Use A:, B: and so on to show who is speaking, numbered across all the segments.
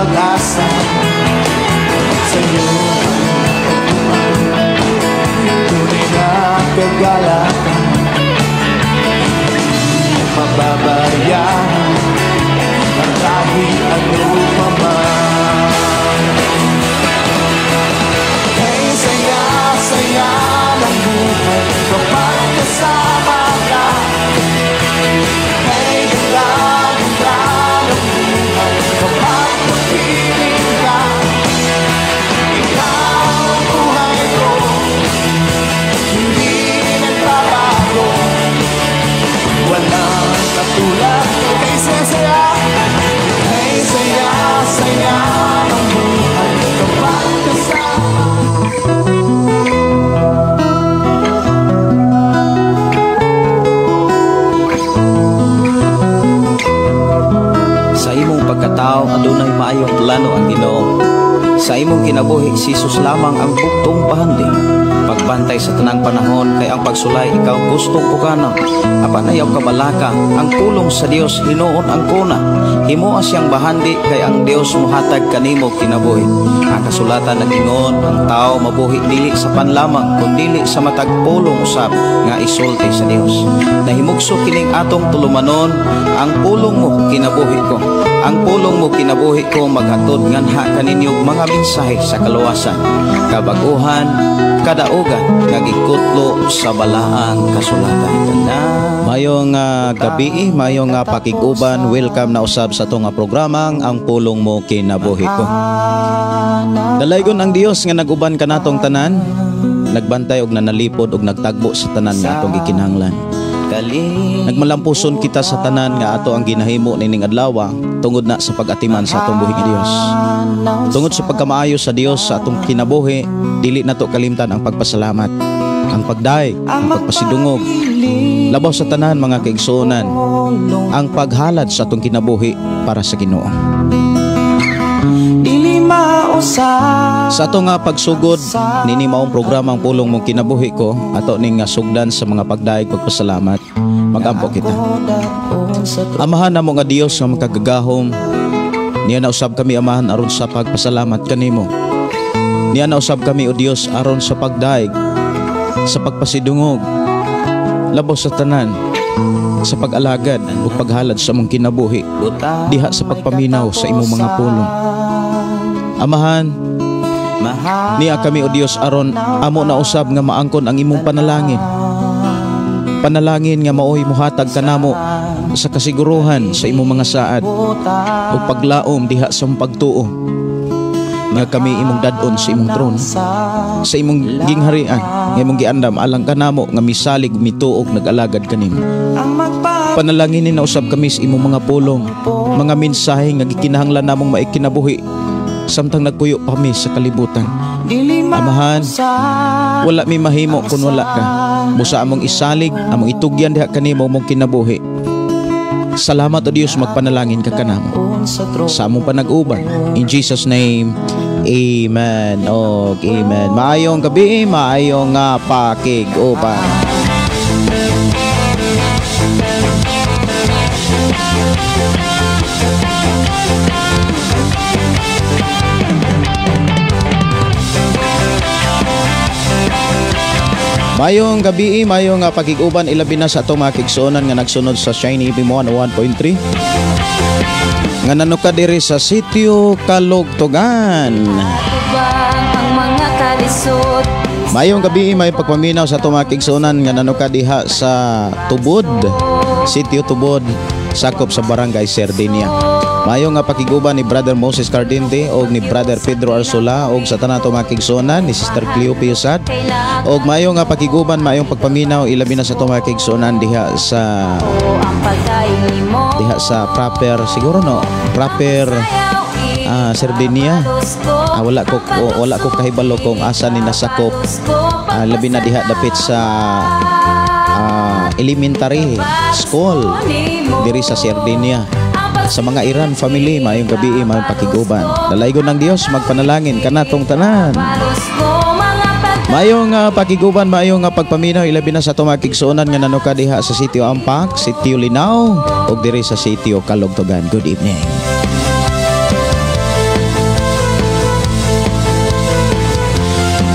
A: Pag-asa sa'yo ang tunay na kagalakan. Hindi mababayaan ang kahit ano pa man. Kay saya, saya ng buhay kapag kasama ka. Kay ganda, ganda ng buhay kapag kapiling ka. Ikaw ang buhay ko, hindi nagbabago. Walang katulad mo. Kay saya, saya, kay saya, saya ng buhay kapag kasama.
B: Sa imong pagkatao adunay maayong plano ang Ginoo. Sa imong kinabuhi si Jesus lamang ang buktong pahandi. Pagbantay sa tanang panahon kay ang pagsulay ikaw gustong pukana. Apan ayaw kabalaka ang pulong sa Dios hinuon ang kuna. Himoa siyang bahandi kay ang Dios mohatag kanimo kinabuhi. Ang kasulatan nag-ingon ang tao mabuhi dili sa panlamang kundili sa matag pulong usab nga isulti sa Dios. Nahimugso kining atong tulumanon ang pulong mo kinabuhi ko. Ang pulong mo kinabuhi ko maghatod nganha kaninyo mga mensahe sa kaluwasan, kabaguhan, kadaugan nga gikutlo sa balaang kasulatan. Mayong gabi, mayong pakig-uban, welcome na usab sa atong programang Ang Pulong Mo Kinabuhi Ko. Dalaygon ang Dios nga nag-uban kanatong tanan, nagbantay og nanalipod og nagtagbo sa tanan nga atong gikinahanglan. Nagmalampuson kita sa tanan nga ato ang ginahimo nining adlaw tungod na sa pag-atiman sa atong buhi nga Dios. Tungod sa pagkamaayo sa Dios sa atong kinabuhi, dili nato kalimtan ang pagpasalamat, ang pagdaig, ang pagpasidungog. Labaw sa tanan mga kaigsuonan, ang paghalad sa atong kinabuhi para sa Ginoo. Sa ato nga pagsugod nini maong programang Pulong Mong Kinabuhi Ko, ato ning nga sugdan sa mga pagdaig pagpasalamat. Magampo kita. Amahan namo nga Dios nga makagagahom, niya nausab kami Amahan aron sa pagpasalamat kanimo. Niya nausab kami o Dios aron sa pagdaig, sa pagpasidungog, labaw sa tanan sa pag-alagad ug paghalad sa among kinabuhi diha sa pagpaminaw sa imong mga pulong. Amahan, niya kami o Dios aron amo na usab nga maangkon ang imong panalangin. Panalangin nga maoy mohatag kanamo sa kasiguruhan sa imong mga saad ug paglaom diha sa imong pagtuo nga kami imong dad-on sa imong trono, sa imong gingharian nga imong giandam alang kanamo nga misalig mituog nag-alagad kanimo. Panalanginin na usab kami sa imong mga pulong, mga mensahe nga gikinahanglan namong maikinabuhi samtang nagpuyo pa kami sa kalibutan. Amahan, wala mi mahimo kun wala ka. Busa among isalig, among itugyan diha kanimo mong kinabuhi. Salamat o Dios, magpanalangin ka kanamo sa among panag-uban. In Jesus name, amen. Og amen. Maayong gabi, maayong pakig-uban. Mayong gabi, mayong pakig-uban, ilabi na sa atong mga kigsuonan nga nagsunod sa Shiny FM 101.3. Nga nanuka diri sa Sitio Kalugtugan. Mayong gabi, may pagpaminaw sa atong mga kigsuonan nga nanuka diha sa Tubod, Sitio Tubod, sakop sa Barangay Sardinia. Mayo nga pakiguban ni Brother Moses Cardente og ni Brother Pedro Arsula og sa tanan atong mga kigsuonan ni Sister Cleo Piusad. Og mayo nga pakiguban, maayong pagpaminaw ilabi na sa atong mga kigsuonan diha sa proper siguro no, proper Sardinia. Wala ko kahibalo kung asa ni nasakop. Labi na diha dapit sa elementary school diri sa Sardinia. Sa mga Iran family, maayong gabi, maayong pakiguban. Dalaygon ng Dios magpanalangin kanatong tanan. Maayong pakiguban, maayong pagpaminaw ilabi na sa atong mga kigsuonan nga nanuka diha sa Sitio Ampak, Sitio Linaw ug diri sa Sitio Kalugtugan. Good evening.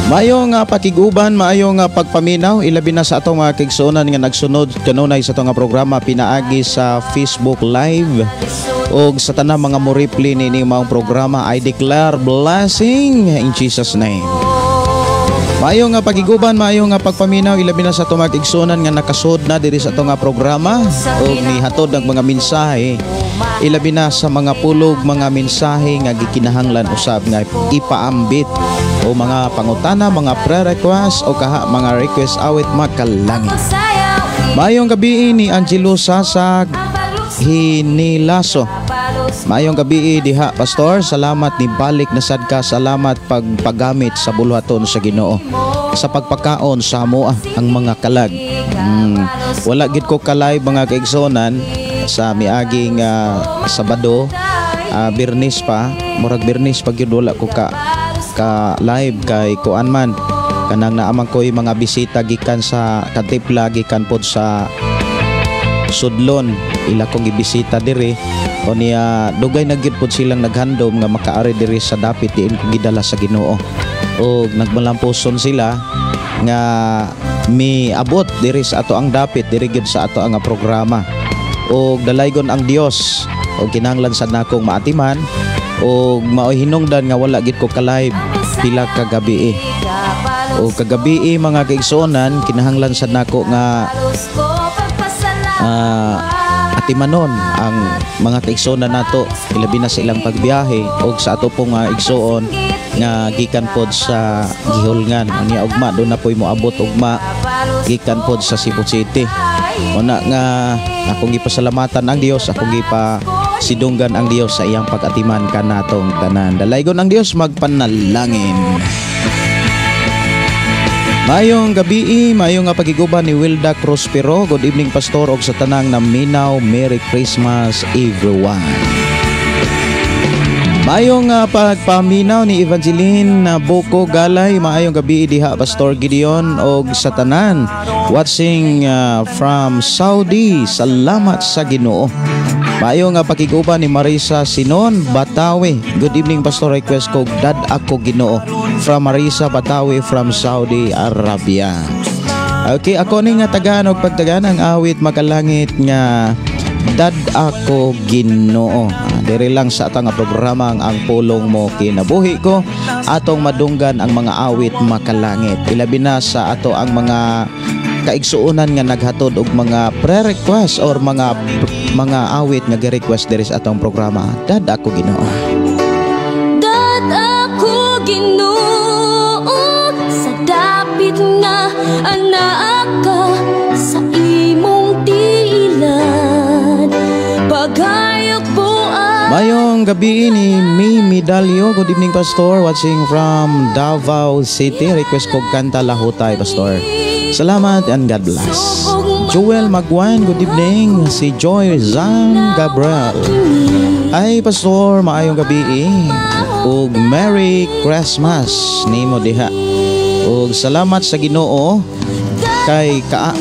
B: Maayong pakiguban, maayong pagpaminaw, ilabi na sa atong mga kaigsuonan nga nagsunod kanunay sa atong nga programa pinaagi sa Facebook Live og sa tanang mga mo-reply niini maong programa. I declare blessing in Jesus' name. Maayong nga pagiguban, maayong nga pagpaminaw, ilabi na sa atong mga kaigsuonan nga nakasud na diri sa atong nga programa og nihatod ang mga mensahe, ilabi na sa mga pulog, mga mensahe nga gikinahanglan usab nga ipaambit o mga pangutana, mga prayer request o kaha mga request awit makalangit. Maayong gabi ni Angelo Sasag Hinilaso. Maayong gabi diha, Pastor. Salamat ni balik na sad ka. Salamat pagpagamit sa buluhaton sa Ginoo sa pagpakaon sa amoa ang mga kalag. Wala gid ko kalay, mga kaigsonan, sa miaging Sabado, Birnis pa, murag Birnis pa gyud wala ko ka ka live kay kuan man, kanang naaman ko'y mga bisita gikan sa Katipla, gikan pod sa Sudlon, ila kong gibisita diri o niya. Dugay na gyud pod silang naghandom nga makaari diri sa dapit diin ko gidala sa Ginoo o nagmalampuson sila nga miabot diri sa ato ang dapit, diri gyud sa ato ang programa. Og dalaygon ang Dios og kinahanglan sad nakong maatiman og maoy hinungdan nga wala gid ko ka-live pila ka gabi. O kagabi, mga kaigsuonan, kinahanglan sad nako nga atimanon ang mga kaigsuonan nato, ilabi na sa ilang pagbiyahe og sa ato pong igsuon nga gikan pod sa Gihulngan. Unya ugma do na po'y moabot ugma gikan pod sa Cebu City. Una nga akong gipasalamatan ang Dios, akong gipa sidunggan ang Dios sa iyang pag-atiman kanatong tanan. Dalaygon ang Dios, magpanalangin. Maayong gabi, maayong nga pagiguban ni Wilda Prospero. Good evening, Pastor, og sa tanang naminaw. Merry Christmas, everyone. Maayong pagpaminaw ni Evangeline na Boko Galay. Maayong gabi diha, Pastor Gideon, og sa tanan watching from Saudi. Salamat sa Ginoo. Maayong nga pakiguban ni Marisa Sinon Batawi. Good evening, Pastor, request ko Dad Ako Ginoo from Marisa Batawi from Saudi Arabia. Okay, ako ni nga tagaan og pagtagaan ang awit makalangit nga Dad Ako Ginoo. Diri lang sa atang programa ang Pulong Mo Kinabuhi Ko atong madunggan ang mga awit makalangit. Ilabi na sa ato ang mga kaigsuonan nga naghatod og mga pre-request or mga awit nga gi-request diri sa atong programa. Dad Ako Ginoo.
C: Dad ako Ginoo sa dapit nga anaa ka sa imong tiilan pagayok buang.
B: Mayong gabi ni Mimi Dalio. Good evening, Pastor. Watching from Davao City. Request ko kanta Lahutay, Pastor. Salamat and God bless. Joel Magwan, good evening. Si Joy Zan Gabriel. Ay, Pastor, maayong gabi. Ug Merry Christmas nimo diha. Ug salamat sa Ginoo kay ka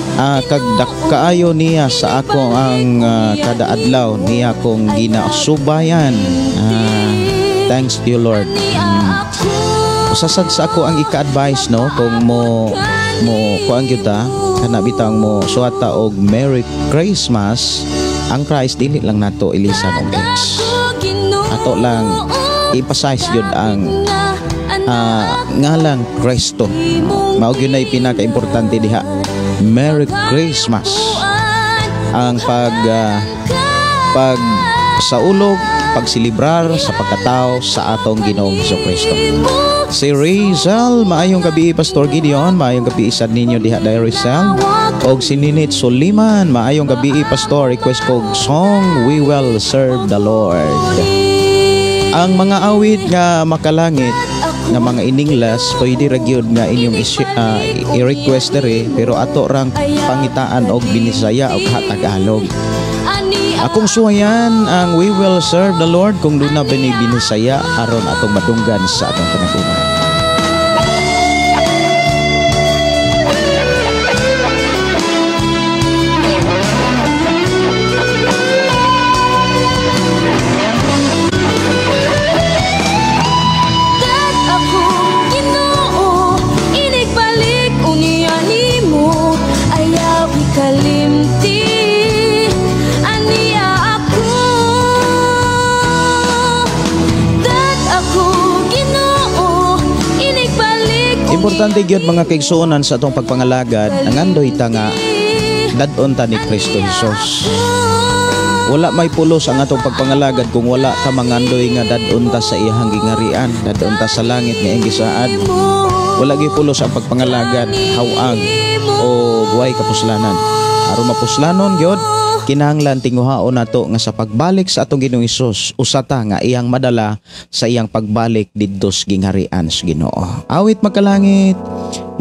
B: kag kaayo niya sa ako ang kada adlaw niya akong ginasubayan. Thanks to you, Lord. Usasad sa ako ang ika-advise, no, kung mo mo kuan gyud ta kana bitang mo suwata og Merry Christmas, ang Christ dili lang nato ilisan og X. Ato lang i-emphasize gyud ang ngalang Kristo. Mao gyud nay pinaka-importante diha. Merry Christmas. Ang pag saulog, pagsilibrar sa pagkatao sa atong Ginoong Kristo. Si Rizal, maayong gabi, Pastor Gideon, maayong gabi sad ninyo diha dai, Rizal. Og si Ninit Suliman, maayong gabi, Pastor, request ko song We Will Serve the Lord. Ang mga awit nga makalangit nga mga in-English, pwede ra gyud nga inyong i-request diri, pero ato rang pangitaan og Binisaya og Tagalog. Akong suwayan ang We Will Serve the Lord kung doon na binibinisaya aron atong madunggan sa atong panaguman.
C: Dad ako Ginoo
B: Importante gyud, mga kaigsuonan, sa atong pagpangalagad, nangandoy ta nga dad-on ta ni Kristo Jesus. Wala may pulos ang atong pagpangalagad kung wala ta mangandoy nga dad-on ta sa iyang gingarian, dad-on ta sa langit nga iyang gisaad. Wala gyud pulos ang pagpangalagad, hawag o guway kapuslanan. Aron mapuslanon gyud, kinahanglan tinguhaon nato nga sa pagbalik sa atong Ginoong Hesus, usa ta nga iyang madala sa iyang pagbalik didto sa gingharian sa Ginoo. Awit Makalangit,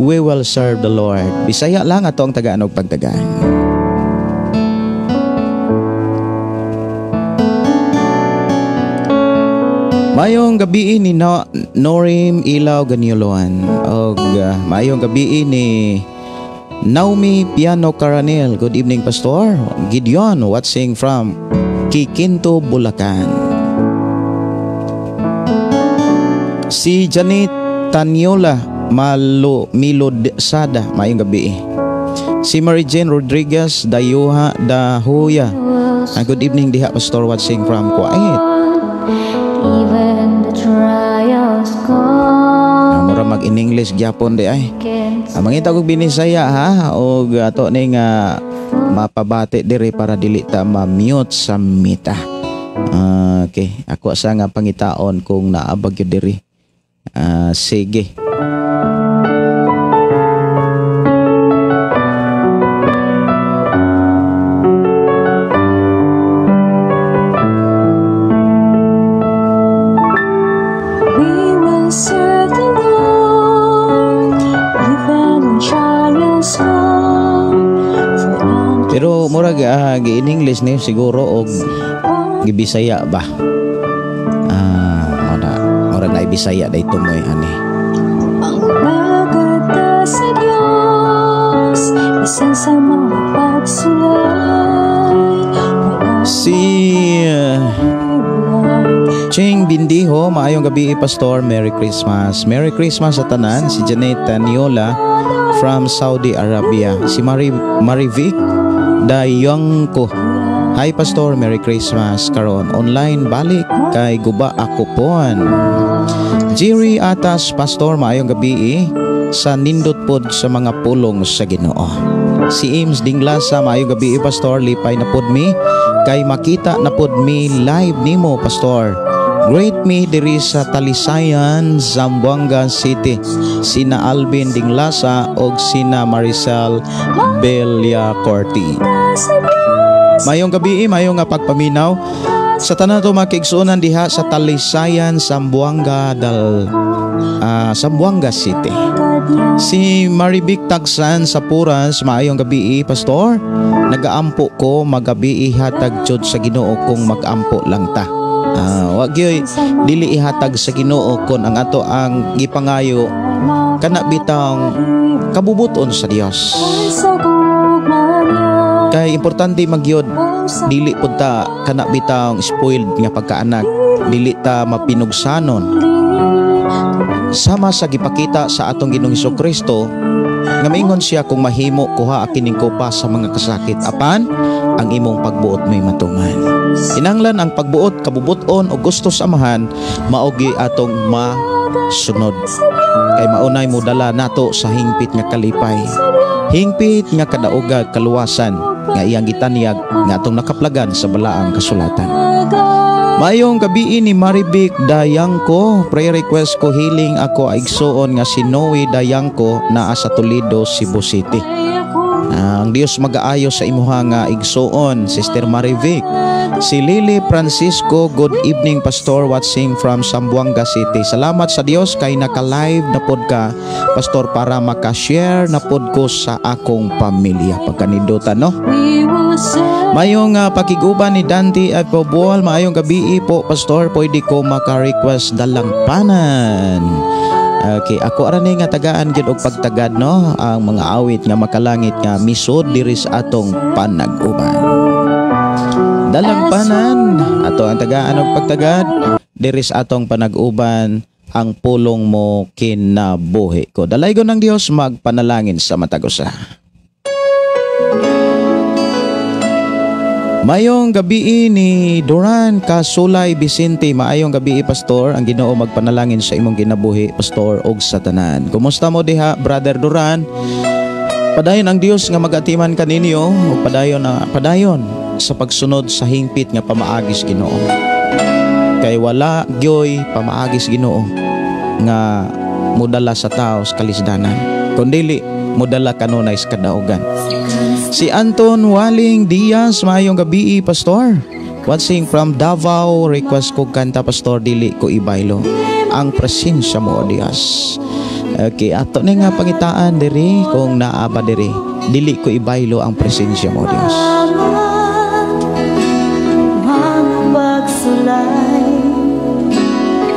B: "We Will Serve the Lord." Bisaya lang ato ang tagaan og pagtagaan. Mayong gabi ni no, Norim Ilaw Ganiuluan og mayong gabi ni Naomi Piano Caranel. Good evening, Pastor Gideon, watching from Kikinto, Bulacan. Si Janet Taniola Malo Milo Sada, mayong gabi. Si Mary Jane Rodriguez Dayuha Dahuya. Good evening diha, Pastor, watching from Kuwait.
C: Even the trials come.
B: Mura mag in English gyapon di ay.
C: Can't
B: Mangita og Binisaya ha, og ato ning mapabati diri para dili ta ma-mute sa Meta. Okay, ako sa nga pangitaon kung naabag gyud diri. Sige.
C: We will serve the Lord, even when trials come. For none
B: Pero murag gi in English ni siguro og gibisaya ba? Murag na Bisaya dayto moy ani.
C: Ang alagad ta sa Diyos, bisan sa mga pagsulay, wala
B: Si Ching Bindiho, maayong gabi, Pastor. Merry Christmas. Merry Christmas sa tanan. Si Janet Taniola from Saudi Arabia. Si Marie Marivic Dayangko. Hi, Pastor, Merry Christmas karon. Online balik kay guba ako pon. Jerry Atas, Pastor, maayong gabi sa nindot pod sa mga pulong sa Ginoo. Si Ims Dinglasa, maayong gabi, Pastor, lipay na pod mi kay makita na pod mi live nimo, Pastor. Greet me diri sa Talisayan, Zamboanga City. Sina Alvin Dinglasa og sina Maricel Bellacorte.
C: Sa Diyos.
B: Mayong gabi, mayong nga pagpaminaw sa tanan to makiigsuonan diha sa Talisayan, Zamboanga dal Zamboanga City. Si Marivic Tagsan sa Puras, maayong gabi, Pastor. Nagaampo ko magabi, ihatag jud sa Ginoo kung magampo lang ta. Wa gyoy dili ihatag sa Ginoo kon ang ato ang gipangayo kana bitang kabubuton sa Dios.
C: Sa gugma niya.
B: Kay importante magyod dili pud ta kana bitang spoiled nga pagkaanak, dili ta mapinugsanon. Sama sa gipakita sa atong Ginoong Kristo nga maingon siya, "Kung mahimo, kuha kining kopa sa mga kasakit, apan ang imong pagbuot may matuman." Kinahanglan ang pagbuot, kabubuton o gusto sa Amahan maogi atong masunod. Kay maunay mo dala nato sa hingpit nga kalipay, hingpit nga kadaogag kaluwasan nga iyang gitanyag nga atong nakaplagan sa balaang kasulatan. Mayong gabi ni Marivic Dayangko, prayer request ko, healing ako igsuon nga si Noe Dayangko naa sa Toledo, Cebu City. Ang Dios magaayo sa imuha nga igsuon, Sister Marivic. Si Lily Francisco, good evening, Pastor, watching from Zamboanga City. Salamat sa Dios kay naka-live na pod ka, Pastor, para maka-share na pod ko sa akong pamilya. Pagkanindutan, no?
C: We will serve
B: Mayong pakiguban ni Dante at Pobual, maayong gabi po, Pastor, pwede ko maka-request Dalangpanan. Okay, ako ara ni nga tagaan gyud og pagtagad, no, ang mga awit nga makalangit nga misod diri sa atong panag-uban. Dalangpanan, ato ang tagaan og pagtagad diri sa atong panag-uban, ang pulong mo kinabuhi ko. Dalaygon ng Dios magpanalangin sa matag usa. Maayong gabii ni Duran Kasulay Vicente. Maayong gabii, Pastor. Ang Ginoo magpanalangin sa imong kinabuhi, Pastor, og sa tanan. Kumusta mo diha, Brother Duran? Padayon ang Dios nga magatiman kaninyo ug padayon na padayon sa pagsunod sa hingpit nga pamaagi sa Ginoo. Kay wala gyoy pamaagi sa Ginoo nga modala sa tao sa kalisdanan. Kundili modala kanunay sa kadaugan. Si Anton Waling Diaz, maayong gabii, Pastor. Watching from Davao, request ko kanta, Pastor, "Dili Ko Ibaylo ang Presensya Mo, O Dios." Okay, ato ni nga pangitaan diri kung naa ba diri. "Dili Ko Ibaylo ang Presensya Mo, O Dios."
C: Mga pagsulay,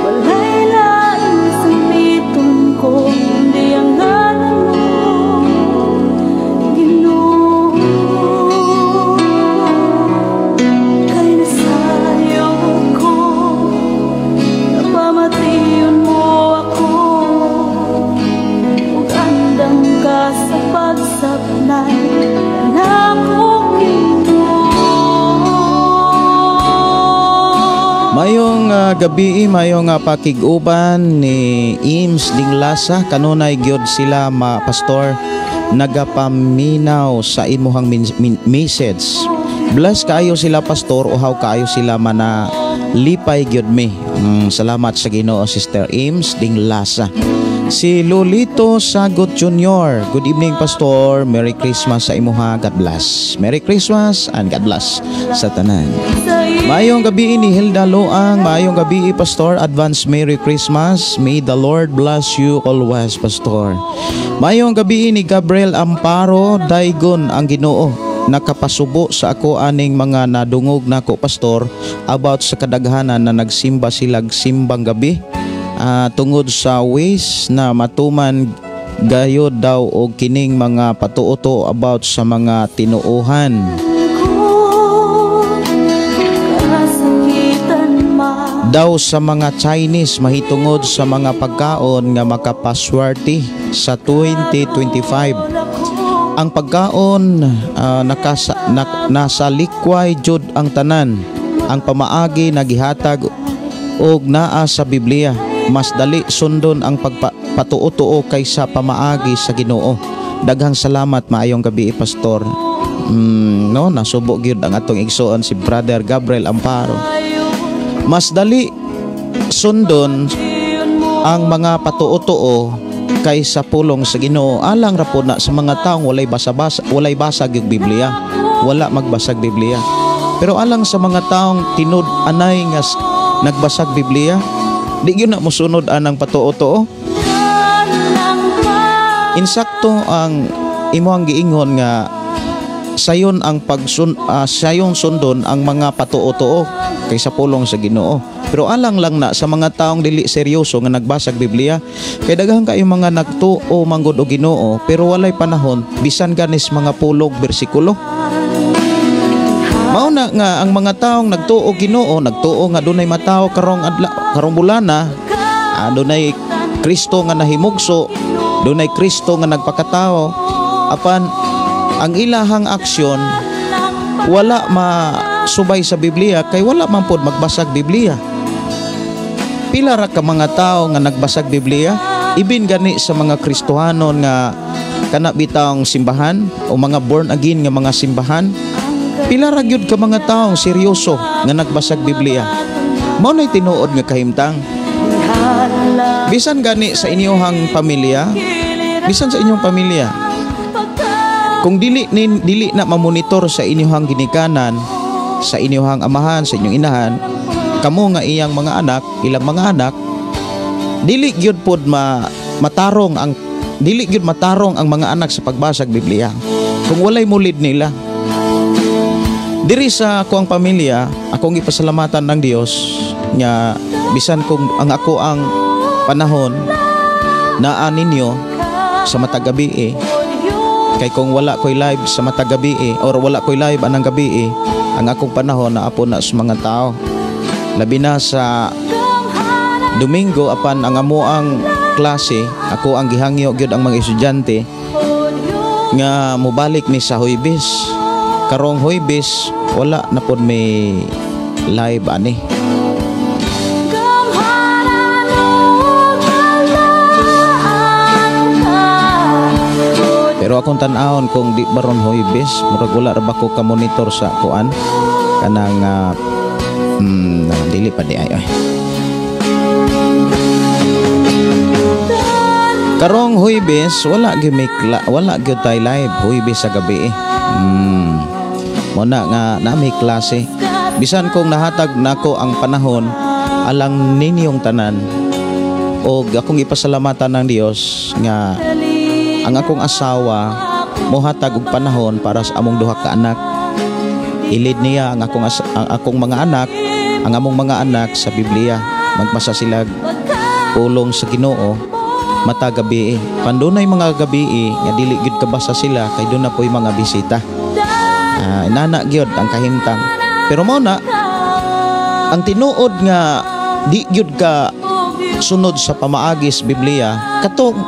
C: walay laing sumpiton ko kundi ang ngalan mo, Ginoo. Kay nasayop ko na pamation mo ako ug andam ka sa pagsapnay nako, Ginoo.
B: Mayong gabi, mayong pakig-uban ni Ims Dinglasa. Kanunay gyud sila ma pastor nagapaminaw sa imuhang message. Bless kaayo sila, Pastor, uhaw kaayo sila mana lipay gyud mi. Salamat sa Ginoo, Sister Ims Dinglasa. Si Lolito Sagot Jr. Good evening, Pastor. Merry Christmas sa imuha. God bless. Merry Christmas and God bless sa tanan. Maayong gabi ni Hilda Loang, maayong gabi, Pastor. Advance Merry Christmas. May the Lord bless you always, Pastor. Maayong gabi ni Gabriel Amparo, daygon ang Ginoo. Nakapasubo sa ako aning mga nadungog nako, Pastor, about sa kadaghanan na nagsimba silag simbang gabi tungod sa ways na matuman gayod daw og kining mga patuoto about sa mga tinuohan.
C: Kasakitan man
B: Daw sa mga Chinese mahitungod sa mga pagkaon nga makapaswerte sa 2025. Ang pagkaon nasa likway jud ang tanan. Ang pamaagi nagihatag og naa sa Biblia. Mas dali sundon ang pagpatuo-tuo kaysa pamaagi sa Ginoo. Daghang salamat, maayong gabi, Pastor. No, nasubo gyud ang atong igsoon si Brother Gabriel Amparo. Mas dali sundon ang mga patuo-tuo kaysa pulong sa Ginoo, alang ra po na sa mga taong walay basa-basa, walay basag yung Biblia, wala magbasag Biblia. Pero alang sa mga taong tinud anay nga nagbasag Biblia, di gyud na mosunod anang patuo-tuo. Insakto ang imo ang giingon nga sayon ang sayon sundon ang mga patuo-tuo kaysa pulong sa Ginoo. Pero alang lang na sa mga taong dili seryoso nga nagbasag Biblia, kay daghan kayo mga nagtuo manggod og Ginoo pero walay panahon bisan ganis mga pulog bersikulo. Mao na nga ang mga taong nagtuo Ginoo, nagtuo nga dunay matawo karong adla, karong bulana, dunay Kristo nga nahimugso, dunay Kristo nga nagpakatao, apan ang ilahang aksyon wala masubay sa Biblia kay wala man pod magbasag Biblia. Pila ra ka mga tao nga nagbasag Biblia, ibin gani sa mga Kristohanon nga kana bitawng simbahan o mga born again nga mga simbahan, pila ra gyud ka mga taong seryoso nga nagbasag Biblia? Mao nay tinuod nga kahimtang. Bisan gani sa inyong pamilya, bisan sa inyong pamilya, kung dili na mamonitor sa inyong ginikanan, sa inyong amahan, sa inyong inahan, kamo nga iyang mga anak, ilang mga anak, dili gyud pod ma matarong ang dili gyud matarong ang mga anak sa pagbasag Biblia kung walay mulid nila. Diri sa ako ang pamilya, akong gipasalamatan ng Dios nga bisan kung ang ako ang panahon naa ninyo sa matag gabi eh, kay kung wala ko'y live sa matag gabi eh, or wala ko'y live anang gabi eh, ang akong panahon naa po na sa mga tao. Labi na sa Domingo, apan ang amo ang klase, ako ang gihangyo gyud ang mga estudyante nga mobalik ni sa Huybes. Karong Huybes wala na pod may live ani.
C: Gamhanan ug balaan ka.
B: Pero akong tan-awon kung di baron Huybes, murag wala ra ba ko ka monitor sa kuan kanang dili pa di ay, ay. Karong Huybes wala gyud may wala gyud tay live Huybes sa gabi eh. Mo na nga na may klase. Bisan kung nahatag nako ang panahon alang ninyong tanan, og akong ipasalamatan ng Dios nga ang akong asawa mohatag og panahon para sa among duha ka anak. Ilid niya ang akong mga anak, ang among mga anak sa Biblia. Magbasa sila pulong sa Ginoo mata gabi. Pandunay mga gabi nga dili gyud kabasa sila kay doon na po'y mga bisita. Inana gyud ang kahimtang. Pero mao na ang tinuod nga di gyud ka sunod sa pamaagis Biblia,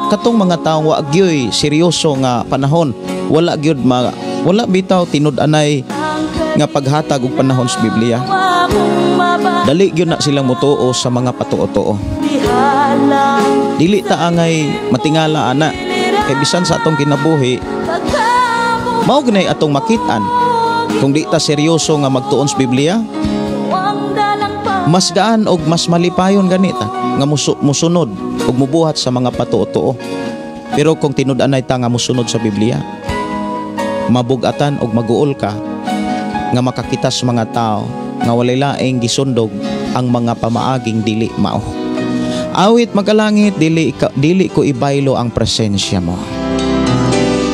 B: katong mga taong wa gyud seryoso nga panahon, wala gyud wala bitaw tinud-anay nga paghatag og panahon sa Biblia. Dali gyud na silang motuo sa mga patuo-tuo. Dili ta angay matingala ana kay bisan sa atong kinabuhi mao gnay atong makit-an. Kung di ta seryoso nga magtuon sa Biblia, mas gaan og mas malipayon ganita nga musunod og mubuhat sa mga patuo-tuo. Pero kung tinud-anay ta nga musunod sa Biblia, mabugatan og maguol ka nga makakita sa mga tao nga walay laing gisundog ang mga pamaaging dili mao. Awit magalangit, dili ko ibaylo ang presensya mo.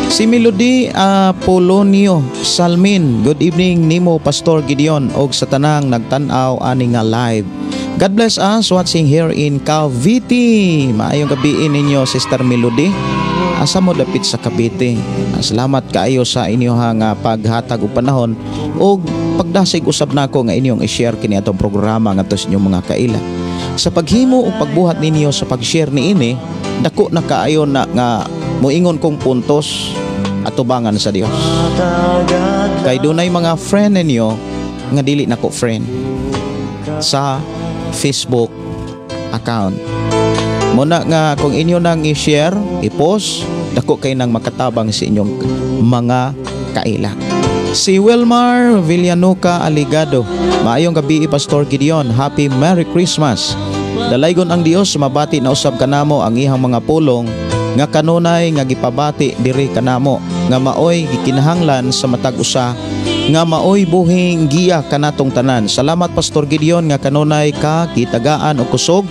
B: Si Melody Apolonio Salmin, good evening nimo Pastor Gideon og sa tanang nagtan-aw ani nga live. God bless us watching here in Cavite. Maayong gabi ninyo, Sister Melody. Asa mo dapit sa Cavite? Salamat kaayo sa inyoha nga paghatag og panahon og pagdasig usab nako nga inyong i-share kini atong programa ngadto sa inyong mga kaila. Sa paghimo o pagbuhat ninyo sa pag-share niini, dako na kaayo na nga moingon kong puntos atubangan sa Dios. Kay dunay mga friend ninyo nga dili nako friend sa Facebook account. Muna nga kung inyo nang i-share, i-post, dako kay nang makatabang sa inyong mga kaila. Si Wilmar Villanuca Aligado, maayong gabi Pastor Gideon, Happy Merry Christmas. Dalaygon ang Dios, mabati na usab kanamo ang iyang mga pulong nga kanunay nga gipabati diri kanamo nga maoy gikinahanglan sa matag usa nga maoy buhing giya kanatong tanan. Salamat Pastor Gideon nga kanunay ka gitagaan og kusog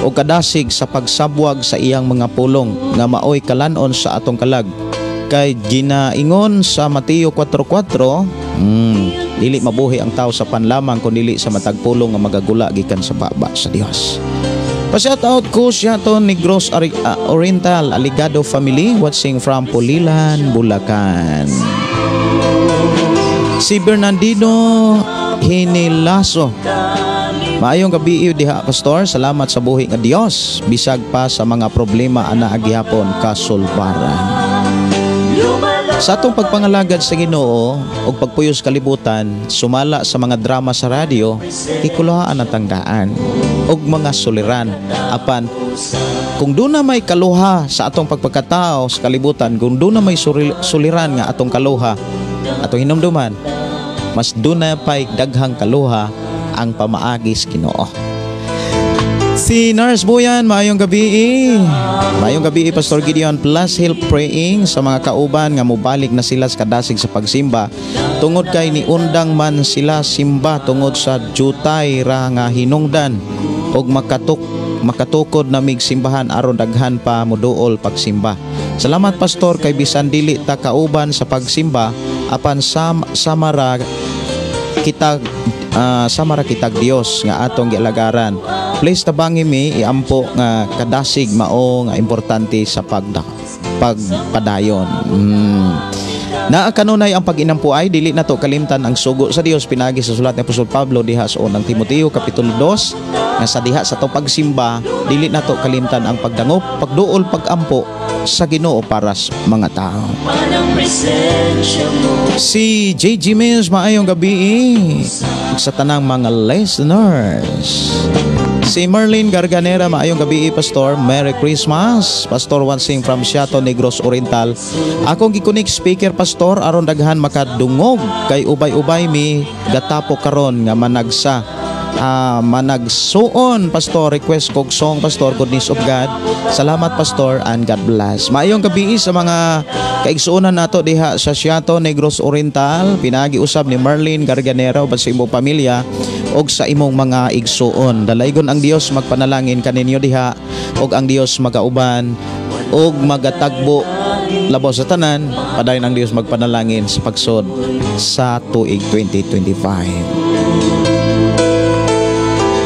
B: o kadasig sa pagsabwag sa iyang mga pulong nga maoy kalanon sa atong kalag. Kay ginaingon sa Mateo 4:4, dili mabuhi ang tao sa panlamang kun dili sa matag pulong nga magagula gikan sa baba sa Dios. Pa-shout out ko siya to Negros Oriental Aligado family watching from Pulilan, Bulacan. Si Bernardino Hinilaso, maayong gabi diha Pastor, salamat sa buhi nga Dios bisag pa sa mga problema ana gihapon kasulbaran. Sa atong pagpangalagad sa Ginoo ug pagpuyos kalibutan, sumala sa mga drama sa radyo, hikuluhaan ang tanggaan ug mga suliran. Apan kung doon na may kaluha sa atong pagpagkatao sa kalibutan, kung doon na may suliran nga atong kaluha, atong hinumduman, mas doon na pa'y daghang kaluha ang pamaagis Ginoo. Si Nurse Buyan, maayong gabi. Maayong gabi, Pastor Gideon. Plus help praying sa mga kauban nga mobalik na sila sa kadasig sa pagsimba. Tungod kay niundang man sila simba tungod sa jutay ra nga hinungdan og makatukod na mig simbahan aron daghan pa moduol pagsimba. Salamat Pastor kay bisan dili ta kauban sa pagsimba apan samara kita samara kitag Dios nga atong gialagaran. Please tabangi mi iampo nga kadasig mao nga importante sa pagpadayon. Naa kanunay ang pag-inampo ay dili na to kalimtan ang sugo sa Dios pinagi sa sulat ni Apostol Pablo diha sa unang Timoteo kapitulo 2 Nga sa diha sa atong pagsimba, dili nato kalimtan ang pagdangop, pagduol, pagampo sa Ginoo para sa mga tao. Si JG Mills, maayong gabi sa tanang mga listeners. Si Merlin Garganera, maayong gabi, Pastor. Merry Christmas. Pastor Wansing from Siato, Negros Oriental. Akong gi-connect speaker, Pastor, aron daghan makadungog kay ubay-ubay mi gatapo karon nga managsa managsuon, Pastor. Request kog song, Pastor, Goodness of God. Salamat, Pastor, and God bless. Maayong gabi sa mga kaigsuonan nato diha sa Siato, Negros Oriental, pinaagi usab ni Merlin Garganera uban sa imong pamilya og sa imong mga igsuon. Dalaygon ang Dios magpanalangin kaninyo diha og ang Dios magauban og magatagbo. Labaw sa tanan, padayon ang Dios magpanalangin sa pagsod sa tuig 2025.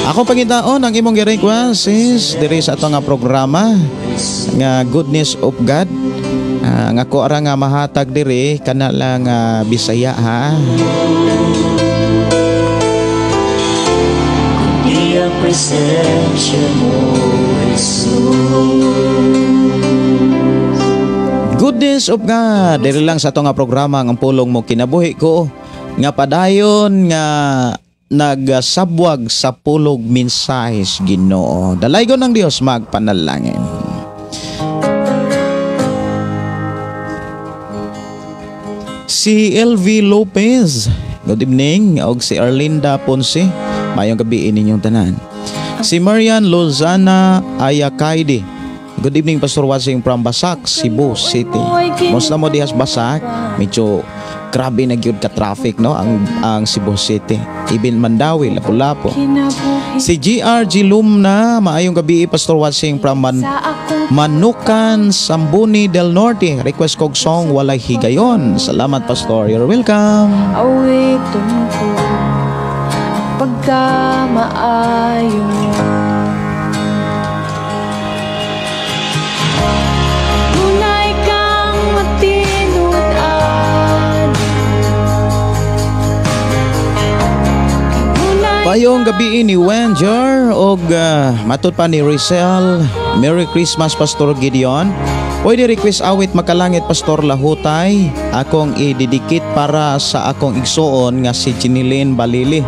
B: Ako pangitaon ang imong gi-request is diri sa ato nga programa nga Goodness of God. Nga ako ara nga mahatag diri kana lang Bisaya ha.
A: Di ang presensya mo, Jesus.
B: Goodness of God diri lang sa ato nga programa ang Pulong Mo Kinabuhi Ko nga padayon nga nagsabwag sa pulog mensahes Ginoo. Dalaygon ng Dios magpanalangin. Si LV Lopez, good evening, og si Arlinda Ponce, maayong gabi ninyong tanan. Si Marian Lozana Ayakaide, good evening, Pastor Wasing from Basak, Cebu City. Musta mo dihas Basak? Medyo grabe na gyud ka traffic, no, ang Cebu City. Ibin Mandawi, Lapu-Lapu. Si GRG Lumna, maayong gabi, Pastor Wasing from Manukan, Sambuni del Norte. Request kog song Walay Higayon. Salamat, Pastor. You're welcome.
C: Awiton ko pagkamaayo mo. Tunay kang matinud-an.
B: Payong gabi ni Wenjer og matud pa ni Rizel. Merry Christmas, Pastor Gideon. Pwede request awit Makalangit, Pastor Lahutay. Akong ididikit para sa akong igsuon nga si Jinilin Balili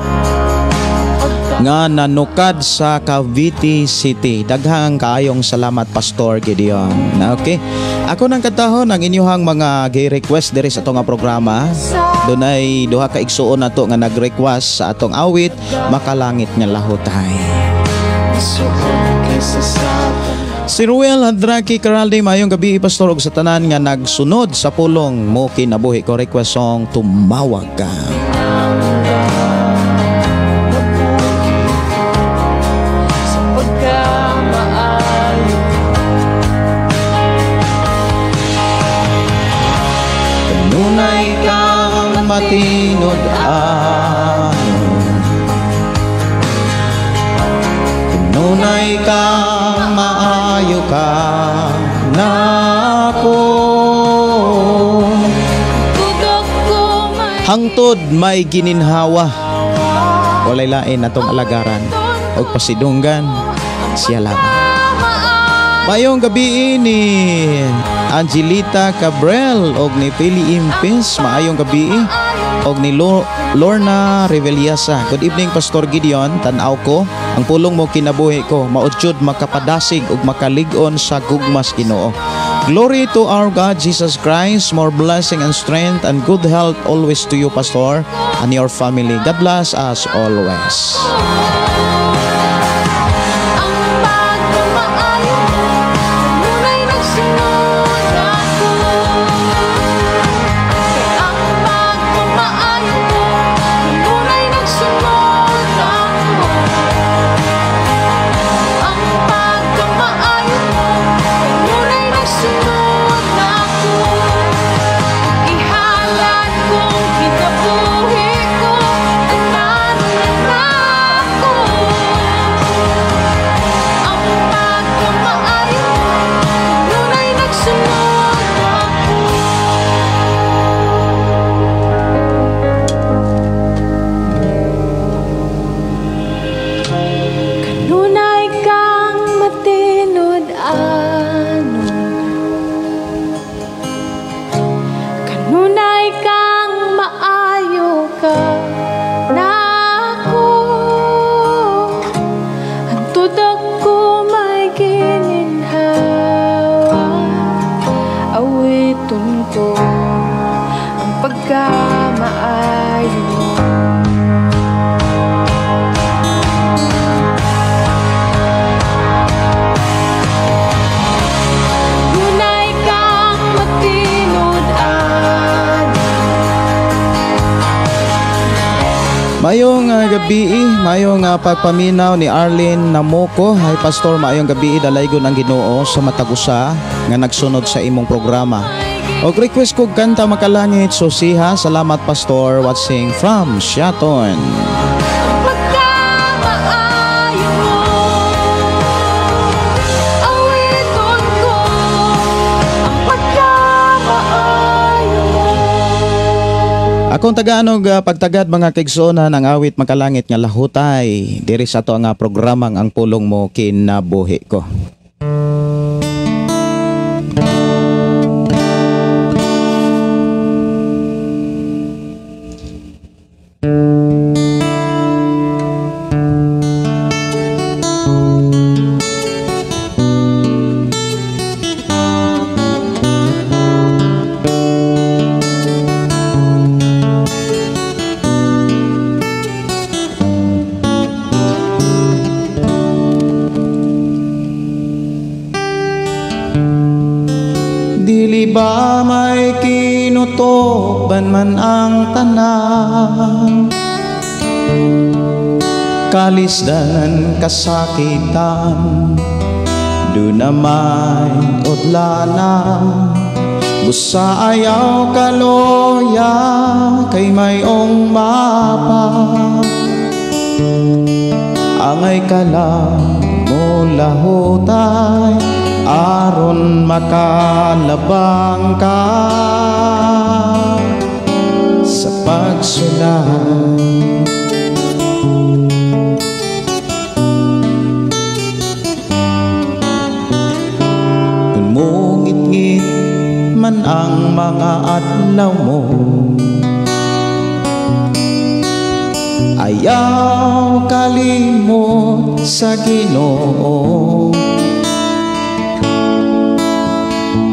B: nga nanukad sa Cavite City. Daghang kaayong salamat, Pastor Gideon. Okay. Ako nang katahon ang inyuhang mga gi-request diri sa atong nga programa. Dunay duha ka igsuon nato nga nag-request sa atong awit Makalangit nga Lahutay. Si Ruel Hadraki Caralde, maayong gabi, Pastor, og sa tanan nga nagsunod sa Pulong Mo Kinabuhi Ko. Request song Tumawag Ka. Kanunay kang matinud-an, kanunay kang maayo ka nako. Hangtod may gininhawa, walay lain atong alagaran og pasidunggan, siya lamang. Mayong gabi ni Angelita Cabrel og ni Pili Impes, maayong gabi og ni Lorna Reveliasa. Good evening, Pastor Gideon, tan-aw ko ang Pulong Mo Kinabuhi Ko, maudjud makapadasig ug makalig-on sa gugmas Ginoo. Glory to our God Jesus Christ, more blessing and strength and good health always to you, Pastor, and your family. God bless us always. Mayong gabi, mayong pagpaminaw ni Arlene Namoko. Hi Pastor, maayong gabi, dalaygon ang Ginoo sa matag usa nga nagsunod sa imong programa. Og request kog kanta Makalangit Susiha. Salamat Pastor, watching from Siaton.
C: Pagkamaayo mo, awiton ko ang pagkamaayo mo.
B: Akong tagaanog pagtagad mga kaigsuonan ang awit Makalangit nga lahutay diri sa ato nga programang Ang Pulong Mo Kinabuhi Ko. Dili ba may kinutuban man ang tanan, kalisdanan kasakitan, do na may udlana, busa ayaw kaloya kay mayong mapa. Angay ka lang mo lahutay aron makalabang ka sa pagsulay. Kung mungit-ngit man ang mga adlaw mo, ayaw kalimot sa Ginoo.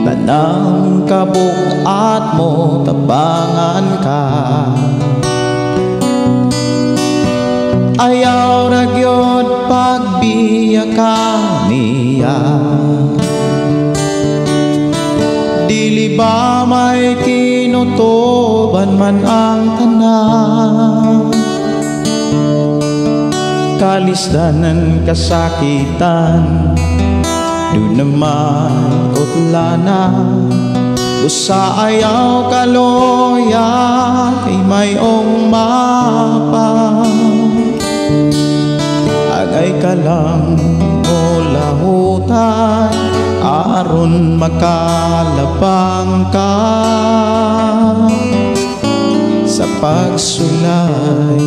B: Tanang kabukat mo tabangan ka, ayaw ra gyud pagbiya ka niya. Dili ba may kinutuban man ang tanan, kalisdanan kasakitan, do naman utlana, busa ayaw kaloya kay mayong mapa. Agay ka lang o lahutay aron makalabang ka sa pagsulay.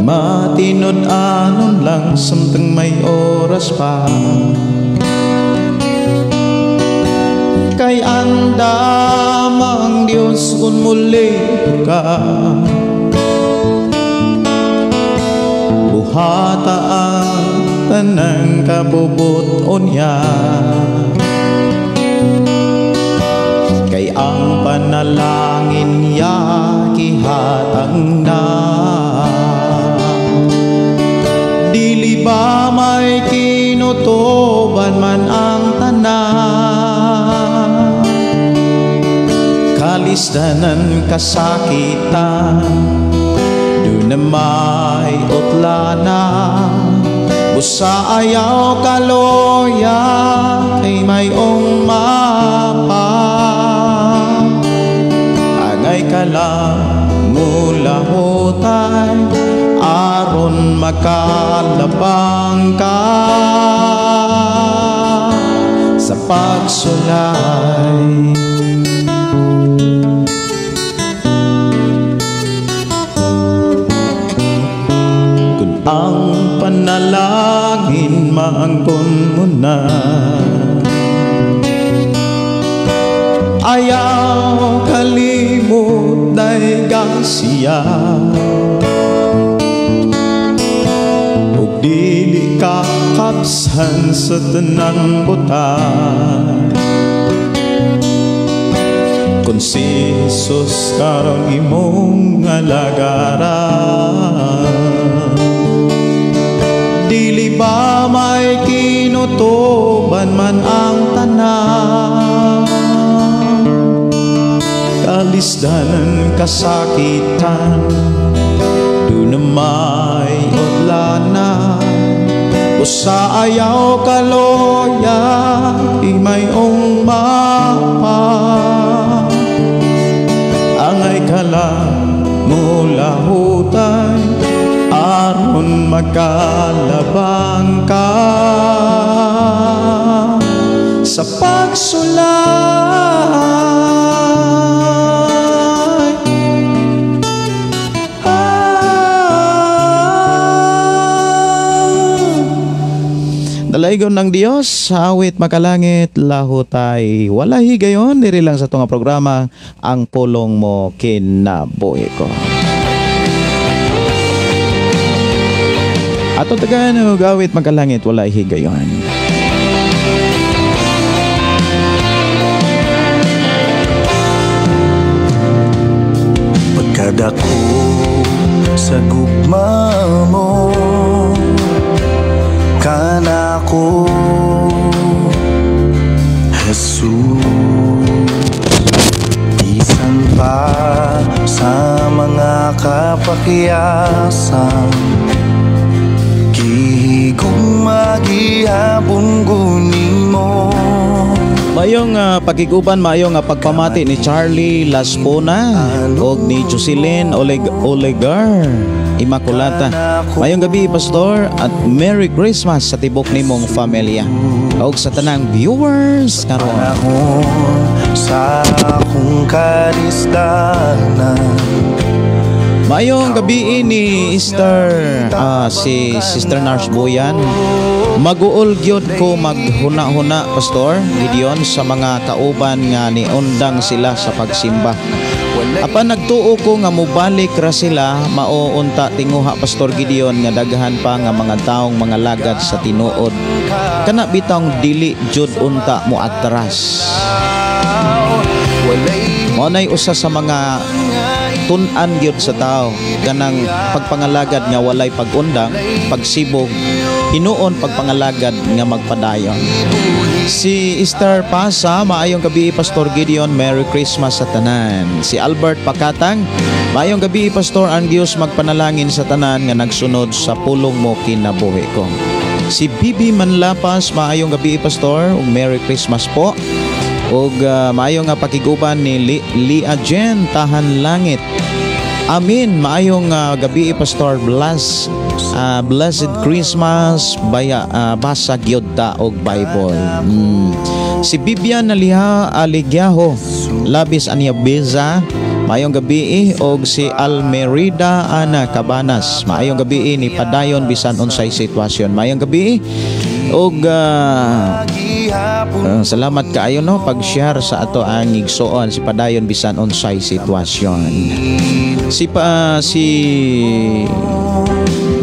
B: Matinud-anon lang samtang may oras pa, kay andam ang Diyos kung muli ka. Buhata ang tanang kabubuton niya, kay ang panalangin niya kihatang na. Dili ba may kinutuban man ang tanan, kalisdanan kasakitan, do na may utlana, busa ayaw kaloya kay mayong mapa. Angay ka lang mulahutay aron makalabang ka sa pagsulay. Kung ang panalangin maangkon mo na, ayaw kalimot daygang siya. Ug dili ka kapsan sa tanang butan, kung si Jesus karon imong alagaran. Dili ba may kinutuban man ang tanan, Kalisdanan, kasakitan, doon na may udlana. Usa ayaw kaloya, imayong mapa. Angay kala mula hutay, aron magkalabang ka sa pagsulay. Dalaygon ng Dios, awit makalangit, lahutay. Wala higayon, diri lang sa tunga programa, Ang Pulong Mo Kinabuhi Ko. Ato tagan, awit makalangit, wala higayon.
A: Pagkadako sa gugma mo, kanako, Jesus, bisan pa sa mga kapakyasan, gihigugma gihapon nimo.
B: Mayong pagkiguban, mayong pagpamati ni Charlie Laspona og ni Jocelyn Olegar Immaculata. Mayong gabi, Pastor, at Merry Christmas sa tibok nimong familia og sa tanang viewers karon.
A: Sa akong kalisdanan.
B: Mayong gabi ni Sister si Sister Nars Boyan. Maguol gyud ko maghuna-huna, Pastor Gideon, sa mga kauban nga niundang sila sa pagsimba. Apan nagtuo ko nga mobalik ra sila, mao unta tinguha, Pastor Gideon, nga daghan pa nga mga taong mga lagad sa tinuod. Kana bitawng dili jud unta mo atras. Mao nay usa sa mga tun-an gyud sa tao, kanang pagpangalagad nga walay pag-undang, pagsibog, hinuon pagpangalagad nga magpadayon. Si Esther Pasa, maayong gabi, Pastor Gideon, Merry Christmas sa tanan. Si Albert Pakatang, maayong gabi, Pastor, ang Dios magpanalangin sa tanan nga nagsunod sa pulong mo kinabuhi ko. Si Bibi Manlapas, maayong gabi, Pastor, ug Merry Christmas po. Ug maayong nga pakiguban ni Lia Jen Tahan Langit. Amin, maayong gabi, Pastor, blessed Christmas, baya basa gyud ta og Bible. Si Bibian Naliha Aligyaho, labis aniya beza, maayong gabi, og si Almerida Ana Cabanas, maayong gabi ni padayon bisan unsay sitwasyon. Maayong gabi og salamat kaayo no pag-share sa ato ang igsoon si padayon bisan unsay sitwasyon. Si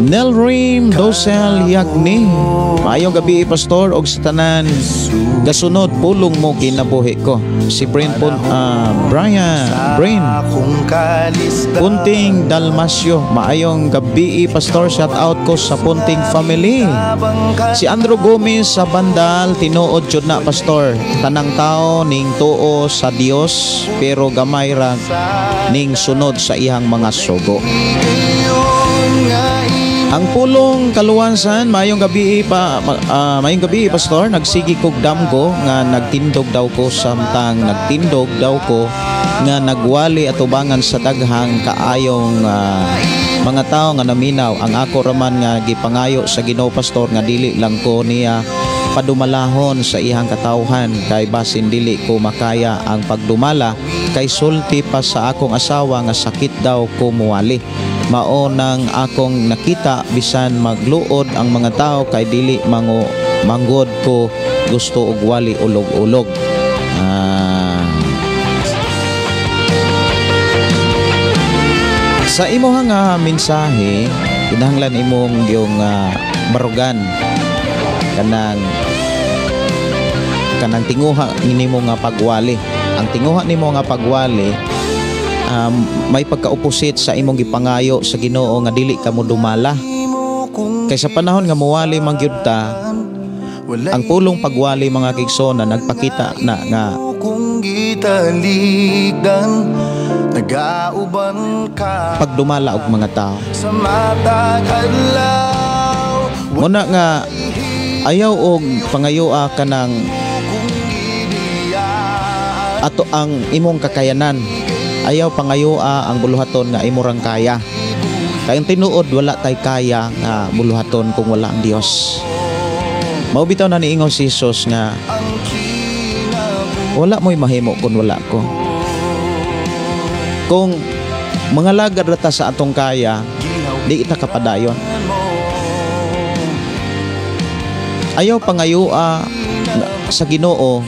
B: Nelrim Dosel Yagni, maayong gabi, Pastor, og sa tanan gasunod pulong mo kinabuhi ko. Si Brain Brian Brain Punting Dalmasio, maayong gabi, Pastor, shout out ko sa Punting family. Si Andrew Gomez sa Bandal, tinuod jud na, Pastor, tanang tao ning tuo sa Dios pero gamay ra ning sunod sa iyang mga sugo. Ang pulong kaluwansan, maayong gabi pa, maayong gabi, Pastor, nagsigi kog damgo nga nagtindog daw ko samtang nagtindog daw ko nga nagwali atubangan sa daghang kaayong mga tao nga naminaw. Ang ako raman nga gipangayo sa Ginoo, Pastor, nga dili lang ko niya padumalahon sa iyang katawhan kay basin dili ko makaya ang pagdumala kay sulti pa sa akong asawa nga sakit daw ko muwali. Mao nang akong nakita bisan magluod ang mga tao kay dili manggod ko gusto og wali ulog-ulog. Sa imong nga mensahe, kinahanglan imong yung barugan kanang tinguha nimo nga pagwali. Ang tinguha nimo nga pagwali may pagka-opposite sa imong gipangayo sa Ginoo nga dili ka mo dumala. Kay sa panahon nga muwali man gyud ta, ang pulong pagwali mga kigsona nagpakita na nga
A: Nagauban ka
B: pagdumala og mga tao.
A: sa matag adlaw.
B: Muna nga ayaw og pangayoa kanang
A: Kung gibiyaan
B: ato ang imong kakayanan. Ayaw pangayoa ang buluhaton nga imo rang kaya. Kay ang tinuod, wala tay kaya nga buluhaton kung wala ang Dios. Mao bitaw na niingon si Jesus nga
A: ang kinabuhi.
B: Wala mo'y mahimo kung wala ko. Kung mga lagad ra ta sa atong kaya, di ita kapadayon. Ayaw pangayoa sa Ginoo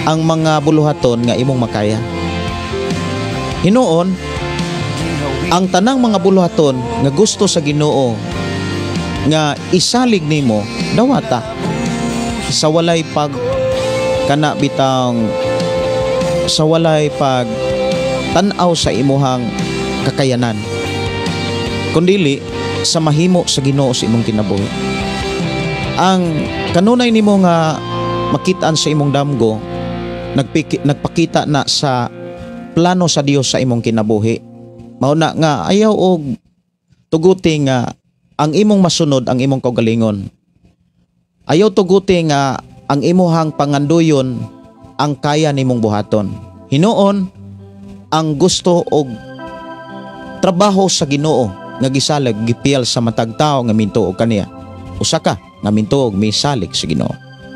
B: ang mga buluhaton nga imong makaya. Hinuon, ang tanang mga buluhaton nga gusto sa Ginoo nga isalig nimo, dawata sa walay pag kana bitang sa walay pag tan-aw sa imuhang kakayanan, kundili sa mahimo sa Ginoo sa imong kinabuhi. Ang kanunay nimo nga makitaan sa imong damgo, nagpakita na sa plano sa Dios sa imong kinabuhi. Mao na nga ayaw og tuguti nga ang imong masunod ang imong kaugalingon. Ayaw tuguti nga ang imuhang panganduyon ang kaya nimong buhaton. Hinuon, ang gusto og trabaho sa Ginoo nga gisalig, gipiyal sa matag tawo nga mintuo kaniya. Usa ka nga mintuo og misalig sa Ginoo.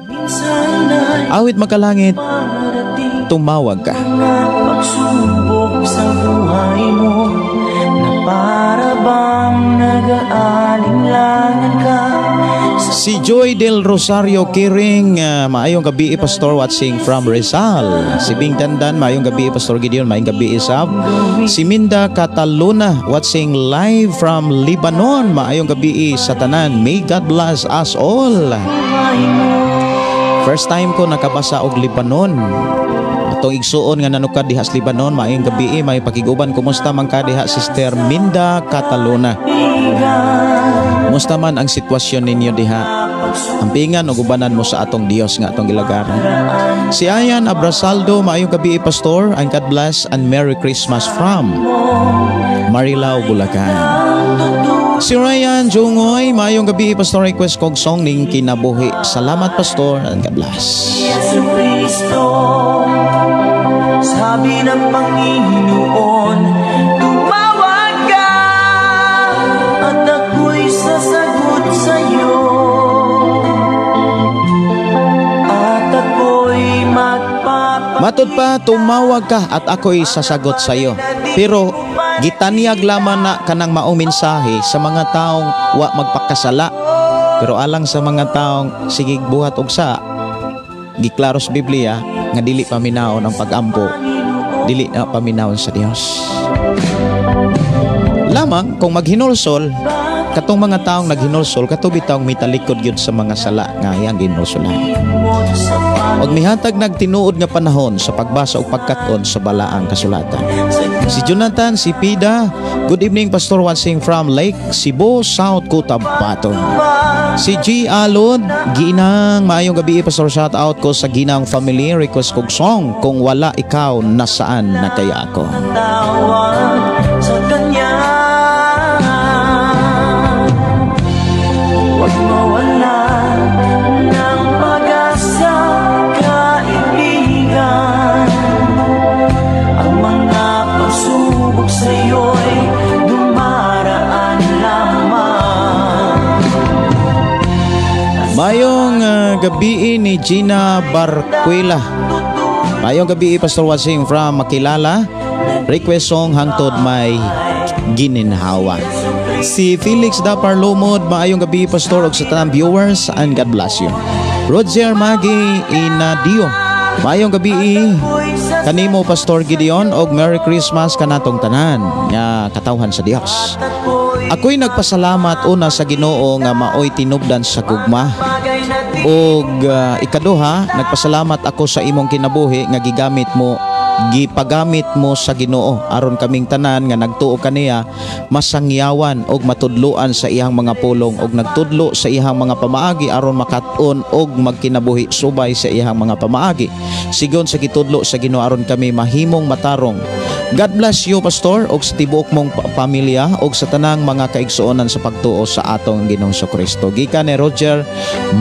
C: Minsan ay
B: Awit makalangit,
C: parating
B: tumawag ka.
C: mga pagsubok sa buhay mo na para bang nag-aalinlangan ka sa
B: Si Joy Del Rosario Kiring, maayong gabi, Pastor, watching from Rizal. Si Bing Dandan, maayong gabi, Pastor Gideon, maayong gabi isab. Si Minda Cataluna, watching live from Lebanon, maayong gabi sa tanan. May God bless us all.
C: Buhay mo.
B: First time ko nakabasa og Lebanon. Atong igsuon nga nanukad diha sa Lebanon, maayong gabi, may pakiguban. Kumusta man ka diha, Sister Minda Cataluna? Kumusta man ang sitwasyon ninyo diha? Ampingan ug ubanan mo sa atong Dios nga atong gilagaran. Si Ayan Abrasaldo, maayong gabi, Pastor, and God bless and Merry Christmas from Marilao, Bulacan. Si Ryan Jungoy, maayong gabi, Pastor, request kog song ning kinabuhi. Salamat, Pastor, and God bless.
C: Yesu Kristo. Sabi ng Panginoon, tumawag ka at ako'y sasagot sa'yo at ako'y magpapakita.
B: Matud pa, tumawag ka at ako'y sasagot sa iyo. Pero gitanyag lamang na kanang maong mensahe sa mga taong wa magpakasala. Pero alang sa mga taong sige buhat og sa, giklaro sa Biblia nga dili paminaon ang pagampo, dili na paminaon sa Dios. Lamang kung maghinulsol, katong mga taong naghinulsol, kato bitawng mitalikod gyud sa mga sala nga iyang ginulsolan. Og mihatag nagtinuod nga panahon sa pagbasa og pagkat-on sa balaang kasulatan. Si Jonathan, si Pida, good evening, Pastor, watching from Lake Cebu, South Cotabato. Si G. Alod, Ginang, maayong gabi, Pastor, shout out ko sa Ginang family, request kog song, Kung Wala Ikaw, Nasaan Na Kaya Ako.
C: Tawag sa Kanya. Huwag mawala ng pag-asa, kaibigan. Ang mga pagsubok sa'yo'y dumaraan lamang.
B: Mayong gabi ni Gina Barquela. Mayong gabi, Pastor, watching from Makilala. Request song, Hangtod May Gininhawa. Si Felix Dapar Lumod, maayong gabi, Pastor, ug sa tanang viewers, and God bless you. Roger Magi Inadio, maayong gabi kanimo, Pastor Gideon, og Merry Christmas kanatong tanan nga katawhan sa Dios. Ako'y nagpasalamat una sa Ginoo nga maoy tinubdan sa gugma. Og ikaduha, nagpasalamat ako sa imong kinabuhi nga gigamit mo. Gipagamit mo sa Ginoo aron kaming tanan nga nagtuo kaniya masangyawan og matudloan sa iyang mga pulong og nagtudlo sa iyang mga pamaagi aron makat-on og magkinabuhi subay sa iyang mga pamaagi sigon sa gitudlo sa Ginoo aron kami mahimong matarong. God bless you, Pastor, og sa tibuok mong pamilya og sa tanang mga kaigsuonan sa pagtuo sa atong Ginoong Kristo. Gikan ni Roger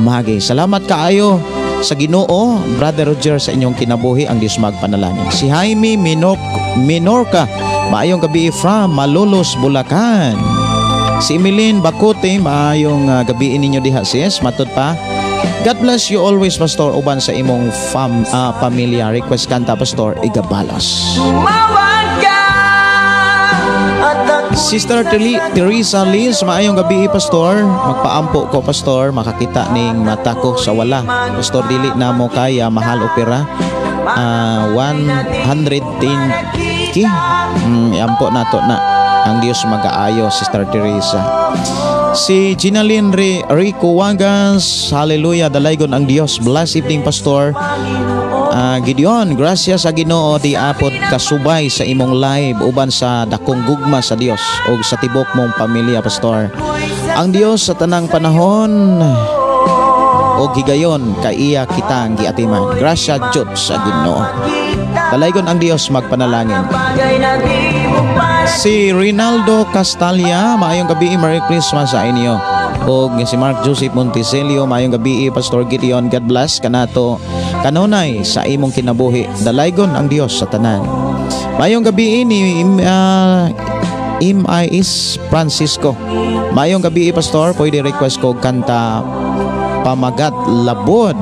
B: Magi. Salamat kaayo sa Ginoo, Brother Roger, sa inyong kinabuhi. Ang Dios magpanalangin. Si Jaime Minorca, maayong gabi from Malolos, Bulacan. Si Emilene Bakote, maayong gabi ninyo diha, sis. Matud pa. God bless you always, Pastor, uban sa imong pamilya. Request kanta, Pastor, Igabalos. Sister Teresa Liz, maayong gabi, Pastor. Magpaampo ko, Pastor, makakita ning mata ko sa wala. Pastor, dili na mo kaya, mahal opera. 110 ki. Iampo nato na. Ang Dios magaayo, Sister Teresa. Si Ginaline Rico Wagas, hallelujah, dalaygon ang Dios. Bless evening, Pastor. Gideon, gracias sa Ginoo di apod kasubay sa imong live uban sa dakong gugma sa Dios og sa tibok mong pamilya, Pastor. Ang Dios sa tanang panahon og higayon kay iya kitang giatiman. Gracias jud sa Ginoo. Dalaygon ang Dios magpanalangin. Si Rinaldo Castalia, maayong gabi, Merry Christmas sa inyo. Og si Mark Joseph Monticelio, maayong gabi, Pastor Gideon, God bless kanato kanunay sa imong kinabuhi. Dalaygon ang Dios sa tanan. Maayong gabi ni M.I.S. Francisco. Maayong gabi, Pastor, pwede request ko kanta Pamagat Labod.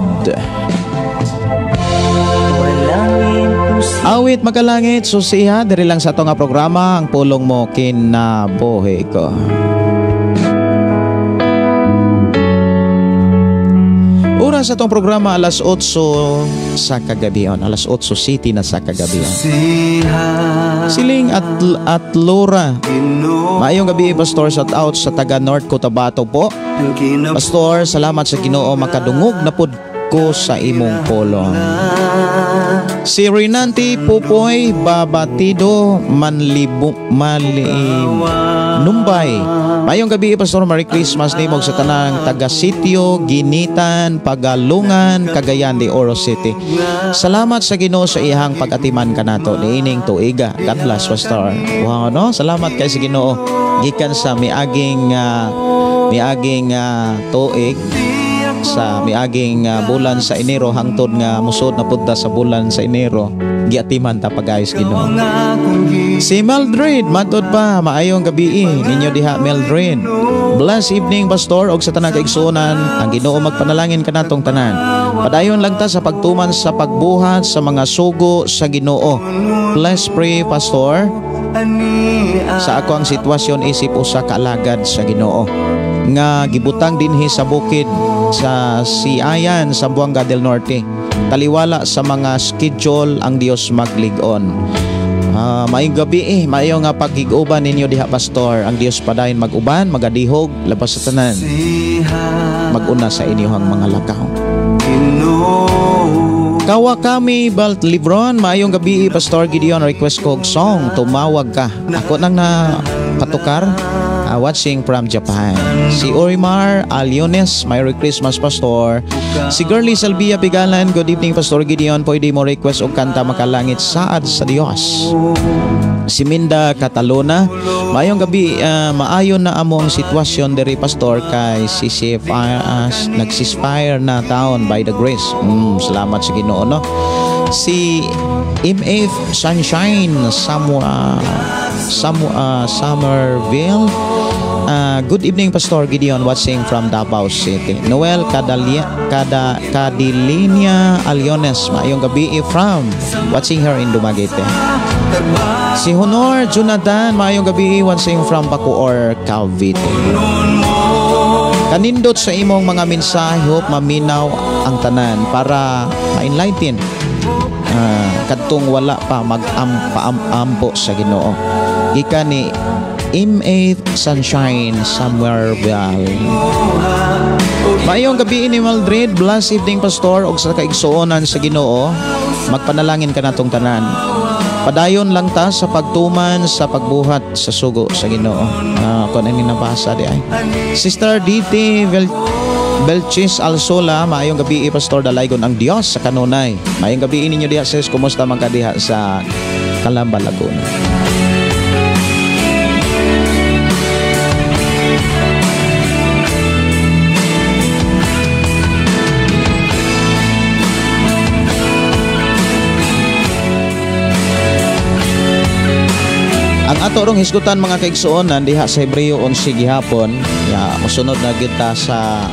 B: Awit makalangit, susiha, diri lang sa ato nga programa, ang pulong mo kinabuhi ko. Oras sa atong programa alas 8 sa kagabion, alas 8 City na sa kagabion. Siling at Laura, maayong gabi, Pastor, shout out sa taga North Cotabato po. Pastor, salamat sa Ginoo, makadungog na pud ko sa imong pulong. Si Rinanti Pupoy Babatido Manlibu Mali Numbay. Mayong gabi, Pastor, Merry Christmas nimo sa tanang taga Sitio Ginitan, Pagalungan, Cagayan de Oro City. Salamat sa Ginoo sa iyang pag-atiman kanato niining tuiga. God bless, Pastor. Wow, no? Salamat kay sa Ginoo gikan sa miaging tuig, sa miaging bulan sa Enero hangtod nga musod na pud ta sa bulan sa Enero, giatiman ta pag-ayos Ginoo. Si Mildred, matod pa, maayong gabi ninyo diha, Mildred. Bless evening, Pastor, og sa tanang kaigsuonan, ang Ginoo magpanalangin kanatong tanan. Padayon lang ta sa pagtuman sa pagbuhat sa mga sugo sa Ginoo. Bless pray, Pastor. Sa ako ang sitwasyon isip usa ka alagad sa Ginoo nga gibutang dinhi sa bukid sa Siayan, Zamboanga del Norte. Taliwala sa mga schedule ang Dios maglig-on. Maayong gabi maayo nga paghig-uban ninyo diha, Pastor. Ang Dios padayon mag-uban, magadihog lapas sa tanan. Mag-una sa inyong mga lakaw. Kawakami Balt Libron, maayong gabi, Pastor Gideon, request ko og song Tumawag Ka. Ako nang na patukar. Watching from Japan. Si Orimar Aliones, Merry Christmas, Pastor. Si Girlie Salvia Pigalan, good evening, Pastor Gideon, pwede mo request og kanta Makalangit Saad sa Dios. Si Minda Catalona, maayong gabi, maayon na among sitwasyon diri, Pastor, kay si nag-ceasefire na taon by the grace. Salamat sa Ginoo, no. Si MF Sunshine Somerville. Good evening, Pastor Gideon, watching from Davao City. Noel Cadilinia Aliones, maayong gabi from watching her in Dumaguete. Si Honor Jonathan, maayong gabi, watching from Bacoor, Cavite. Kanindot sa imong mga mensahe, hope maminaw ang tanan para ma-enlighten kadtong wala pa mag-ampo sa Ginoo. Gikan ni M.A. Sunshine Somerville. Maayong gabi ni Mildred, blessed evening, Pastor, og sa kaigsuonan sa Ginoo, magpanalangin kanatong tanan. Padayon lang ta sa pagtuman sa pagbuhat sa sugo sa Ginoo. Kung ano nabasa di ay. Sister DT Belchis Alsola, maayong gabi Pastor Dalaygon ang Dios sa kanunay. Maayong gabi ninyo diha sis, kumusta man ka diha sa Calamba, Laguna. Ang ato rong hisgutan mga kaigsuonan diha sa Hebreo 11 gihapon, ya mosunod na kita sa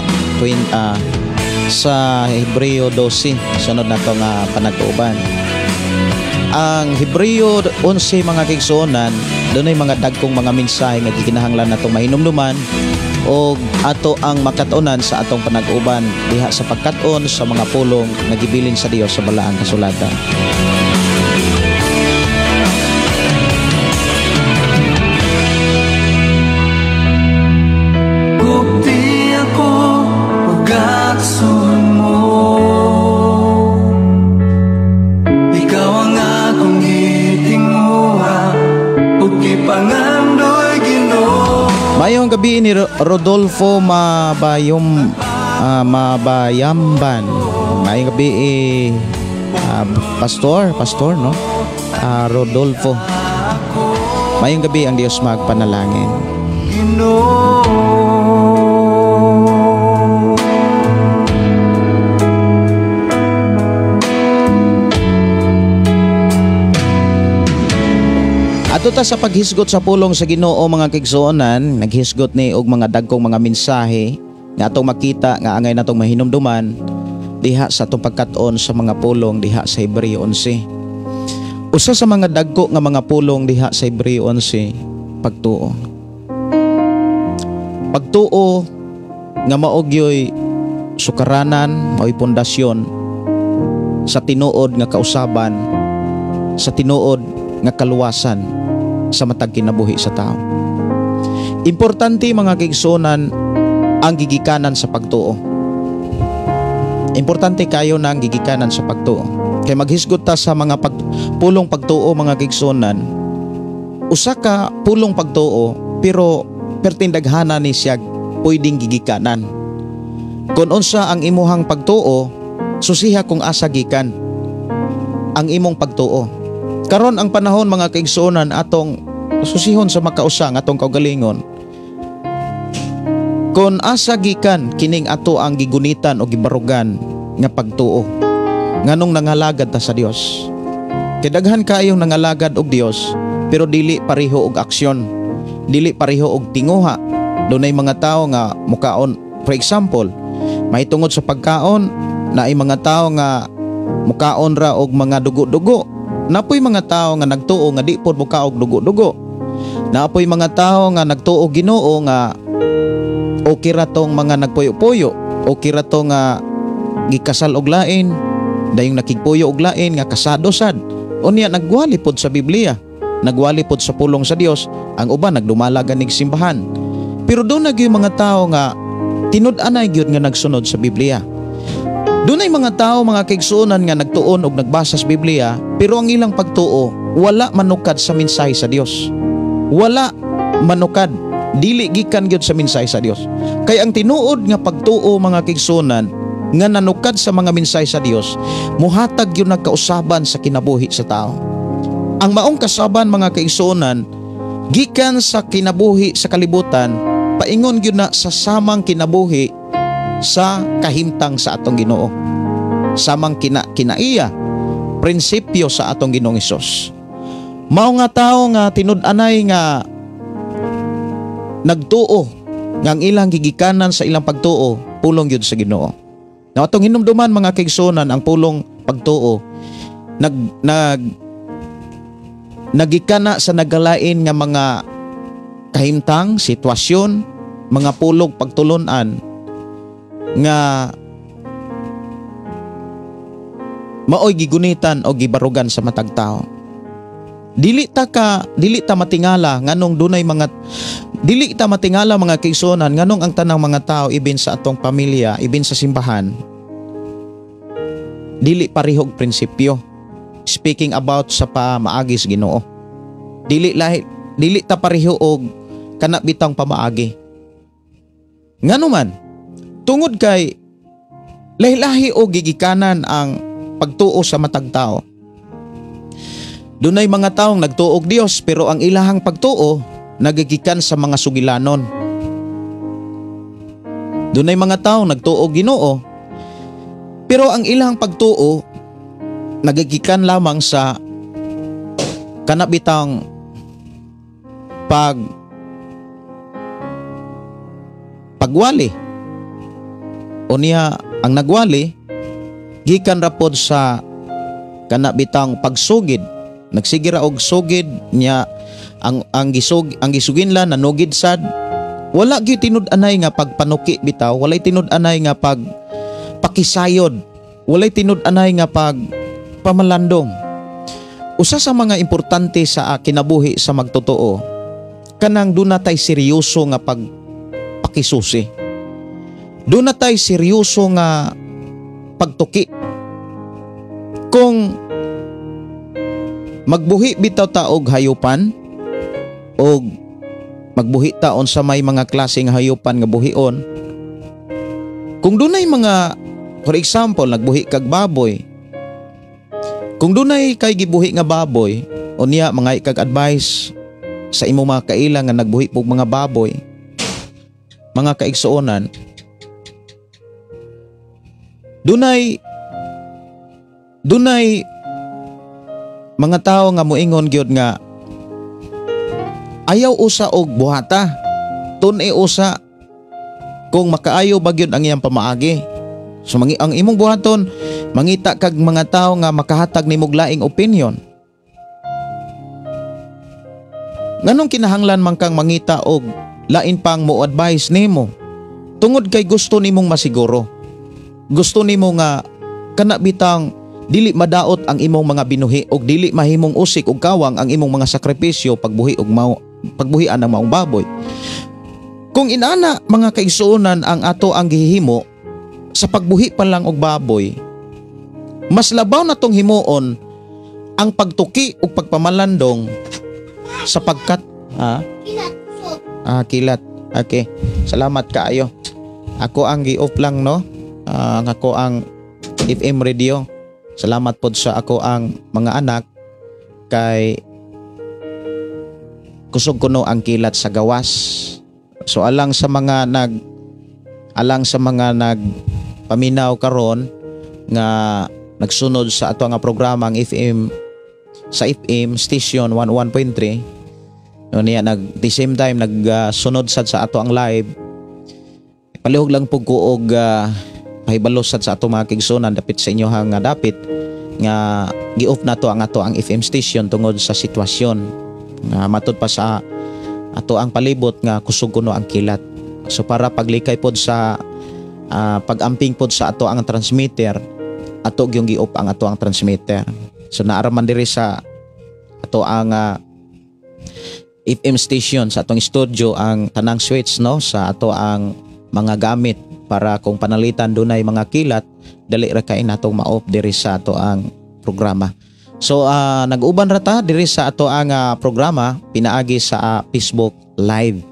B: sa Hebreo 12, sunod na to nga panag-uban. Ang Hebreo 11 mga kaigsuonan, dunay mga dagkong mga mensahe nga gikinahanglan nato mahinumduman og ato ang makat-onan sa atong panag-uban diha sa pagkat-on sa mga pulong nga gibilin sa Dios sa balaang kasulatan. Mayong gabi ni Rodolfo Mabayamban. Mayong gabi pastor no? Rodolfo. Mayong gabi ang Dios magpanalangin. Ato ta sa paghisgot sa pulong sa Ginoo mga kaigsuonan, naghisgot ni og mga dagkong mga mensahe nga atong makita nga angay natong mahinumduman diha sa atong pagkat-on sa mga pulong diha sa Hebreo 11. Usa sa mga dagko nga mga pulong diha sa Hebreo 11, pagtuo. Pagtuo nga mao gyoy sukaranan, mao'y pundasyon sa tinuod nga kausaban, sa tinuod nga kaluwasan sa matag kinabuhi sa tao. Importante mga kaigsuonan ang gigikanan sa pagtuo. Importante kayo na ang gigikanan sa pagtuo. Kay maghisgot ta sa mga pulong pagtuo mga kaigsuonan, usa ka pulong pagtuo pero pertindaghana ni siya pwedeng gigikanan. Kung unsa ang imuhang pagtuo, susiha kung asa gikan ang imong pagtuo. Karon ang panahon mga kaigsuonan atong susihon sa makausa nga atong kaugalingon. Kon asa gikan kining ato ang gigunitan o gibarugan nga pagtuo nganong nangalagad ta sa Dios. Kay daghan kaayong nangalagad og Dios pero dili pareho og aksyon, dili pareho og tinguha. Dunay mga tawo nga mukaon, for example, mahitungod sa pagkaon naay mga tawo nga mukaon ra og mga dugo-dugo. Napoy mga tao nga nagtuo nga di pod mukaog dugo-dugo. Napoy mga tao nga nagtuo Ginoo nga okay ra tong mga nagpuyo-puyo, okay ra to nga gikasal og lain, dayong nakigpuyo og lain nga kasado sad. Unya nagwali pod sa Biblia, nagwali pod sa pulong sa Dios, ang uban nagdumalagan nig simbahan. Pero doon na gyud mga tao nga tinud-anay gyud nga nagsunod sa Biblia. Dunay mga tao mga kaigsuonan nga nagtuon og nagbasa sa Biblia pero ang ilang pagtuo wala manukad sa mensahe sa Dios. Wala manukad, dili gikan gyud sa mensahe sa Dios. Kay ang tinuod nga pagtuo mga kaigsuonan nga nanukad sa mga mensahe sa Dios, muhatag gyud nagkausaban sa kinabuhi sa tao. Ang maong kasaban mga kaigsuonan gikan sa kinabuhi sa kalibutan, paingon gyud na sa samang kinabuhi sa kahimtang sa atong Ginoo, samang kinaiya prinsipyo sa atong Ginoong Hesus. Mao nga tao nga tinud-anay nga nagtuo nga ang ilang gigikanan sa ilang pagtuo pulong gyud sa Ginoo. Now atong hinumduman mga kaigsuonan ang pulong pagtuo nagikana sa nagalain nga mga kahimtang, sitwasyon, mga pulong pagtulon-an nga maoy gigunitan o gibarugan sa matag tao. Dili ta matingala nganong dunay mga dili ta matingala mga kaigsuonan nganong ang tanang mga tao ibin sa atong pamilya, ibin sa simbahan, dili parehog prinsipyo. Speaking about sa pamaagi sa Ginoo. Dili lahi, dili ta pareho og kana bitang pamaagi. Ngano man, tungod kay lahi-lahi og gigikanan ang pagtuo sa matag tao. Dunay mga taong nagtuo og Dios, pero ang ilahang pagtuo nagigikan sa mga sugilanon. Dunay mga taong nagtuo og Ginoo, pero ang ilang pagtuo nagigikan lamang sa kanabitang pagwali. O niya ang nagwali gikan ra pod sa kanabitang pagsugid. Nagsige ra og sugid niya, ang gisuginlan nanugid sad. Wala gyud tinud-anay nga pagpanuki bitaw, walay tinud-anay nga pag pakisayod, walay tinud-anay nga pag pamalandong. Usa sa mga importante sa kinabuhi sa magtotoo, kanang duna tay seryoso nga pagpakisusi. Duna tay seryoso nga pagtuki. Kung magbuhi bitaw ta og hayupan, og magbuhi ta unsa may mga klase nga hayupan nga buhion, kung dunay mga, for example, nagbuhi kag baboy, kung dunay kay gibuhi nga baboy, unya mga kag advice sa imong mga kaila nga nagbuhi pog mga baboy, mga kaigsuonan, dunay mga tao nga moingon gyud nga ayaw usa og buhata, tun-i usa kung makaayo ba gyud ang iyang pamaagi. So ang imong buhaton, mangita kag mga tao nga makahatag nimog laing opinion. Nganong kinahanglan man kang mangita og lain pang mo-advise nimo? Tungod kay gusto nimong masiguro. Gusto nimo nga kana bitang dili madaot ang imong mga binuhi og dili mahimong usik og kawang ang imong mga sakripisyo pagbuhi og mao, pagbuhian ang maong baboy. Kung inana mga kaigsuonan ang ato ang gihimo sa pagbuhi pa lang og baboy, mas labaw na tong himuon ang pagtuki ug pagpamalandong sapagkat kilat. Okay. Salamat kaayo. Ako ang gi-off lang, no. Ang ako ang FM radio. Salamat pod sa ako ang mga anak kay kusog kuno ang kilat sa gawas. So alang sa mga nagpaminaw karon nga nagsunod sa ato nga programa ang FM sa FM station 101.3, no, niya nag the same time nagsunod sad sa ato ang live. Palihog lang pug ko og pahibalo sad sa ato mga kigsunan dapit sa inyohang nga dapit nga gi-off nato ang ato ang FM station tungod sa sitwasyon nga matud pa sa ato ang palibot nga kusog kuno ang kilat. So para paglikay pod sa pag-amping pod sa ato ang transmitter, ato gyung gi-off ang ato ang transmitter. So naara man diri sa ato ang FM station sa atong studio ang tanang switch, no, sa ato ang mga gamit para kung panalitan dunay mga kilat, dali ra kay natong ma-off diri sa ato ang programa. So nag-uban ra ta diri sa ato ang programa pinaagi sa Facebook Live.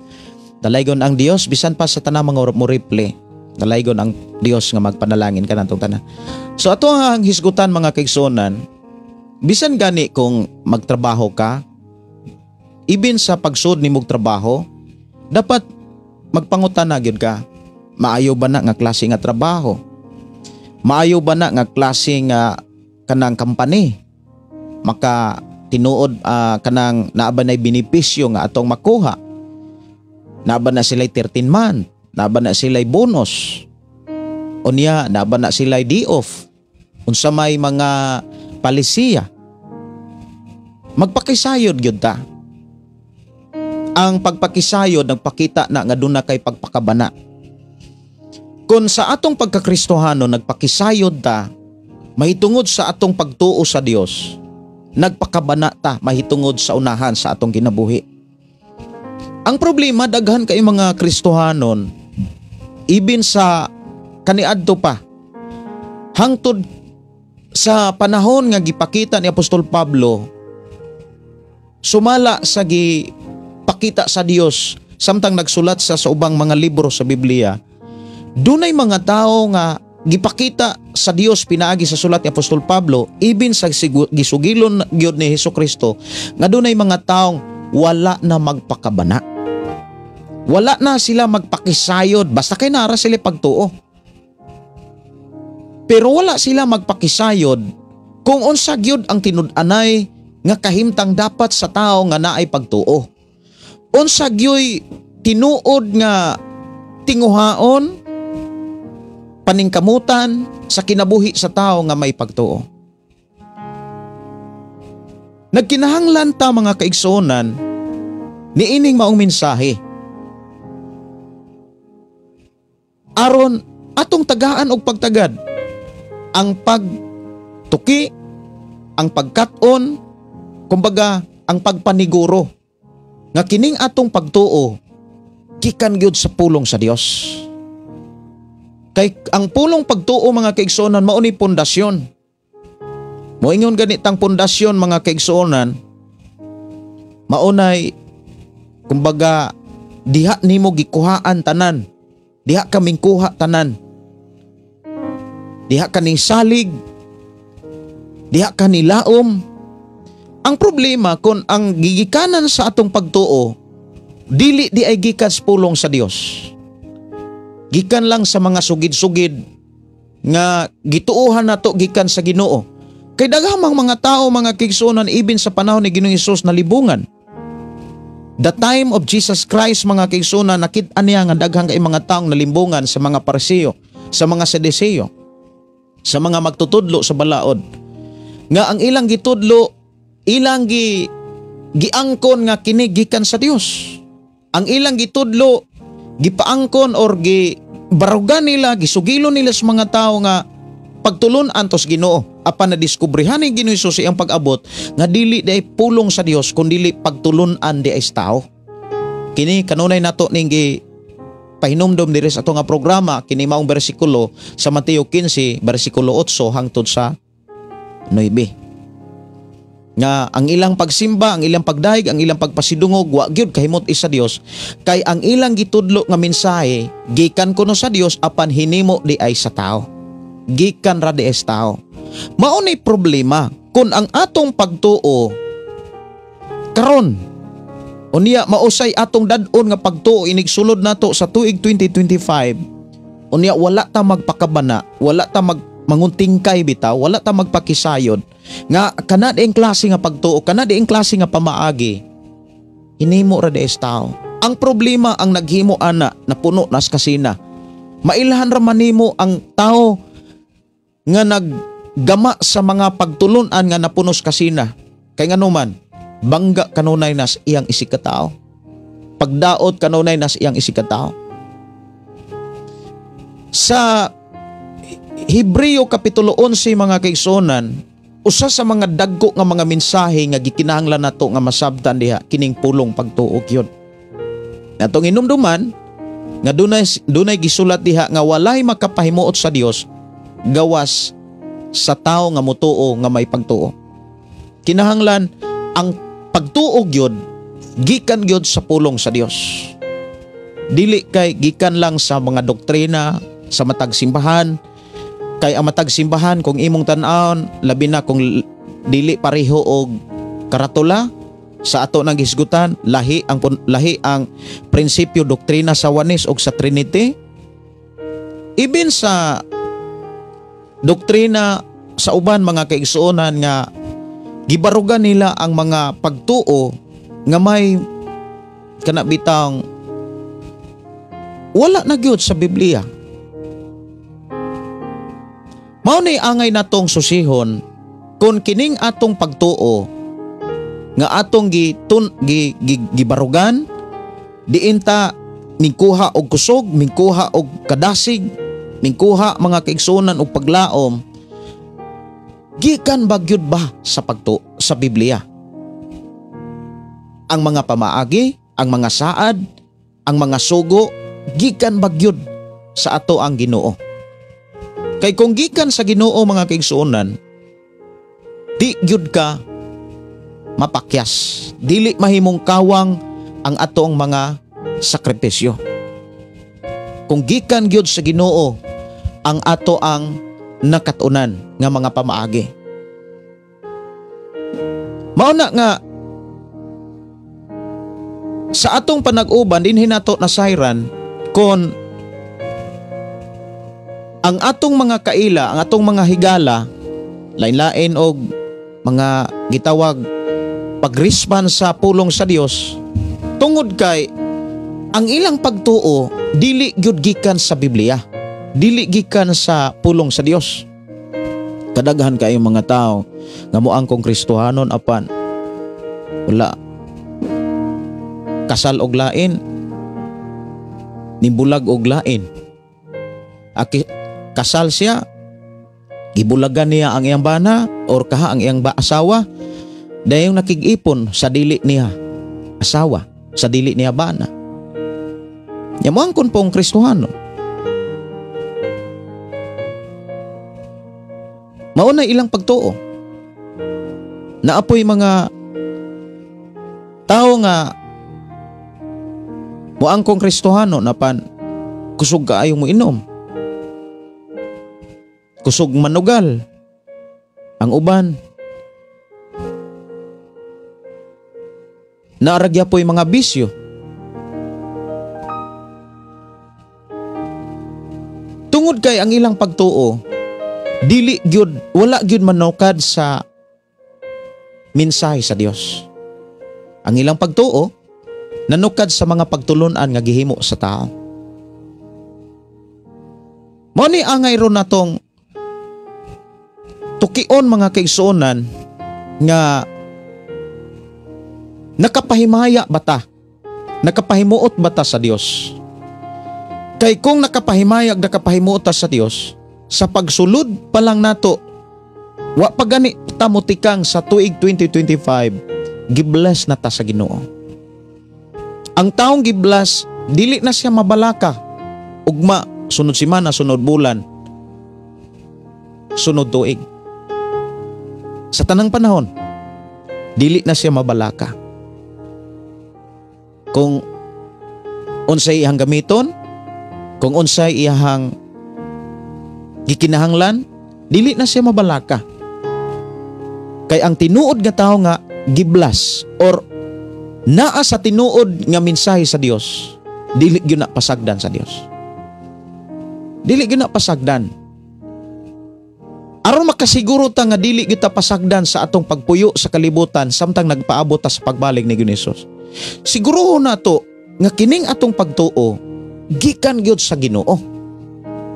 B: Dalaygon ang Dios bisan pa sa tanang mga mo replay. Dalaygon ang Dios nga magpanalangin kanatong tanan. So ato ang hisgutan mga kaigsuonan, bisan gani kung magtrabaho ka, ibin sa pagsud nimog trabaho, dapat magpangutan na gyud ka. Maayo ba na nga klase nga trabaho? Maayo ba na nga klase nga kanang company? Maka tinuod kanang naa ba nay benepisyo nga atong makuha? Naa ba na sila'y 13 month? Naa ba na sila'y bonus? Unya, naa ba na sila'y day off? Unsa may mga palisiya? Magpakisayod gyud ta. Ang pagpakisayod nagpakita na nga duna kay pagpakabana. Kung sa atong pagkakristohano nagpakisayod ta, mahitungod sa atong pagtuo sa Dios, nagpakabana ta mahitungod sa unahan sa atong kinabuhi. Ang problema, daghan kay mga Kristohanon ibin sa kaniadto pa hangtod Sa panahon nga gipakita ni Apostol Pablo, sumala sa gipakita sa Dios samtang nagsulat sa ubang mga libro sa Biblia, dunay mga tao nga gipakita sa Dios pinaagi sa sulat ni Apostol Pablo, ibin sa gisugilon gyud ni Hesukristo nga dunay mga taong wala na magpakabana. Wala na sila magpakisayod basta kay nara sila pagtuo. Pero wala sila magpakisayod kung unsa gyud ang tinud-anay nga kahimtang dapat sa tao nga naay pagtuo. Unsa gyud tinuod nga tinguhaon, paningkamutan sa kinabuhi sa tao nga may pagtuo. Nagkinahanglan ta, mga kaigsuonan, niining maong mensahe aron atong tagaan og pagtagad ang pagtuki, ang pagkat-on, kumbaga ang pagpaniguro nga kining atong pagtuo gikan gyud sa pulong sa Dios. Kay ang pulong pagtuo, mga kaigsuonan, mao ni pundasyon. Moingon ganitang pundasyon, mga kaigsuonan, maunay kumbaga diha nimo gikuhaan tanan, diha ka mingkuha tanan, diha ka ning salig, diha ka nilaom. Ang problema kung ang gigikanan sa atong pagtuo dili di ay gikan sa pulong sa Dios, gikan lang sa mga sugid-sugid nga gituohan nato gikan sa Ginoo. Kay daghamang mga tao, mga kaigsuonan, ibin sa panahon ni Ginoong Hesus na libungan. The time of Jesus Christ, mga kaigsuonan, nakit-an niya nga daghang kay mga taong nalimbungan sa mga Pariseo, sa mga Saduseo, sa mga magtutudlo sa balaod, nga ang ilang gitudlo, ilang giangkon nga kini gikan sa Dios. Ang ilang gitudlo, gipaangkon or gibarugan nila, gisugilo nila sa mga tao nga pagtulon-an tos Ginoo. Apan nadiskubrehan ni Ginoo Hesus iyang pag-abot nga dili di ay pulong sa Dios kundi pagtulun-an di ay sa tao. Kini kanunay nato ning pahinumdom diri sa ato nga programa, kini maong bersikulo sa Mateo 15 bersikulo 8 hangtod sa 9. Nga ang ilang pagsimba, ang ilang pagdayeg, ang ilang pagpasidungog wa gyud kahimot sa Dios, kay ang ilang gitudlo nga mensahe gikan kuno sa Dios apan hinimo di ay sa tao. Gikan ra di ay sa tao. Mao ni problema kung ang atong pagtuo karon unya mausay atong dad-on nga pagtuo inigsulod nato sa tuig 2025, unya wala ta magpakabana, wala ta manguntingkay bitaw, wala ta magpakisayod nga kana dieng klase nga pagtuo, kana dieng klase nga pamaagi hinimo ra di tao. Ang problema ang naghimo ana napuno nas kasina. Mailhan ra man nimo ang tao nga naggama sa mga pagtulun-an nga napuno sa kasina. Kay nganuman, bangga kanunay nas iyang isig katao. Pagdaot kanunay nas iyang isig katao. Sa Hebreo Kapitulo 11, mga kaigsuonan, usa sa mga dagko nga mga mensahe nga gikinahanglan nato nga masabtan diha kining pulong pagtuo gyud. Natong inumduman nga dunay gisulat diha nga walay makapahimuot sa Dios gawas sa tao nga motuo nga may pagtuo. Kinahanglan ang pagtuo gyud gikan gyud sa pulong sa Dios. Dili kay gikan lang sa mga doktrina sa matag simbahan. Kay ang matag simbahan kung imong tan-awon, labi na kung dili pareho og karatula sa ato nang hisgutan, lahi ang prinsipyo doktrina sa Oneness og sa Trinity. Ibin sa doktrina sa uban, mga kaigsuonan, nga gibarugan nila ang mga pagtuo nga may kanabitang wala na gyud sa Biblia. Mao ni angay natong susihon kung kining atong pagtuo nga atong gibarugan diinta mingkuha og kusog, mingkuha og kadasig, mingkuha, mga kaigsuonan, og paglaom, gikan ba gyud ba sa pagtuo sa Biblia? Ang mga pamaagi, ang mga saad, ang mga sugo, gikan ba gyud sa ato ang Ginoo? Kay kung gikan sa Ginoo, mga kaigsuonan, Di gyud ka mapakyas. Dili mahimong kawang ang atong mga sakripisyo. Kung gikan gyud sa Ginoo ang ato ang nakatunan nga mga pamaagi. Mao na nga sa atong panag-uban dinhi nato nasayran kon ang atong mga kaila, ang atong mga higala, lain-lain og mga gitawag pag-respond sa pulong sa Dios, tungod kay ang ilang pagtuo dili gyud gikan sa Biblia, dili gikan sa pulong sa Dios. Kadaghan kayong mga tao nga moangkong Kristohanon apan wala kasal og lain, nibulag og lain. Kasal siya, gibulagan niya ang iyang bana or kaha ang iyang asawa, dayong nakig-ipon sa dili niya asawa, sa dili niya bana. Nya moangkon pong Kristohano. Mao na ilang pagtuo. Naapoy mga tao nga moangkong Kristohano napan kusog kaayo mo inom, kusog manugal ang uban. Naaragya po'y mga bisyo. Tungod kay ang ilang pagtuo dili gyud, wala gyud manukad sa mensahe sa Dios. Ang ilang pagtuo nanukad sa mga pagtulunan nga gihimo sa tao. Mao ni angay ron natong tukion mga kaigsuonan nga nakapahimaya bata, nakapahimuot bata sa Dios. Kay kung nakapahimayag, nakapahimuot ta sa Dios, sa pagsulod pa lang nato, wa pa gani ta motikang sa tuig 2025, gibless na ta sa Ginoo. Ang taong gibless, dili na siya mabalaka. Ugma, sunod simana, sunod bulan, sunod tuig. Sa tanang panahon, dili na siya mabalaka. Kung unsay iyang gamiton, kung unsay iyang gikinahanglan, dili na siya mabalaka. Kay ang tinuod nga tawo nga giblas or naa sa tinuod nga mensahe sa Dios, dili gyud na pasagdan sa Dios. Dili gyud na pasagdan. Aron makasiguro ta nga dili gyud ta pasagdan sa atong pagpuyo sa kalibutan samtang nagpaabot ta sa pagbalik ni Hesus. Siguruhon nato nga kining atong pagtuo gikan gyud sa Ginoo.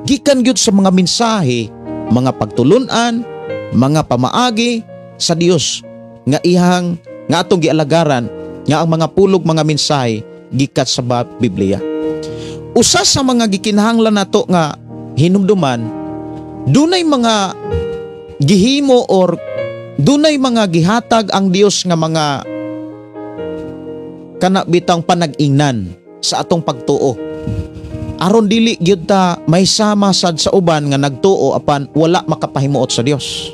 B: Gikan gyud sa mga mensahe, mga pagtulun-an, mga pamaagi sa Dios nga ihang nga atong gialagaran, nga ang mga pulog mga mensahe gikan sa Biblia. Usa sa mga gikinahanglan nato nga hinumduman, dunay mga gihimo or dunay mga gihatag ang Dios nga mga kana bitang panag-ingnan sa atong pagtuo. Aron dili gyud ta may sama sad sa uban nga nagtuo apan wala makapahimuot sa Dios.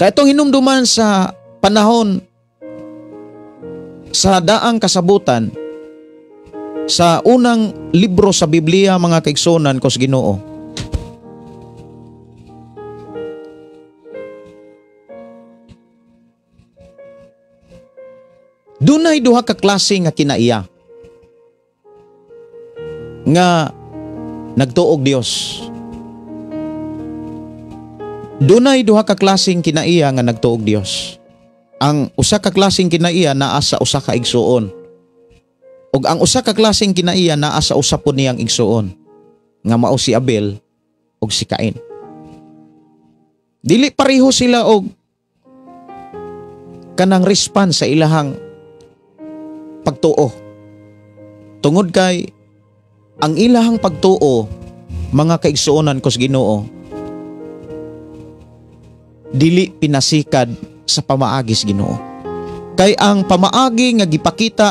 B: Kaya itong hinumduman sa panahon sa daang kasabutan, sa unang libro sa Biblia mga kaigsunan ko sa Ginoo, dunay duha ka klase nga kinaiya nga nagtuog Dios. Dunay duha ka klaseng kinaiya nga nagtuog Dios. Ang usa ka klaseng kinaiya naa sa usa ka igsuon, ug ang usa ka klaseng kinaiya naa sa usa po niyang igsuon nga mao si Abel ug si Cain. Dili pareho sila og kanang response sa ilahang pagtuo. Tungod kay ang ilahang pagtuo mga kaigsuonan ko sa Ginoo dili pinasikad sa pamaagi sa Ginoo. Kay ang pamaagi nga gipakita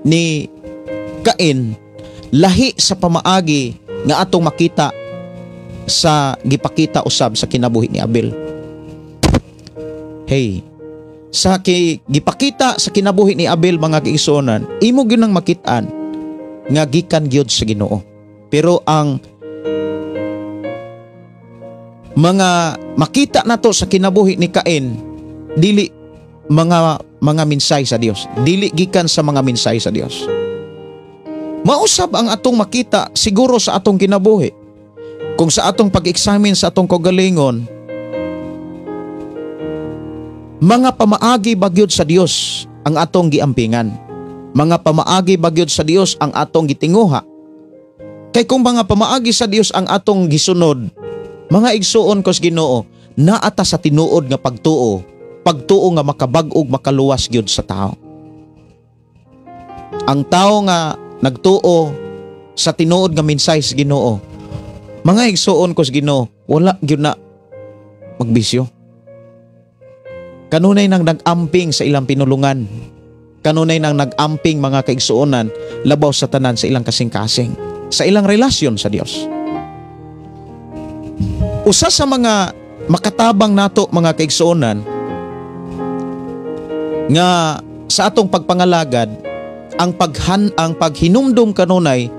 B: ni Cain lahi sa pamaagi nga atong makita sa gipakita usab sa kinabuhi ni Abel. Hey, sa gipakita sa kinabuhi ni Abel, mga kaigsuonan, imo gyud nang makit-an nga gikan gyud sa Ginoo. Pero ang mga makita nato sa kinabuhi ni Cain, dili mga minsay sa Dios, dili gikan sa mga minsay sa Dios. Mausab ang atong makita siguro sa atong kinabuhi. Kung sa atong pag-examine sa atong kaugalingon, mga pamaagi bagyod sa Dios ang atong giampingan. Mga pamaagi bagyod sa Dios ang atong gitinguha. Kay kung mga pamaagi sa Dios ang atong gisunod, mga igsuon kos Ginoo, naata sa tinuod nga pagtuo, pagtuo nga makabag-og makaluwas gyud sa tao. Ang tao nga nagtuo sa tinuod nga mensahe sa Ginoo, mga igsuon kos Ginoo, wala gyud na magbisyo. Kanunay nang nag-amping sa ilang pinulungan. Kanunay nang nag-amping, mga kaigsuonan, labaw sa tanan sa ilang kasing-kasing, sa ilang relasyon sa Dios. Usa sa mga makatabang nato, mga kaigsuonan, nga sa atong pagpangalagad, ang paghinumdum kanunay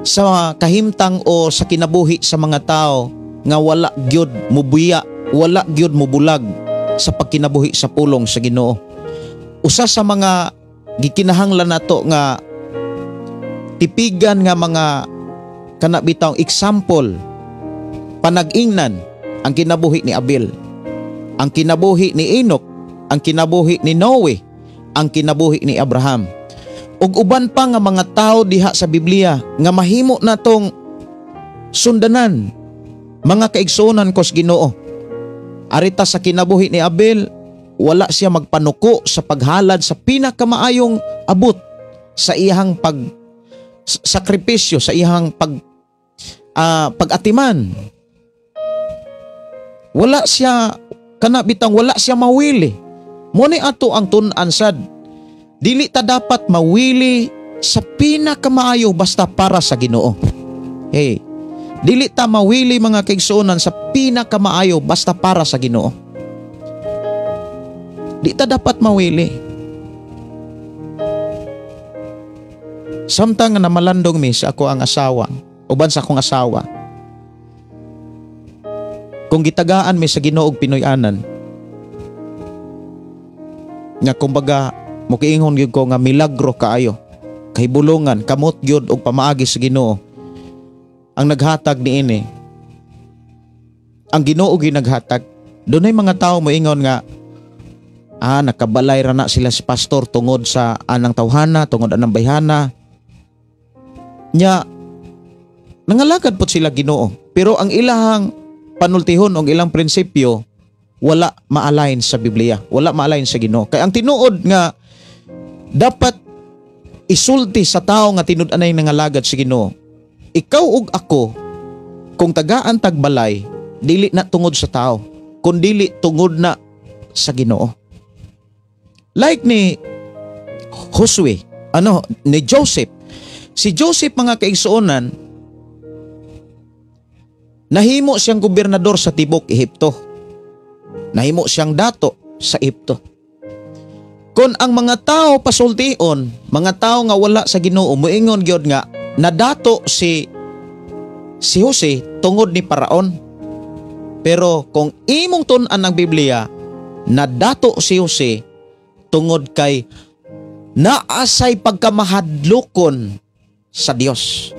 B: sa kahimtang o sa kinabuhi sa mga tao nga wala gyud mubuya, wala gyud mubulag sa pagkinabuhi sa pulong sa Ginoo. Usa sa mga gikinahanglan nato nga tipigan nga mga kana bitawng example, panag-ingnan ang kinabuhi ni Abel, ang kinabuhi ni Enoch, ang kinabuhi ni Noe, ang kinabuhi ni Abraham, ug uban pa nga mga tao diha sa Biblia nga mahimo natong sundanan, mga kaigsuonan kos Ginoo. Arita sa kinabuhi ni Abel, wala siya magpanuko sa paghalad sa pinakamaayong abot sa iyang pag sakripisyo, sa iyang pag-atiman. Wala siya kana bitang wala siya mawili. Mo ni ato ang tun-an sad. Dili ta dapat mawili sa pinakamaayo basta para sa Ginoo. Hey, dili ta mawili, mga kaigsuonan, sa pinakamaayo basta para sa Ginoo. Di ta dapat mawili. Samtang nga namalandong mi sa ako ang asawa, uban sa akong asawa, kung gitagaan mi sa Ginoo og Pinoy-anan, nga kumbaga mukiingon gyud ko nga milagro kaayo, kahibulungan, kamot gyud og pamaagi sa Ginoo ang naghatag niini. Ang Ginoo gyud naghatag. Dunay mga tawo moingon nga nakabalay ra na sila si pastor tungod sa anang tawhana, tungod anang bayhana. Nya nangalagad pod sila Ginoo, pero ang ilahang panultihon og ilang prinsipyo wala ma-align sa Biblia, wala ma-align sa Ginoo. Kay ang tinuod nga dapat isulti sa tao nga tinud-anay nangalagad sa Ginoo, ikaw ug ako kung tagaan tagbalay, dili na tungod sa tao, kundili tungod na sa Ginoo. Like ni Josue, ni Joseph. Si Joseph, mga kaigsuonan, nahimo siyang gobernador sa tibok Ehipto. Nahimo siyang dato sa Ehipto. Kung ang mga tao pasultion, mga tao nga wala sa Ginoo, moingon gyud nga nadato si Jose tungod ni Paraon. Pero kung imong tun-an ang Biblia, nadato si Jose tungod kay naasay pagkamahadlokon sa Dios.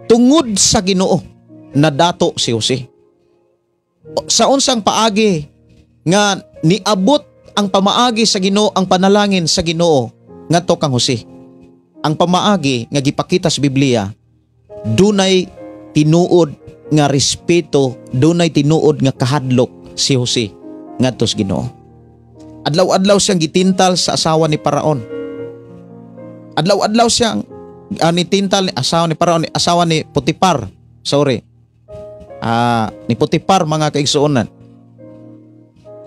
B: Tungod sa Ginoo nadato si Jose. Sa unsang paagi nga niabot ang pamaagi sa Ginoo, ang panalangin sa Ginoo ngadto kang Jose. Ang pamaagi nga gipakita sa Biblia, dunay tinuod nga respeto, dunay tinuod nga kahadlok si Jose ngadto sa Ginoo. Adlaw-adlaw siyang gitintal sa asawa ni Paraon. Adlaw-adlaw siyang nitintal ni asawa ni Paraon, asawa ni Potifar. Sorry. Ni Potifar, mga kaigsuonan.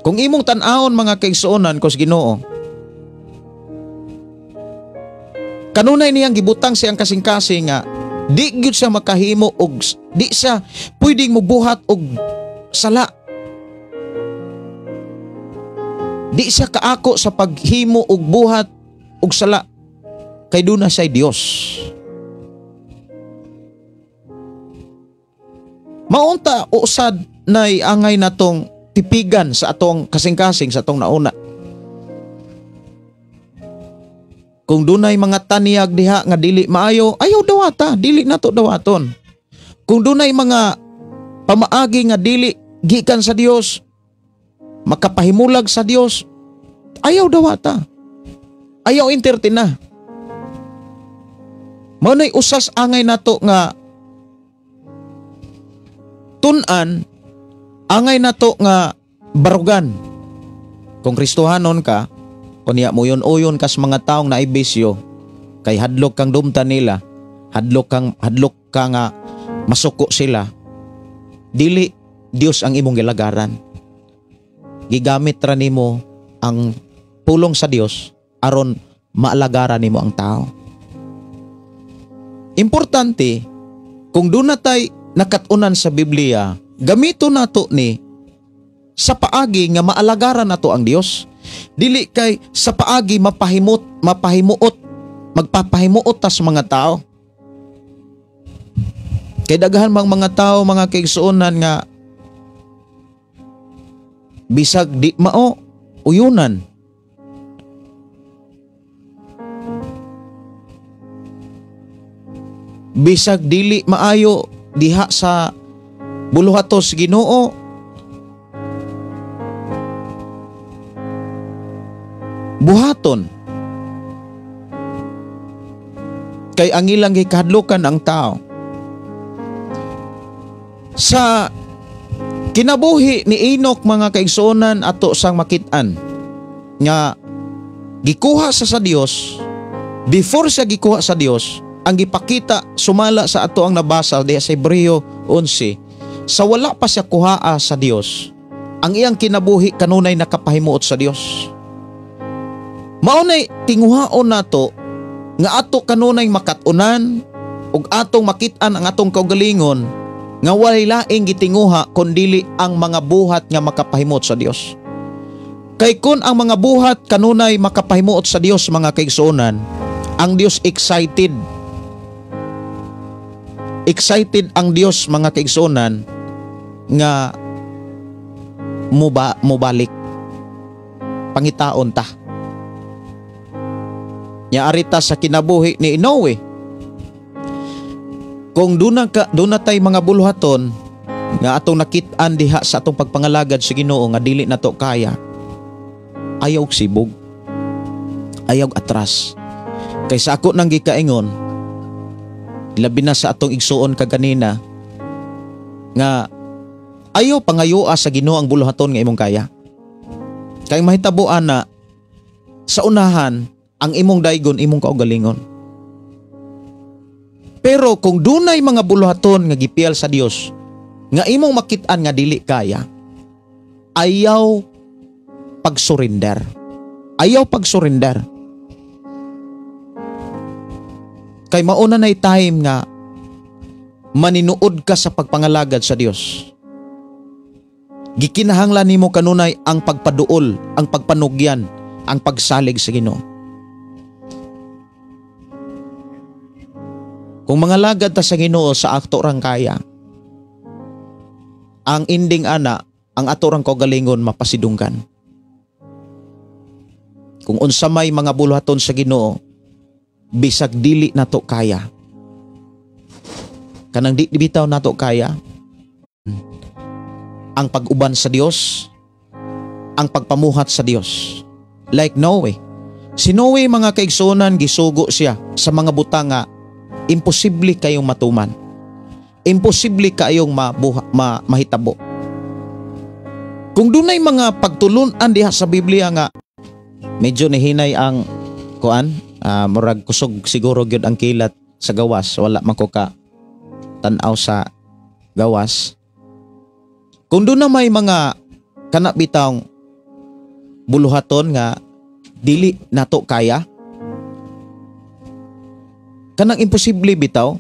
B: Kung imong tan-awon, mga kaigsuonan kos Ginoo, kanunay niyang gibutang siyang kasing-kasing nga di gyud siya makahimo og di siya pwedeng mobuhat og sala. Di siya kaako sa paghimo og buhat og sala kay duna siya'y Dios. Maunta usad nay angay natong tipigan sa atong kasing-kasing sa atong nauna. Kung dunay mga taniyag diha nga dili maayo, ayaw dawata, dili nato dawaton. Kung dunay mga pamaagi nga dili gikan sa Dios, makapahimulag sa Dios, ayaw dawata. Ayaw entertain na. Mao nay usas angay nato nga tun-an, angay nato nga barugan. Kung Kristohanon ka, kunya muyon-uyon kas mga taong naibisyo, kay hadlok kang dumta nila, hadlok ka nga masuko sila, dili Dios ang imong gilagaran. Gigamit ra nimo ang pulong sa Dios aron maalagaran nimo ang tao. Importante, kung doon natay nakat-unan sa Biblia, gamito nato ni sa paagi nga maalagaran nato ang Dios. Dili kay sa paagi mapahimuot, magpapahimuot ta sa mga tao. Kay daghan mang mga tao, mga kaigsuonan nga bisag di mao uyunan. Bisag dili maayo diha sa buluhatos Ginoo, buhaton. Kay ang ilang gikahadlukan ang tao. Sa kinabuhi ni Enoch, mga kaigsuonan, ato sang makit-an nga gikuha sa Dios. Before siya gikuha sa Dios, ang gipakita sumala sa ato ang nabasa diha sa Hebreo 11, sa wala pa siya kuhaa sa Dios, ang iyang kinabuhi kanunay nakapahimuot sa Dios. Maunay tinguhaon nato nga ato kanunay makat-unan ug atong makit-an ang atong kaugalingon nga walay laing gitinguha kundili ang mga buhat nga makapahimuot sa Dios. Kay kun ang mga buhat kanunay makapahimuot sa Dios, mga kaigsuonan, ang Dios excited. Excited ang Dios, mga kaigsuonan, nga mubalik. Pangitaon ta. Nya arita sa kinabuhi ni Noe. Kung duna tay mga buluhaton nga atong nakit-an diha sa atong pagpangalagad sa Ginoo nga dili nato kaya, ayaw sibog, ayaw atras. Kay sa ako nang gikaingon, labi na sa atong igsuon kaganina, nga ayaw pangayoa sa Ginoo ang buluhaton nga imong kaya. Kay mahitabo ana sa unahan ang imong daygon, imong kaugalingon. Pero kung dunay mga buluhaton nga gipiyal sa Dios nga imong makit-an nga dili kaya, ayaw pagsurrender. Ayaw pagsurrender. Kay mauna nay time nga maninuod ka sa pagpangalagad sa Dios. Gikinahanglan nimo kanunay ang pagpaduol, ang pagpanugyan, ang pagsalig sa Ginoo. Kung mga lagad ta sa Ginoo sa ato rang kaya, ang ending ana, ang ato rang kaugalingon mapasidunggan. Kung unsa may mga buluhaton sa Ginoo, bisag dili nato kaya, kanang di bitaw nato kaya, ang pag-uban sa Dios, ang pagpamuhat sa Dios. Like Noe. Si Noe, mga kaigsuonan, gisugo siya sa mga butang nga imposible kayong matuman. Imposible kayong mahitabo. Kung dunay mga pagtulunan diha sa Biblia nga medyo nihinay ang kuan, murag kusog siguro gyud ang kilat sa gawas, wala man ko ka tan-aw sa gawas. Kung doon na may mga kanabitang buluhaton nga dili nato kaya, kanang imposible bitaw,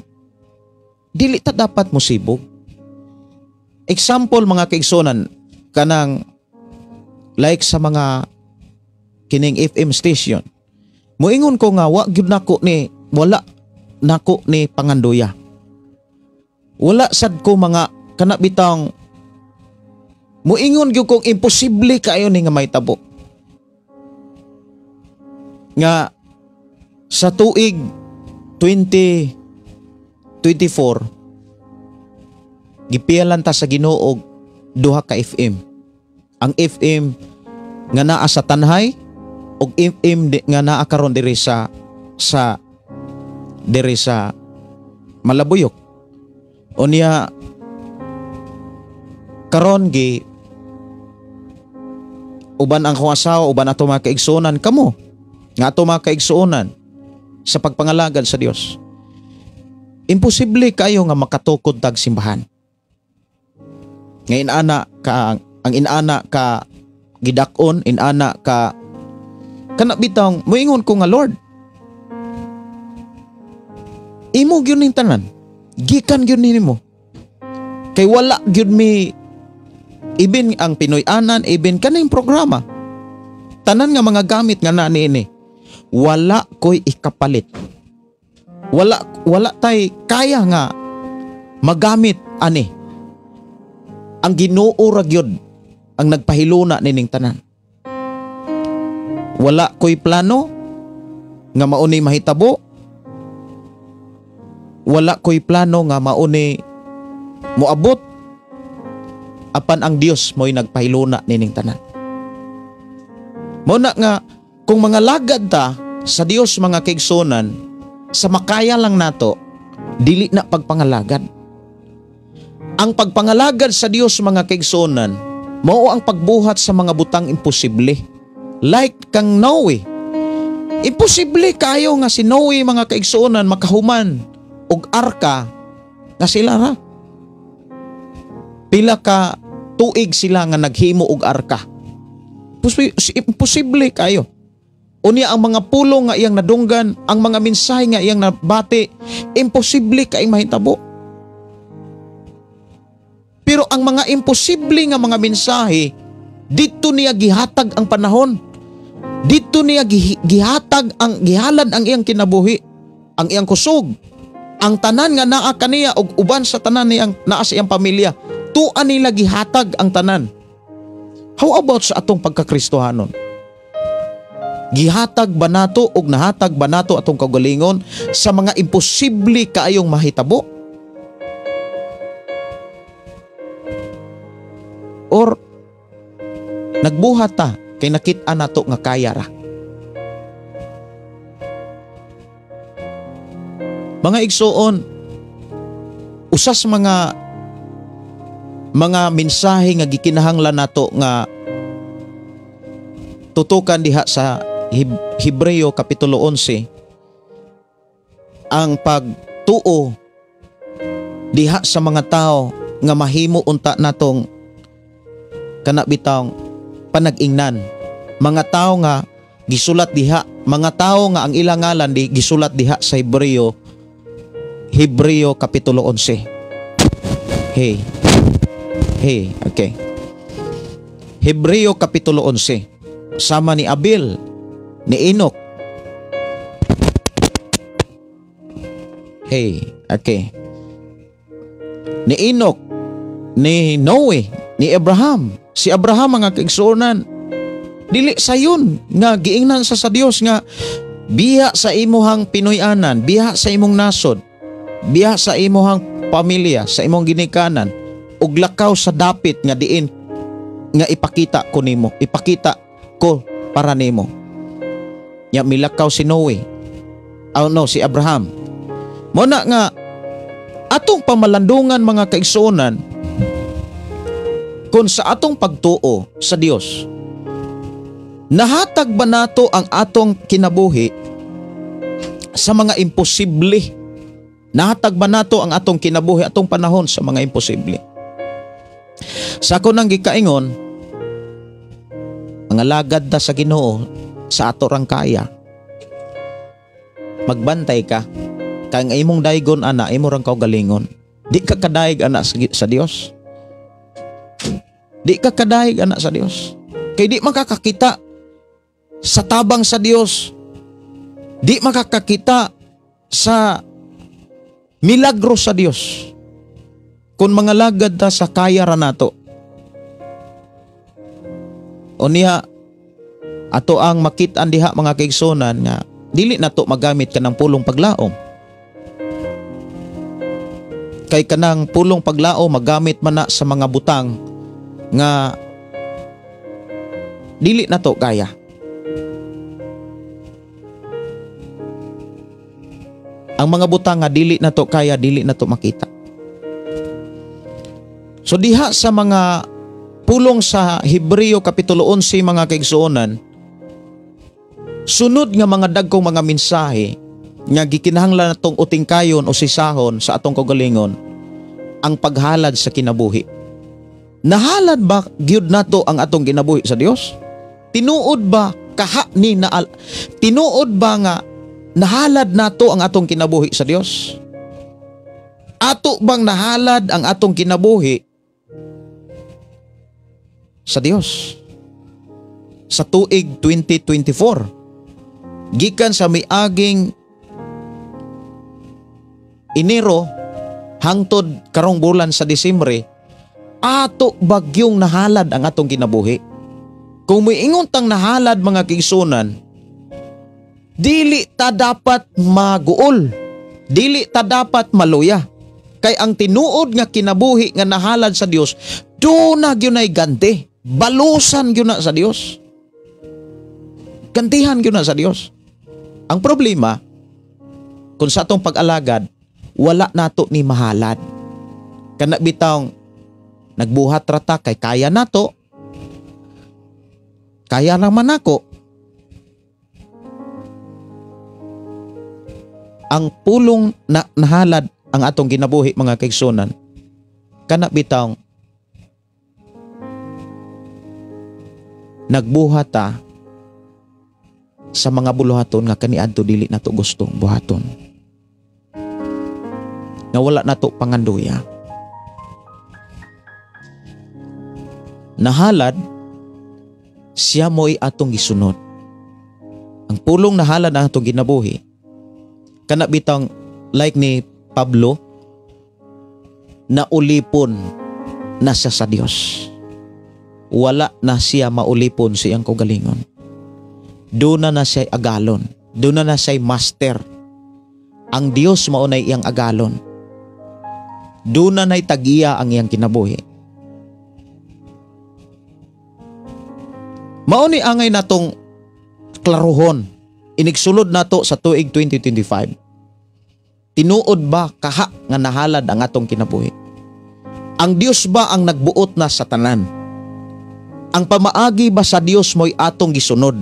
B: dili ta dapat mosibog. Example, mga kaigsunan, kanang like sa mga kining FM station, moingon ko nga wa gyud nako ni, wala nako ni pangandoya. Wala sad ko mga kana bitang moingon gyud kong imposible kaayo ni nga mahitabo. Nga sa tuig 2024 gipialan ta sa Ginoo duha ka FM. Ang FM nga naa sa Tanhay ug FM nga naa karon diri sa diri sa Malabuyok. Unya karon gi uban ang akong asawa, uban ato mga kaigsuonan kamo nga ato mga kaigsuonan sa pagpangalagad sa Dios. Imposible kayo nga makatukod tag simbahan. Nga inana ka ang inana ka gidak-on, inana ka kana bitang moingon ko nga Lord, imo gyud ning tanan, gikan gyud nimo. Kay wala gyud mi ibin ang Pinoy-anan, ibin kaning programa. Tanan nga mga gamit nga naa niini, wala ko'y ikapalit. Wala tay kaya nga magamit ani. Ang Ginoo ra gyud ang nagpahiluna nining tanan. Wala ko'y plano nga mauni mahitabo. Wala ko'y plano nga mauni moabot. Apan ang Dios mo'y nagpahiluna nining tanan. Mao na nga kung mga lagad ta sa Dios mga kaigsuonan, sa makaya lang nato, dili na pagpangalagad. Ang pagpangalagad sa Dios mga kaigsuonan, mao ang pagbuhat sa mga butang imposible. Like kang Noe. Imposible kayo nga si Noe mga kaigsuonan makahuman og arka nga sila ra. Pila ka tuig sila nga naghimo og arka. Imposible kayo. Unya ang mga pulong nga iyang nadunggan, ang mga mensahe nga iyang nabati, imposible kay mahitabo. Pero ang mga imposible nga mga mensahe, dito niya gihatag ang panahon. Dito niya gihatag ang gihalad ang iyang kinabuhi, ang iyang kusog, ang tanan nga naa kaniya og uban sa tanan niyang naa sa iyang pamilya. Tuan nila gihatag ang tanan. How about sa atong pagkakristohanon? Gihatag ba nato og nahatag ba nato atong kaugalingon sa mga imposible kaayong mahitabo? Or nagbuhat ta kay nakit-an nato nga kaya ra? Mga igsoon, usas mga mensahe nga gikinahanglan nato nga tutukan diha sa Hebreo Kapitulo 11, ang pagtuo diha sa mga tao nga mahimo unta natong kana bitawng panag-ingnan. Mga tao nga gisulat diha, mga tao nga ang ilang ngalan di gisulat diha sa Hebreo Kapitulo 11. Hey. Hey, okay. Hebreo Kapitulo 11. Sama ni Abel, ni Enoch. Hey, okay. Ni Enoch, ni Noe, ni Abraham. Si Abraham mga kaigsuonan, dili sayon nga giingnan sa Dios nga biya sa imuhang Pinoy-anan, biya sa imong nasod, biya sa imuhang pamilya, sa imong ginikanan, ug lakaw sa dapit nga diin nga ipakita ko nimo, ipakita ko para nimo. Nya milakaw si Noe. Oh no, si Abraham. Mo na nga atong pamalandungan mga kaigsuonan, kung sa atong pagtuo sa Dios, nahatag ba nato ang atong kinabuhi sa mga imposible? Nahatag ba nato ang atong kinabuhi, atong panahon sa mga imposible? Sa ako nang gikaingon, mga lagad ta sa Ginoo sa ato rang kaya. Magbantay ka, kay ang imong daygon ana, imo rang kaugalingon. Di ka kadayeg ana sa Dios. Di ka kadayeg ana sa Dios. Kay di makakakita sa tabang sa Dios, di makakakita sa milagro sa Dios kung mga lagad ta sa kaya ra nato. O niya ato ang makit-an diha mga kaigsunan nga dili nato magamit kanang pulong paglaom. Kay kanang pulong paglaom magamit man na sa mga butang nga dili nato kaya. Ang mga butang nga dili nato kaya, dili nato makita. So diha sa mga pulong sa Hebreo Kapitulo 11 mga kaigsuonan, sunod nga mga dagkong mga mensahe nga gikinahanglan natong utingkayon o sisahon sa atong kaugalingon, ang paghalad sa kinabuhi. Nahalad ba gyud nato ang atong kinabuhi sa Dios? Tinuod ba kaha ni na tinuod ba nga nahalad nato ang atong kinabuhi sa Dios? Ato bang nahalad ang atong kinabuhi sa Dios sa tuig 2024? Gikan sa miaging Enero hangtod karong bulan sa Disyembre, ato bagyong nahalad ang atong kinabuhi? Kung muingon tang nahalad mga kaigsunan, dili ta dapat maguol, dili ta dapat maluya. Kay ang tinuod nga kinabuhi nga nahalad sa Dios, do na gyud nay ganti, balusan gyud na sa Dios. Gantihan gyud na sa Dios. Ang problema, kung sa atong pag-alagad, wala nato ni mahalad. Kana bitawng nagbuhat rata kay kaya nato, kaya naman ako. Ang pulong na nahalad ang atong kinabuhi mga kaigsunan, kana bitawng nagbuhat ta sa mga buluhaton nga kaniadto dili nato gustong buhaton, nga wala nato panganduya. Nahalad siya mo'y atong gisunod. Ang pulong nahalad ang atong ginabuhi, kana bitang like ni Pablo, naulipon na siya sa Dios. Wala na siya maulipon sa iyang kaugalingon. Doon na siya agalon. Doon na siya master. Ang Dios maunay iyang agalon. Doon na na'y tagiya ang iyang kinabuhi. Mauni angay natong klaruhon. Inigsulod nato sa tuig 2025. Tinuod ba kaha nga nahalad ang atong kinabuhi? Ang Dios ba ang nagbuot na sa tanan? Ang pamaagi ba sa Dios mo'y atong gisunod?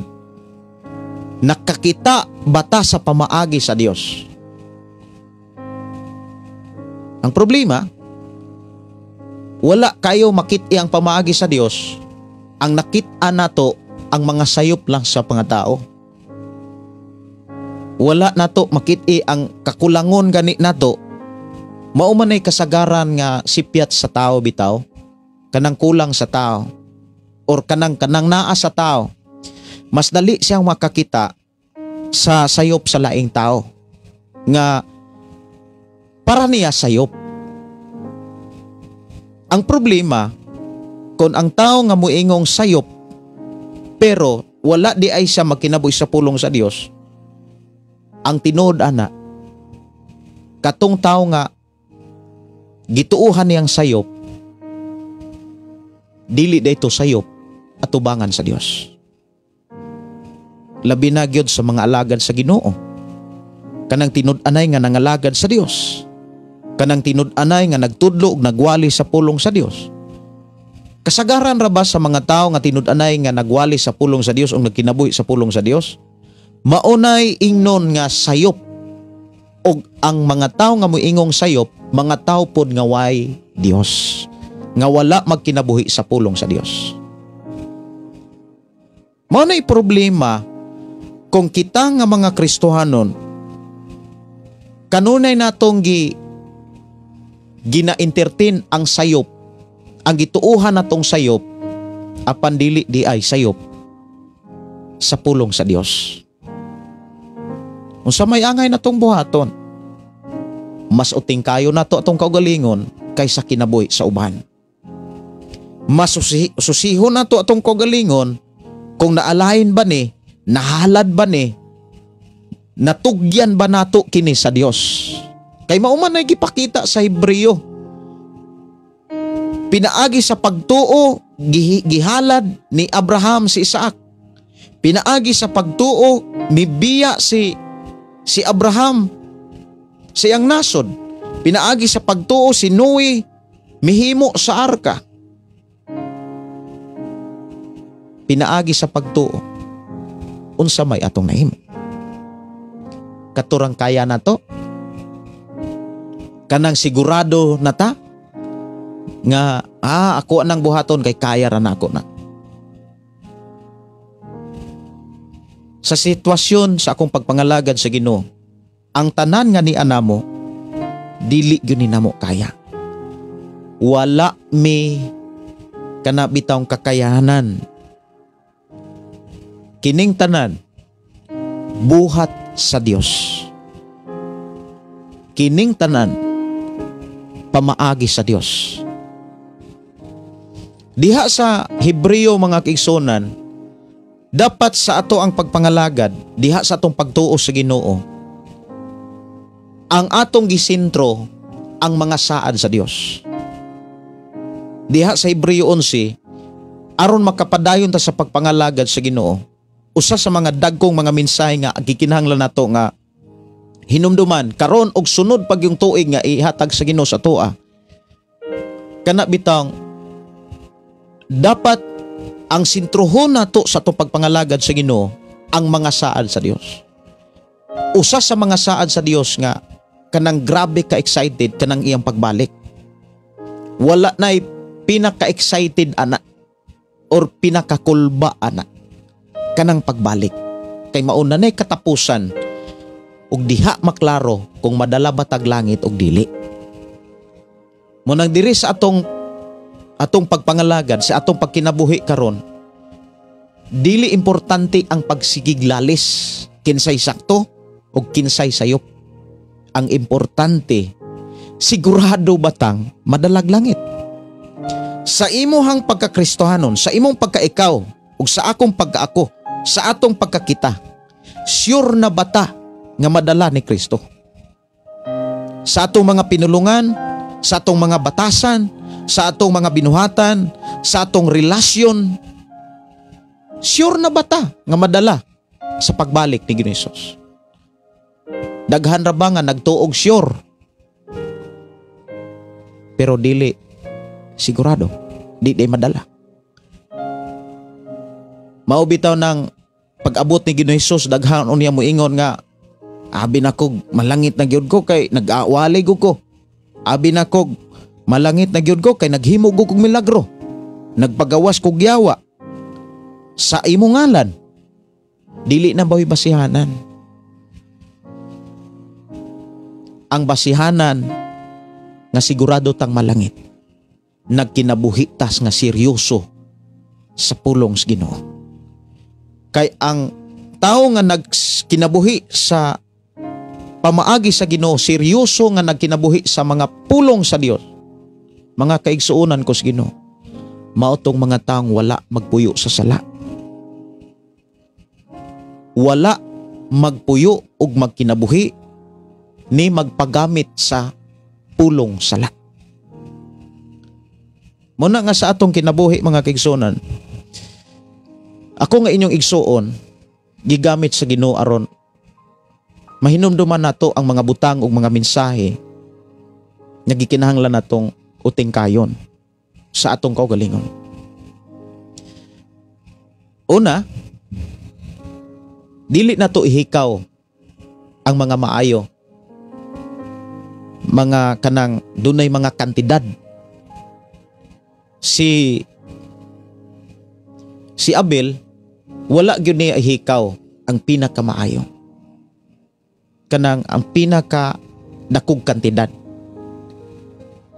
B: Nakakita bata sa pamaagi sa Dios? Ang problema, wala kayo makit-i ang pamaagi sa Dios. Ang nakit-a nato ang mga sayop lang sa pangatao. Wala nato makit-i ang kakulangon gani nato. Mao man ay kasagaran nga sipyat sa tao bitaw, kanang kulang sa tao or kanang naa sa tao. Mas dali siyang makakita sa sayop sa laing tao nga para niya sayop. Ang problema, kung ang tao nga muingong sayop pero wala di ay siya magkinabuhi sa pulong sa Dios, ang tinuod ana katong tao nga gituohan niyang sayop, dili dayto sayop atubangan sa Dios. Labi na gyud sa mga alagad sa Ginoo, kanang tinud-anay nga nangalagad sa Dios, kanang tinud-anay nga nagtudlo ug nagwali sa pulong sa Dios. Kasagaran ra ba sa mga tao nga tinud-anay nga nagwali sa pulong sa Dios o nagkinabuhi sa pulong sa Dios? Maunay ingnon nga sayop, og ang mga tao nga moingong sayop, mga tao pod nga way Dios, nga wala magkinabuhi sa pulong sa Dios. Maunay problema kung kita nga mga Kristohanon kanunay natong gina-entertain ang sayop, ang gituohan natong sayop, apan dili di ay sayop. sa pulong sa Dios. Unsa may angay natong buhaton? Mas uting kayo nato atong kaugalingon kaysa kinabuhi sa uban. Mas susihon nato atong kaugalingon kung naalain ba ni, nahalad ba ni, natugyan ba nato kini sa Dios. Kay mao man ay gipakita sa Hebreo. Pinaagi sa pagtuo, gihalad ni Abraham si Isaac. Pinaagi sa pagtuo, mibiya si Abraham siyang nasod. Pinaagi sa pagtuo si Noe mihimo sa arka. Pinaagi sa pagtuo, unsa may atong nahimo? Katurang kaya nato? Kanang sigurado na ta nga ako anang buhaton kay kaya ra nako na. Sa sitwasyon sa akong pagpangalagad sa Ginoo, ang tanan nga ni anamo dili gyud ni namo kaya. Wala mi kana bitawng kakayahanan. Kining tanan buhat sa Dios. Kining tanan pamaagi sa Dios. Diha sa Hebreo mga kaigsunan, dapat sa ato ang pagpangalagad, diha sa atong pagtuo sa Ginoo, ang atong gisentro ang mga saad sa Dios. Diha sa Hebreo 11, aron makapadayon ta sa pagpangalagad sa Ginoo, usa sa mga dagkong mga mensahe nga gikinahanglan nato nga hinumduman karon og sunod pag yung tuig nga ihatag sa Ginoo sa atoa. Kana bitang dapat ang sentruhon nato sa atong pagpangalagad sa Ginoo ang mga saad sa Dios. Usa sa mga saad sa Dios nga kanang grabe ka excited kanang iyang pagbalik. Wala na'y pinaka-excited ana or pinakakulba ana kanang pagbalik. Kay mauna na'y katapusan ug diha maklaro kung madala ba tag langit og dili. Munang diri sa atong pagpangalagad, sa atong pagkinabuhi karon, dili importante ang pagsigiglalis kinsay sakto o kinsay sayop. Ang importante, sigurado batang madalag langit. Sa imuhang pagkakristohanon, sa imong pagkaikaw ug sa akong pagkaako, sa atong pagkakita, sure na bata nga madala ni Kristo. Sa atong mga pinulungan, sa atong mga batasan, sa atong mga binuhatan, sa atong relasyon, sure na bata nga madala sa pagbalik ni Ginoong Hesus. Daghan ra ba nga nagtuog sure, pero dili sigurado, di madala. Mao bitaw ng pag-abot ni Ginoong Hesus, daghan unya moingon nga abi na kog malangit na gyud ko kay nag-awali ko. Abi na kog malangit na gyud ko kay naghimo ko kog milagro. Nagpagawas kog yawa sa imong ngalan. Dili na ba'y basihanan? Ang basihanan nga sigurado tang malangit, nagkinabuhi tas nga seryoso sa pulong sa Ginoo. Kay ang tao nga nagkinabuhi sa pamaagi sa Ginoo, seryoso nga nagkinabuhi sa mga pulong sa Dios, mga kaigsuonan ko sa Ginoo, mao tong mga taong wala magpuyo sa sala. Wala magpuyo ug magkinabuhi ni magpagamit sa pulong sala. Muna nga sa atong kinabuhi mga kaigsuonan, ako nga inyong igsuon, gigamit sa Ginoo aron mahinumduman nato ang mga butang ug mga mensahe nga gikinahanglan natong uting kayon sa atong kaugalingon. Una, dili nato ihikaw ang mga maayo, mga kanang dunay mga kantidad. Si Abel, wala gyud niya ihikaw ang pinakamaayo, kanang ang pinaka dakog kantidad.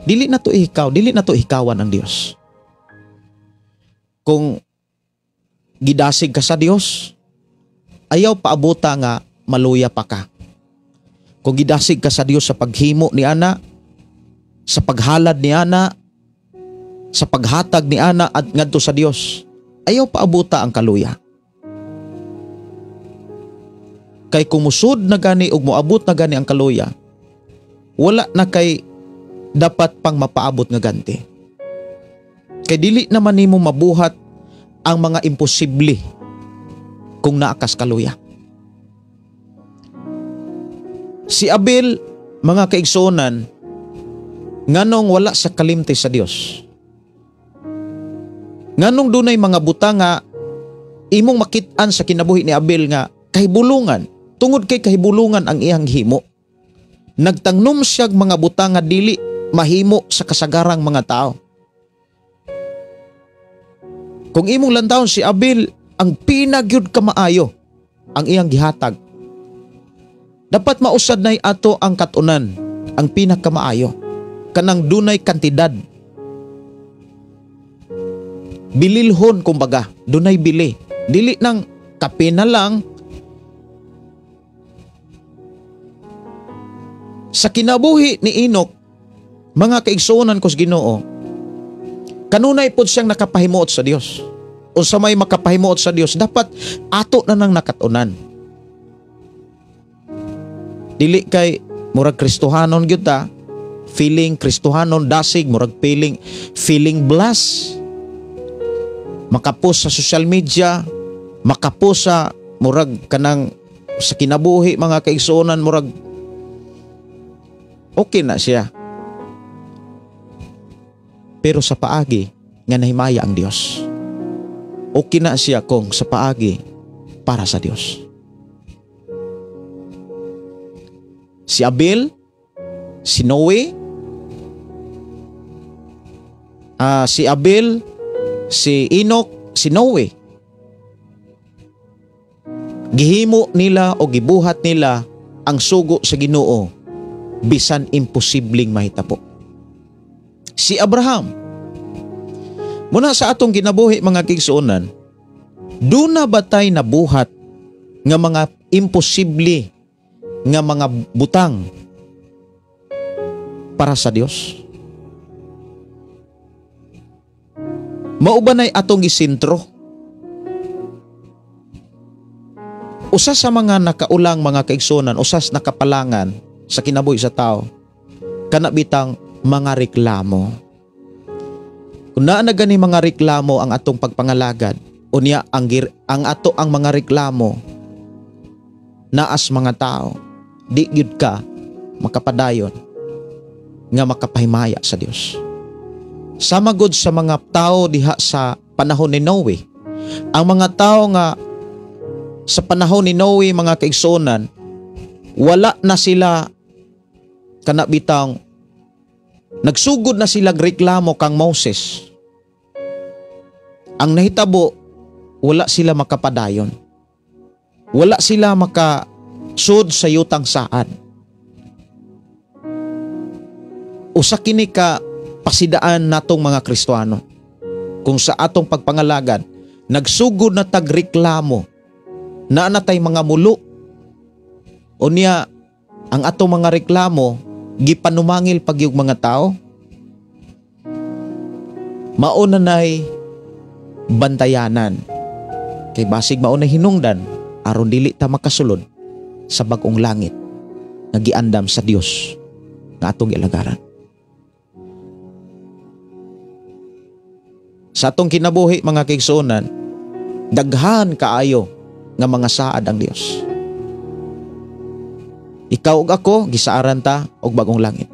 B: Dili na to ihikaw, dili na to hikawan ang Dios. Kung gidasig ka sa Dios, Ayaw paabuta nga maluya pa ka. Kung gidasig ka sa Dios sa paghimo ni ana, sa paghalad ni ana, sa paghatag ni ana at ngadto sa Dios, ayaw paabuta ang kaluya. Kay kung musud na gani ug moabot na gani ang kaluya, wala na kay dapat pang mapaabot nga ganti. Kay dili naman nimo mabuhat ang mga imposible kung naakas kaluya. Si Abel, mga kaigsuonan, nganong wala sa kalimti sa Dios? Nganong dunay mga butang nga imong makit-an sa kinabuhi ni Abel nga kahibulungan, tungod kay kahibulungan ang iyang himo. Nagtangnom siyag mga butang nga dili mahimo sa kasagarang mga tao. Kung imong lantawon si Abel, ang pinagyud kamaayo ang iyang gihatag. Dapat mausad nay ato ang katunan, ang pinakamaayo, kanang dunay kantidad. Bililhon kumbaga, dunay bili. Dili nang kape na lang. Sa kinabuhi ni Enoch, mga kaigsuonan ko sa Ginoo, kanunay pod siyang nakapahimuot sa Dios. O sa may makapahimuot sa Dios, dapat ato na nang nakatunan. Dili kay murag Kristohanon gyud ta, feeling Kristohanon dasig, murag feeling blessed. Makapos sa social media, makapos sa murag kanang sa kinabuhi mga kaigsuonan, murag okay na siya. Pero sa paagi nga nahimaya ang Dios. Okay na siya kung sa paagi para sa Dios. Si Abel, si Noe, si Abel, si Enoch, si Noe. Gihimo nila o gibuhat nila ang sugo sa Ginoo bisan imposibleng mahitabo. Si Abraham, muna sa atong ginabuhi mga kigsuonan, duna ba tay nabuhat nga mga imposible nga mga butang para sa Dios? Mao ba nay atong gisentro? Usa sa mga nakaulang mga kaigsuonan, usas nakapalangan sa kinabuhi sa tao, kana bitang mga reklamo. Kung naa na gani mga reklamo ang atong pagpangalagad, unya ang ato ang mga reklamo naas mga tao, di gyud ka makapadayon nga makapahimaya sa Dios. Sama gud sa mga tao diha sa panahon ni Noe. Ang mga tao nga sa panahon ni Noe mga kaigsuonan, wala na sila kana bitang nagsugod na sila reklamo kang Moses. Ang nahitabo, wala sila makapadayon. Wala sila makasud sa yutang saad. Usa kini ka pasidaan natong mga Kristohano. Kung sa atong pagpangalagad, nagsugod na tagreklamo, naa na tay mga mulo. Unya, ang atong mga reklamo, gipanumangil pagyug mga tao. Mauna nay bantayanan. Kay basig mauna hinungdan, aron dili ta makasulod sa bag-ong langit nga giandam sa Dios nga atong gilagaran. Sa atong kinabuhi mga kaigsuonan, daghan kaayo nga mga saad ang Dios. Ikaw ug ako gisaaran ta og bag-ong langit.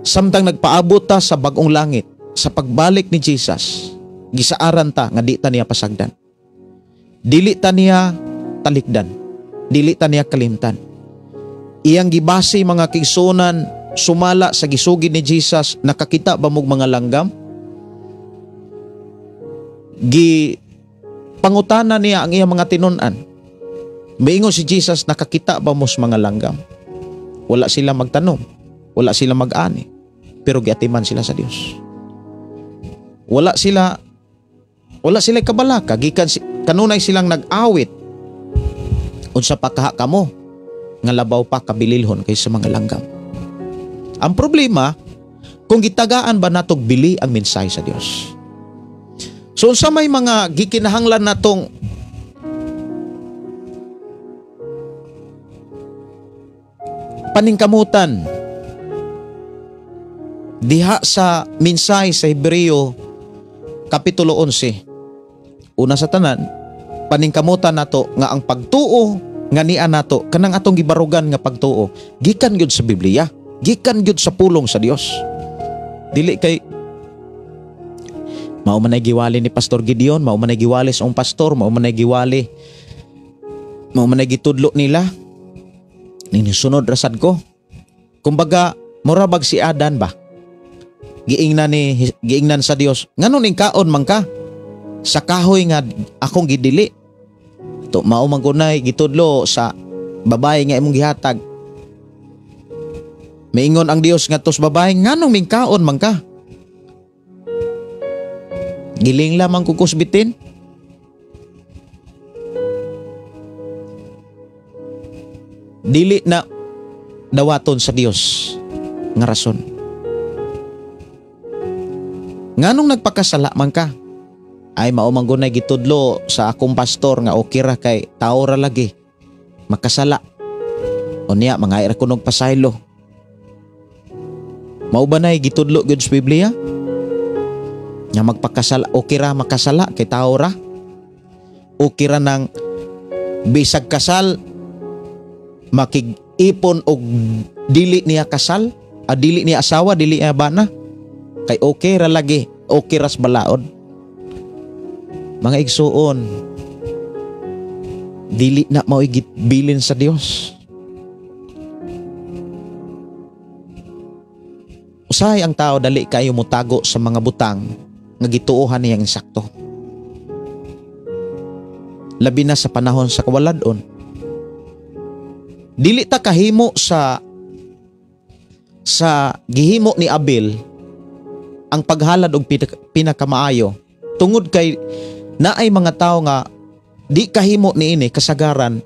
B: Samtang nagpaabot ta sa bag-ong langit sa pagbalik ni Jesus, gisaaran ta nga di ta niya pasagdan. Dili ta niya talikdan, dili ta niya kalimtan. Iyang gibase mga kaigsuonan sumala sa gisugid ni Jesus, nakakita ba mog mga langgam? Gi pangutana niya ang iyang mga tinun-an. Miingon si Jesus, nakakita ba mos mga langgam? Wala sila magtanom, wala sila mag-ani, pero giatiman sila sa Dios. Wala sila kabalaka, gikan kanunay silang nag-awit Unsa pa kaha kamo nga labaw pa kabililhon kaysa mga langgam. Ang problema, kung gitagaan ba natog bili ang mensahe sa Dios. So unsa may mga gikinahanglan natong paningkamutan diha sa mensahe sa Hebreo Kapitulo 11. Una sa tanan, paningkamutan nato nga ang pagtuo nga niya nato kanang atong gibarugan nga pagtuo gikan gyud sa Biblia, gikan gyud sa pulong sa Dios. Dili kay mao man ay giwali ni Pastor Gideon, mao man ay giwali sa ong pastor, mao man ay giwali, mao man ay gitudlo nila. Ninisunod rasad ko. Kumbaga, mura bag si Adan ba? Giingnan sa Dios, ngano ning kaon man ka sa kahoy nga akong gidili? To mao man kunay gitudlo sa babae nga imong gihatag. Miingon ang Dios ngadto sa babae, nganong mingkaon man ka? Giling lamang kukusbitin. Dili na dawaton sa Dios nga rason. Nganong nagpakasala man ka? Ay mao man gunay gitudlo sa akong pastor nga okay ra kay tao ra lagi makasala. Unya mga ira kunog pasaylo. Mao ba nay gitudlo gyud sa Biblia? Nga magpakasala okay ra makasala kay tao ra. Okay ra nang bisag kasal makig-ipon og dili niya kasal, dili niya asawa, dili niya bana. Kay okay ra lagi, okay ras balaod. Mga igsuon, dili na mao'y bilin sa Dios. Usahay ang tao dali kayo motago sa mga butang nga gituohan niyang insakto. Labi na sa panahon sa kawaladon. Dili ta kahimo sa gihimo ni Abel ang paghalad og pinakamaayo tungod kay naay mga tao nga di kahimo niini kasagaran.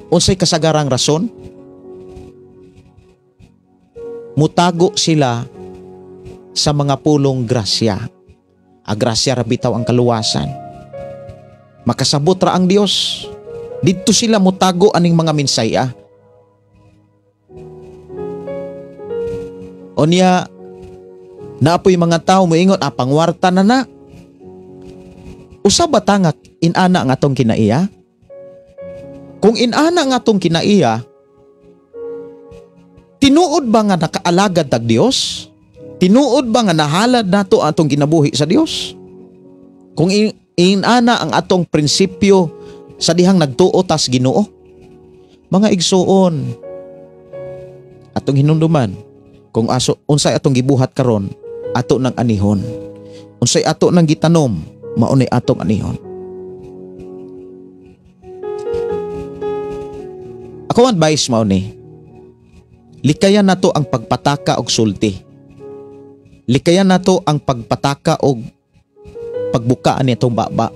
B: Unsay kasagarang rason? Mutago sila sa mga pulong grasya. A grasya ra bitaw ang kaluwasan. Makasabot ra ang Dios. Didto sila mutago aning mga minsaya. Onya naapoy mga tao moingon, pangwarta na na. Usa ba ta nga inana nga atong kinaiya? Kung inana nga atong kinaiya, tinuod ba nga nakaalagad tag Dios? Tinuod ba nga nahalad nato atong kinabuhi sa Dios? Kung inana ang atong prinsipyo sa dihang nagtuo tas Ginoo? Mga igsuon, atong hinumduman kung aso unsay atong gibuhat karon, ato nang anihon. Unsay ato nang gitanom, maunay atong anihon. Ako advice mao ni, likayan nato ang pagpataka og sulti. Likayan nato ang pagpataka og pagbuka ani atong baba,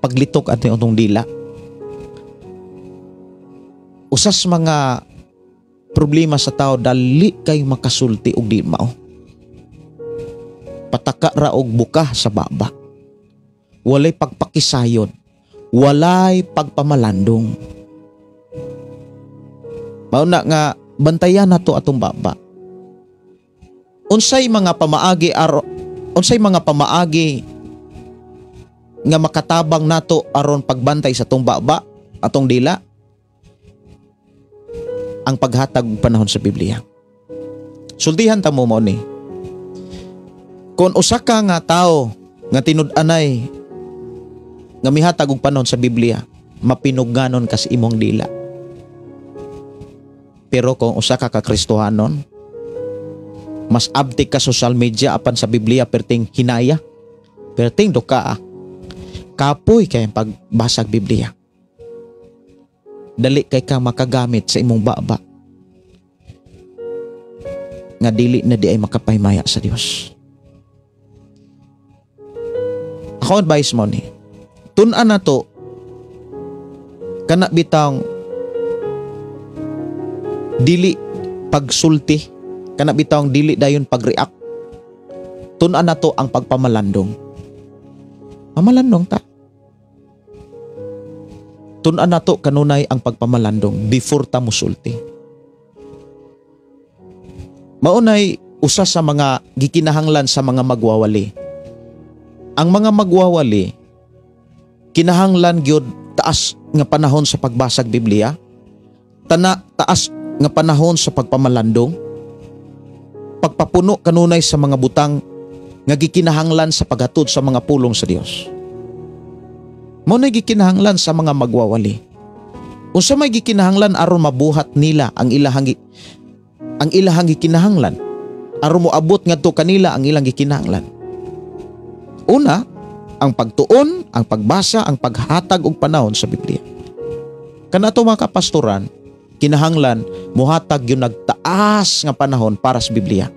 B: paglitok ani atong dila. Usas mga problema sa tao, dali kay makasulti og di mao. Pataka ra og buka sa baba. Walay pagpakisayon, walay pagpamalandong. Mao na nga bantayan nato atong baba. Unsay mga pamaagi nga makatabang nato aron pagbantay sa atong baba, atong dila? Ang paghatag og panahon sa Biblia. Sultihan ta mo mao ni. Kung usa ka nga tawo nga tinud-anay nga mihatag og panahon sa Biblia, mapinugganon ka sa imong dila. Pero kung usa ka ka Kristohanon, mas abtik ka social media apan sa Biblia perting hinaya, perting duka, kapoy kay pagbasag Biblia. Dali kay ka makagamit sa imong baba nga dili na di ay makapahimaya sa Dios. Ako advice mo ni, tun-an na to kana bitang Dili pagsulti, kana bitawng dili dayon pag-react. Tun-an nato ang pagpamalandong. Pamalandong ta. Tun-an nato kanunay ang pagpamalandong before ta musulti. Maunay usa sa mga gikinahanglan sa mga magwawali. Ang mga magwawali kinahanglan gyud taas nga panahon sa pagbasag Biblia, taas nga panahon sa pagpamalandong, pagpapuno kanunay sa mga butang nga gikinahanglan sa paghatod sa mga pulong sa Dios. Mao na gikinahanglan sa mga magwawali. Unsa may gikinahanglan aron mabuhat nila ang ilahang gikinahanglan, aron moabot ngadto kanila ang ilang gikinahanglan. Una, ang pagtuon, ang pagbasa, ang paghatag og panahon sa Biblia. Kanato mga kapastoran, kinahanglan mohatag yung nagtaas nga panahon para sa Biblia.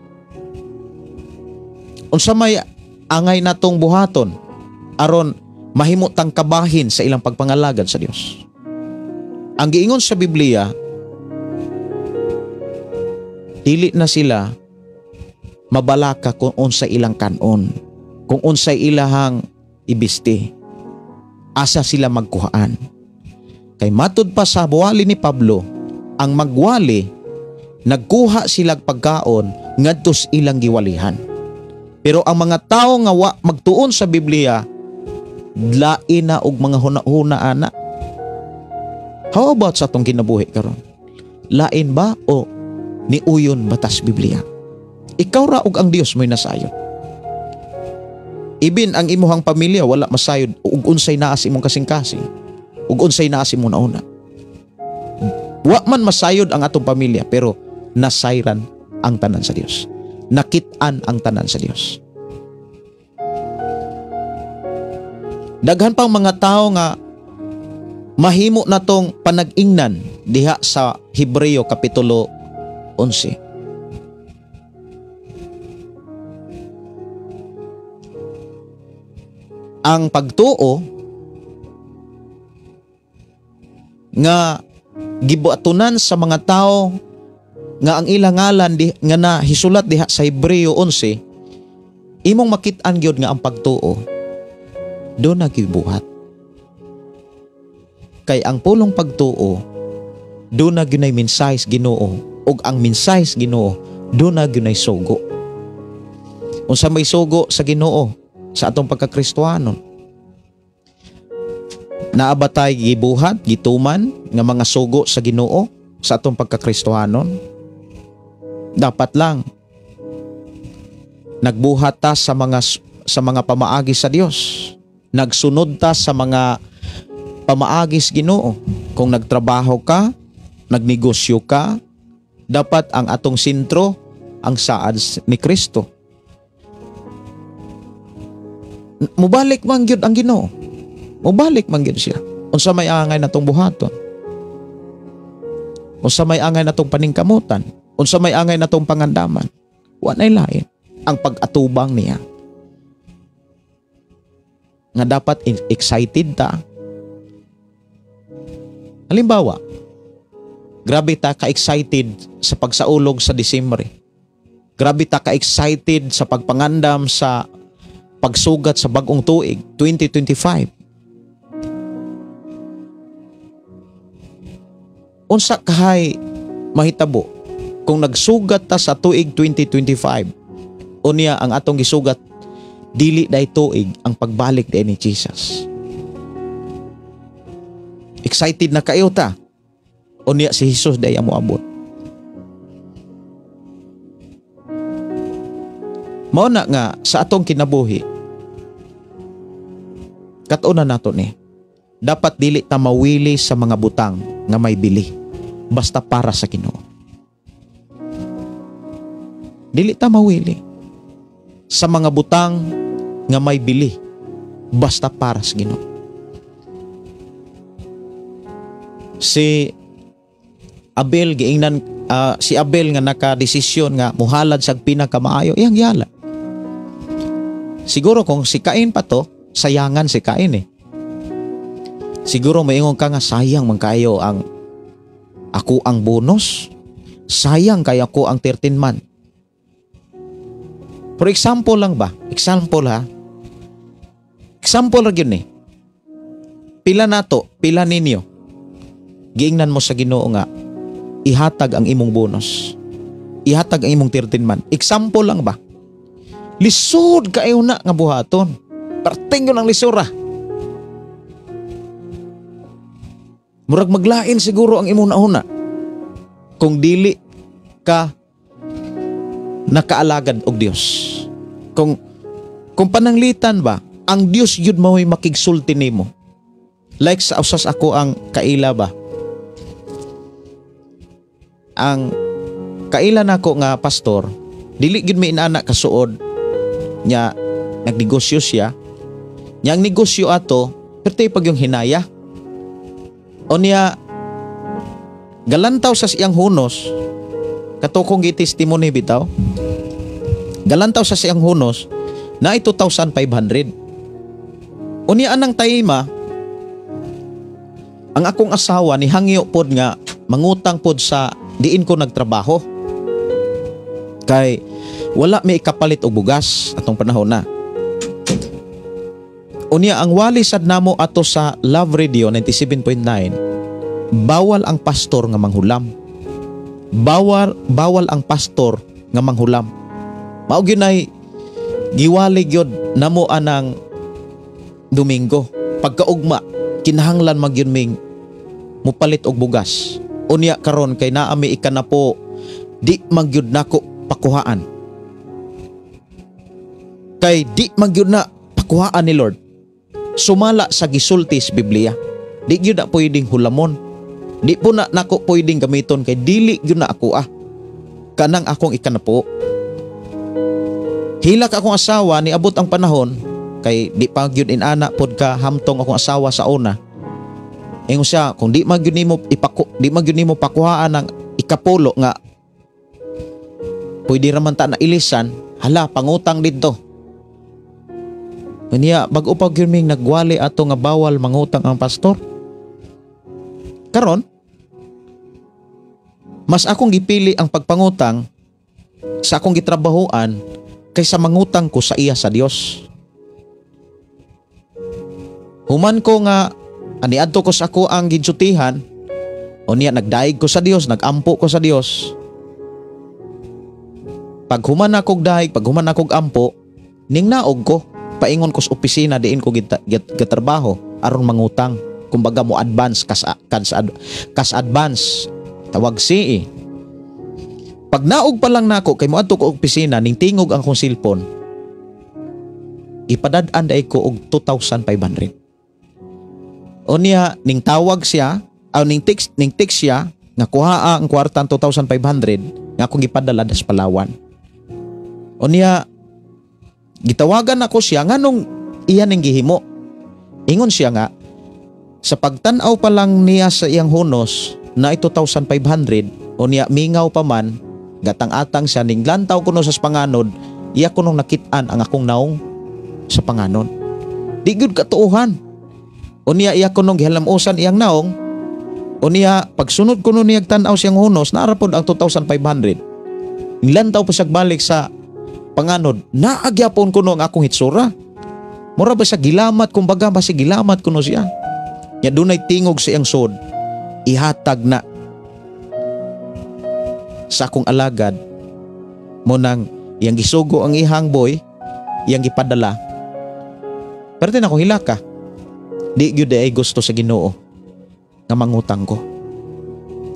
B: Unsa may angay natong buhaton aron mahimo tang kabahin sa ilang pagpangalagad sa Dios. Ang giingon sa Biblia, dili na sila mabalaka kung unsa ilang kanon, kung unsay ilahang ibisti, asa sila magkuhaan. Kay matud pa sa buwali ni Pablo, ang magwali nagkuha sila pagkaon ngadto sa ilang giwalihan. Pero ang mga tawo nga wa magtuon sa Biblia, lain na og mga huna-huna ana. How about sa atong kinabuhi karon? Lain ba o niuyon batas Biblia? Ikaw ra og ang Dios mo'y nasayod. Ibin ang imuhang pamilya wala masayod ug unsay naa sa imong kasing-kasing, ug unsay naa sa imong nauna. Wa man masayod ang atong pamilya, pero nasayran ang tanan sa Dios. Nakit-an ang tanan sa Dios. Daghan pang mga tao nga mahimo natong panag-ingnan diha sa Hebreo Kapitulo 11. Ang pagtuo nga gibuatunan sa mga tao nga ang ilang ngalan nga nahisulat diha sa Hebreo 11, imong makit-an gyud nga ang pagtuo do nagibuhat. Kay ang pulong pagtuo do na gyud nay mensahe sa Ginoo, ug ang mensahe sa Ginoo do na gyud nay sugo. Unsa may sugo sa Ginoo sa atong pagkakristohanon? Naa ba tay gibuhat, gituman nga mga sugo sa Ginoo sa atong pagkakristohanon? Dapat lang nagbuhat ta sa mga pamaagi sa Dios. Nagsunod ta sa mga pamaagi sa Ginoo. Kung nagtrabaho ka, nagnegosyo ka, dapat ang atong sentro ang saad ni Kristo. Mubalik man gyud ang Ginoo. Mubalik man gyud siya. Unsa may angay natong buhaton? Unsa may angay natong paningkamutan? Unsa may angay natong pangandaman? Wa nay lain ang pag-atubang niya. Nga dapat excited ta. Halimbawa, grabe ta ka-excited sa pagsaulog sa Disyembre. Grabe ta ka-excited sa pagpangandam sa pagsugat sa bagong tuig, 2025. Unsa kahay mahitabo kung nagsugat ta sa tuig 2025? Unya ang atong gisugat dili day tuig ang pagbalik day ni Jesus. Excited na kayo ta. Unya si Jesus day ang moabot. Mao na nga sa atong kinabuhi, kat-unan nato ni, dapat dili ta mawili sa mga butang nga may bili basta para sa Ginoo. Dili ta mawili sa mga butang nga may bili basta para sa Ginoo. Si Abel giingnan, si Abel nga nakadesisyon nga muhalad sa pinakamaayo, iyang gihalad. Siguro kung si Cain pa to, sayangan si Cain eh. Siguro maingon ka nga sayang man kayo ang ako ang bonus. Sayang kay ako ang 13 month. For example lang ba? Example ha. Example ra gyud ni. Pila nato, pila ninyo. Giingnan mo sa Ginoo nga ihatag ang imong bonus. Ihatag ang imong 13 month. Example lang ba? Lisod kaayo na nga buhaton. Perting yun ang lisura. Murag maglain siguro ang imong nauna kung dili ka nakaalagad og Dios. Kung pananglitan ba, ang Dios yun mao'y makigsulti nimo. Like sa usas ako ang kaila ba? Ang kaila nako nga pastor, dili gyud may inana kasuod nya nagnegosyo siya. Nya ang negosyo ato, perti pag yung hinaya. O niya galantaw sa siyang hunos, kato kong gi-testimony bitaw. Galantaw sa siyang hunos na 2,500. O niya anang tayma, ang akong asawa ni hangyo pod nga mangutang pod sa diin ko nagtrabaho. Kay wala may ikapalit og bugas atong panahon na. Unya ang wali sad namo ato sa Love Radio 97.9, bawal ang pastor nga manghulam. Bawal ang pastor nga manghulam. Mao gyud nay giwali gyud namo anang Domingo. Pagkaugma kinahanglan magyud ming mupalit og bugas. Unya karon kay naa mi ikanapo, di magyud nako pakuhaan. Kay di magyud na pakuhaan ni Lord. Sumala sa gisulti sa Biblia. Di gyud na pwedeng hulamon. Di po na nako pwedeng gamiton kay dili gyud na ako ah. Kanang akong ikanapo. Hilak akong asawa niabot ang panahon kay di pa gyud inana pod ka hamtong akong asawa sa una. Ingon siya kung di man gyud nimo ipako, di man gyud nimo pakuhaan ang ikapulo nga pwede ra man ta na ilisan, hala pangutang didto. Unya bag-o pa gyud ming nagwali ato nga bawal mangutang ang pastor. Karon mas akong gipili ang pagpangutang sa akong gitrabahoan kaysa mangutang ko sa iya sa Dios. Human ko nga aniadto ko sa ako ang gidsutihan, unya nagdaig ko sa Dios, nagampo ko sa Dios. Pag human akog daig, pag human akog ampo, ning naog ko, paingon ko sa opisina diin ko gitrabaho aron mangutang. Kumbaga mo advance kas advance tawag si. Pag naog pa lang nako kay moadto ko og opisina, ning tingog ang akong cellphone. Ipadad-an day ko og 2,500. Unya ning tawag siya, aw ning text siya nga kuhaa ang kwarta 2,500 nga akong gipadala das Palawan. Unya gitawagan ako siya nganong iya ning gihimo. Ingon siya nga sa pagtan-aw pa lang niya sa iyang hunos na 2,500, unya mingaw pa man, gatang-atang siya ning lantaw kuno sa panganod, iya kunong nakit-an ang akong naong sa panganod. Di gyud katuohan. Unya iya kunong gihalamusan iyang naong. Unya pagsunod kuno niya tan-aw siyang hunos, naara pod ang 2,500. Nilantaw pa siya balik sa panganod, naagyapon kuno ang akong hitsura. Mura ba siya gilamat, kumbaga ba siya gilamat kuno siya. Nya dunay tingog sa iyang sod, ihatag na sa akong alagad. Mo nang iyang gisugo ang ihang boy, iyang gipadala. Pero din ako hilaka. Di gyud ay gusto sa Ginoo nga mangutang ko.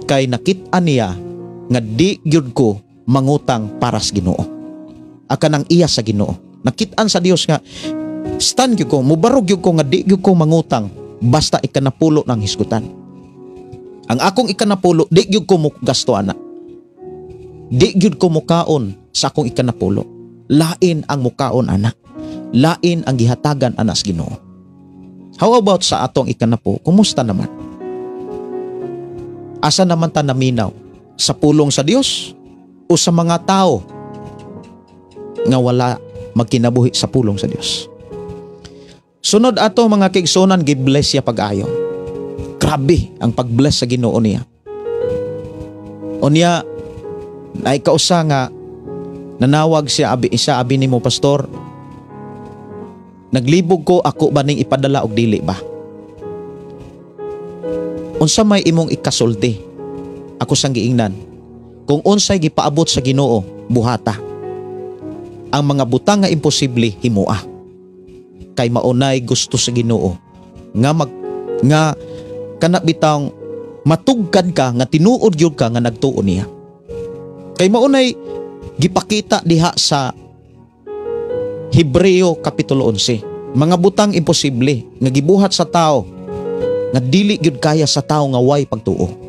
B: Kay nakit-an niya nga di gyud ko mangutang para sa Ginoo. Akan ang iya sa Ginoo. Nakit-an sa Dios nga stand gyud ko, mubarog gyud ko nga di gyud ko mangutang basta ikanapulo ng hisgutan. Ang akong ikanapulo di gyud ko mogasto ana. Di gyud ko mukaon sa akong ikanapulo. Lain ang mukaon ana. Lain ang gihatagan ana sa Ginoo. How about sa atong ikanapo? Kumusta naman? Asa naman ta naminaw? Sa pulong sa Dios o sa mga tao nga wala magkinabuhi sa pulong sa Dios? Sunod ato mga kaigsunan, gi-bless siya pag-ayo. Grabe ang pag-bless sa Ginoo niya. Unya Ay kausa nga nanawag siya abi isa abi nimo, "Pastor, naglibog ko, ako ba ning ipadala og dili ba? Unsa may imong ikasulti?" Ako sang giingnan, kung unsay gipaabot sa Ginoo, buhata. Ang mga butang nga imposible, himua. Kay maunay gusto sa Ginoo nga mag nga kana bitang matugkad ka nga tinuod gyud ka nga nagtuo niya. Kay maunay gipakita diha sa Hebreo kapitulo 11. Mga butang imposible nga gibuhat sa tao nga dili gyud kaya sa tao nga way pagtuo.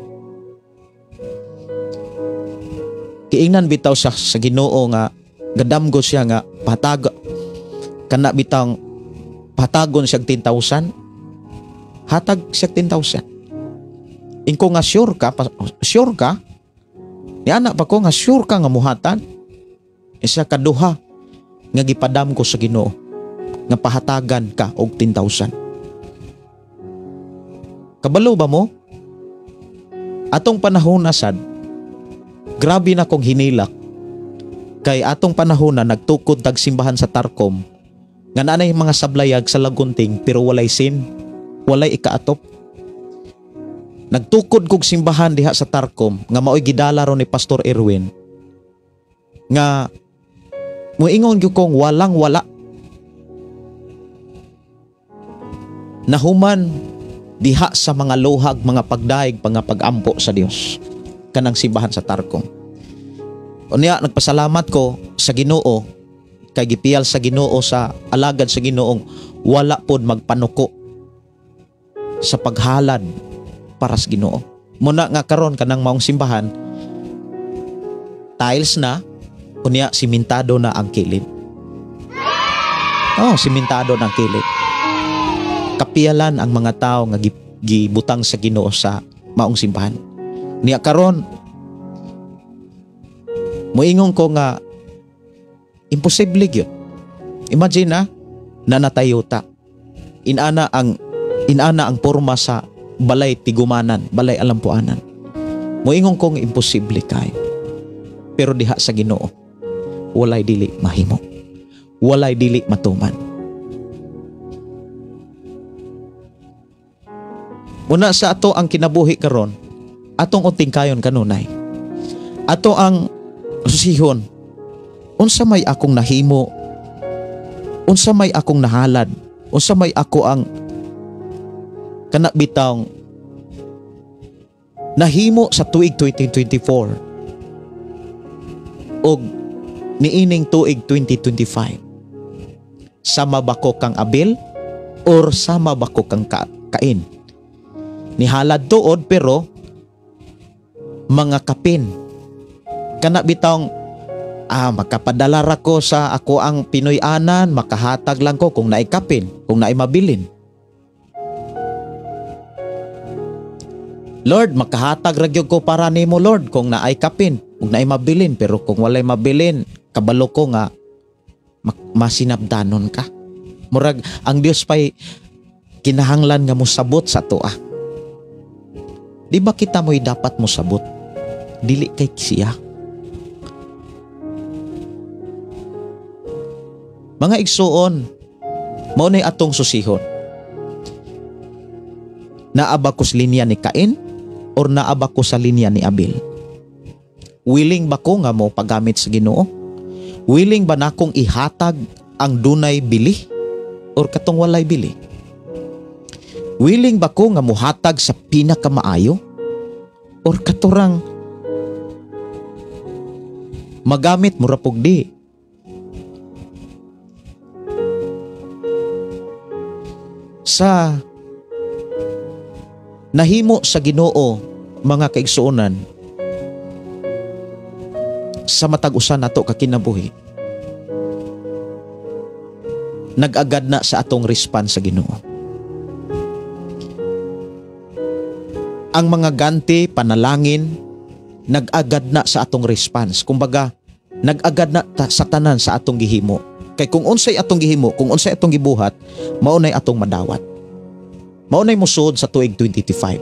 B: Kiingnan bitaw sa Ginoo nga gadamgo siya nga patag kana bitang patagon siya 10,000, hatag siya 10,000. Ingko nga sure ka, sure ka? Niana pa ko nga sure ka nga muhatan? Isa kaduha nga gipadam ko sa Ginoo nga pahatagan ka og 10,000. Kabalo ba mo? Atong panahon na sad, grabe na kong hinilak. Kay atong panahon na nagtukod tag simbahan sa Tarkom, nga naanay mga sablayag sa Lagunting pero walay sin, walay ikaatop. Nagtukod kog simbahan diha sa Tarkom nga maoy gidala ron ni Pastor Erwin, nga muingon gyud kong walang wala. Nahuman diha sa mga luhag, mga pagdaig, mga pagampo sa Dios kanang simbahan sa Tarkom. Unya nagpasalamat ko sa Ginoo kay gipiyal sa Ginoo sa alagad sa Ginoong wala pod magpanuko sa paghalad para sa Ginoo. Muna nga karon kanang maong simbahan tiles na, unya simentado na ang kilid. Oh, simentado na ang kilid. Kapiyalan ang mga tao nga gibutang sa Ginoo sa maong simbahan. Niya karon moingon ko nga imposible gyud. Imagine na nanatayota. Inana ang porma sa balay tigumanan, balay alampuanan. Moingon kong imposible kay. Pero diha sa Ginoo, walay dili mahimo. Walay dili matuman. Muna sa ato ang kinabuhi karon, atong unting kayon kanunay. Ato ang susihon, unsa may akong nahimo, unsa may akong nahalad, unsa may ako ang kana bitang nahimo sa tuig 2024 og niining tuig 2025. Sama ba ko kang Abel or sama ba ko kang Kain? Nihalad tuod pero mga kapin. Kana bitong makapadala ra ko sa ako ang Pinoy-anan, makahatag lang ko kung naikapin, kung naimabilin. Lord, makahatag ra gyud ko para nimo Lord kung naay kapin, kung naay mabilin, pero kung walay mabilin, kabalo ko nga masinabdanon ka. Murag ang Dios pay kinahanglan nga mosabot sa atoa. Di ba kita mo'y dapat mosabot? Dili kay siya. Mga igsuon, mao nay atong susihon. Naa ba ko sa linya ni Cain or naa ba ko sa linya ni Abel? Willing ba ko nga mo paggamit sa Ginoo? Willing ba nakong ihatag ang dunay bili or katong walay bili? Willing ba ko nga muhatag sa pinakamaayo or katurang magamit mura pug di? Sa nahimo sa Ginoo mga kaigsuonan sa matag usa nato ka kinabuhi, nag-agad na sa atong response sa Ginoo. Ang mga ganti, panalangin, nag-agad na sa atong response. Kumbaga, nag-agad na sa tanan sa atong gihimo. Kay kung unsay atong gihimo, kung unsay atong gibuhat, maunay atong madawat. Maunay mosuod sa tuig 2025.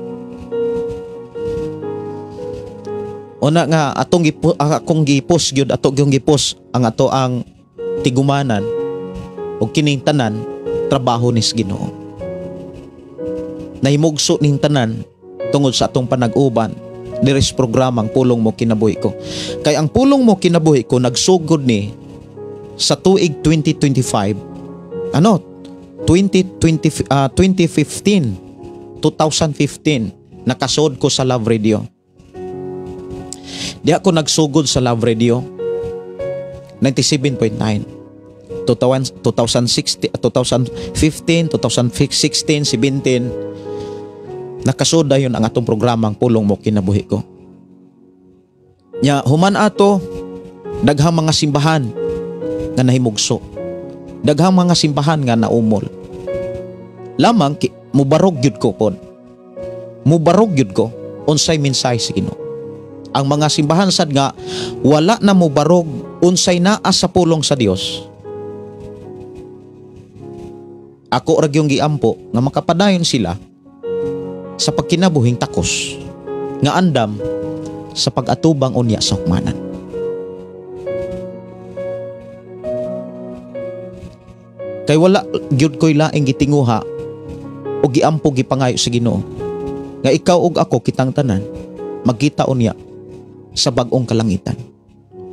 B: Una nga atong akong gipos gyud, ato gyung gipos ang ato ang tigumanan ug kining tanan trabaho nis Ginoo. Nahimugso ning tanan tungod sa atong panag-uban diri sa programang Pulong Mo Kinabuhi Ko. Kay ang Pulong Mo Kinabuhi Ko nagsugod ni sa tuig 2025, ano, 2020, 2015, nakasod ko sa Love Radio. Di ako nagsugod sa Love Radio 97.9. 2016, 2015, 2016, 17, nakasoda yun ang atong programang Pulong Mo Kinabuhi Ko. Nya human ato, daghang mga simbahan nga nahimugso. Daghang mga simbahan nga naumol. Lamang mubarog gyud ko pod. Mubarog gyud ko unsay mensahe sa Ginoo. Ang mga simbahan sad nga wala na mubarog unsay naa sa pulong sa Dios. Ako ra gyung giampo nga makapadayon sila sa pagkinabuhing takos nga andam sa pag-atubang unya sa hukmanan. Kay wala gyud ko'y laing gitinguha o giampo gipangayo sa Ginoo nga ikaw ug ako kitang tanan magkita unya sa bag-ong kalangitan.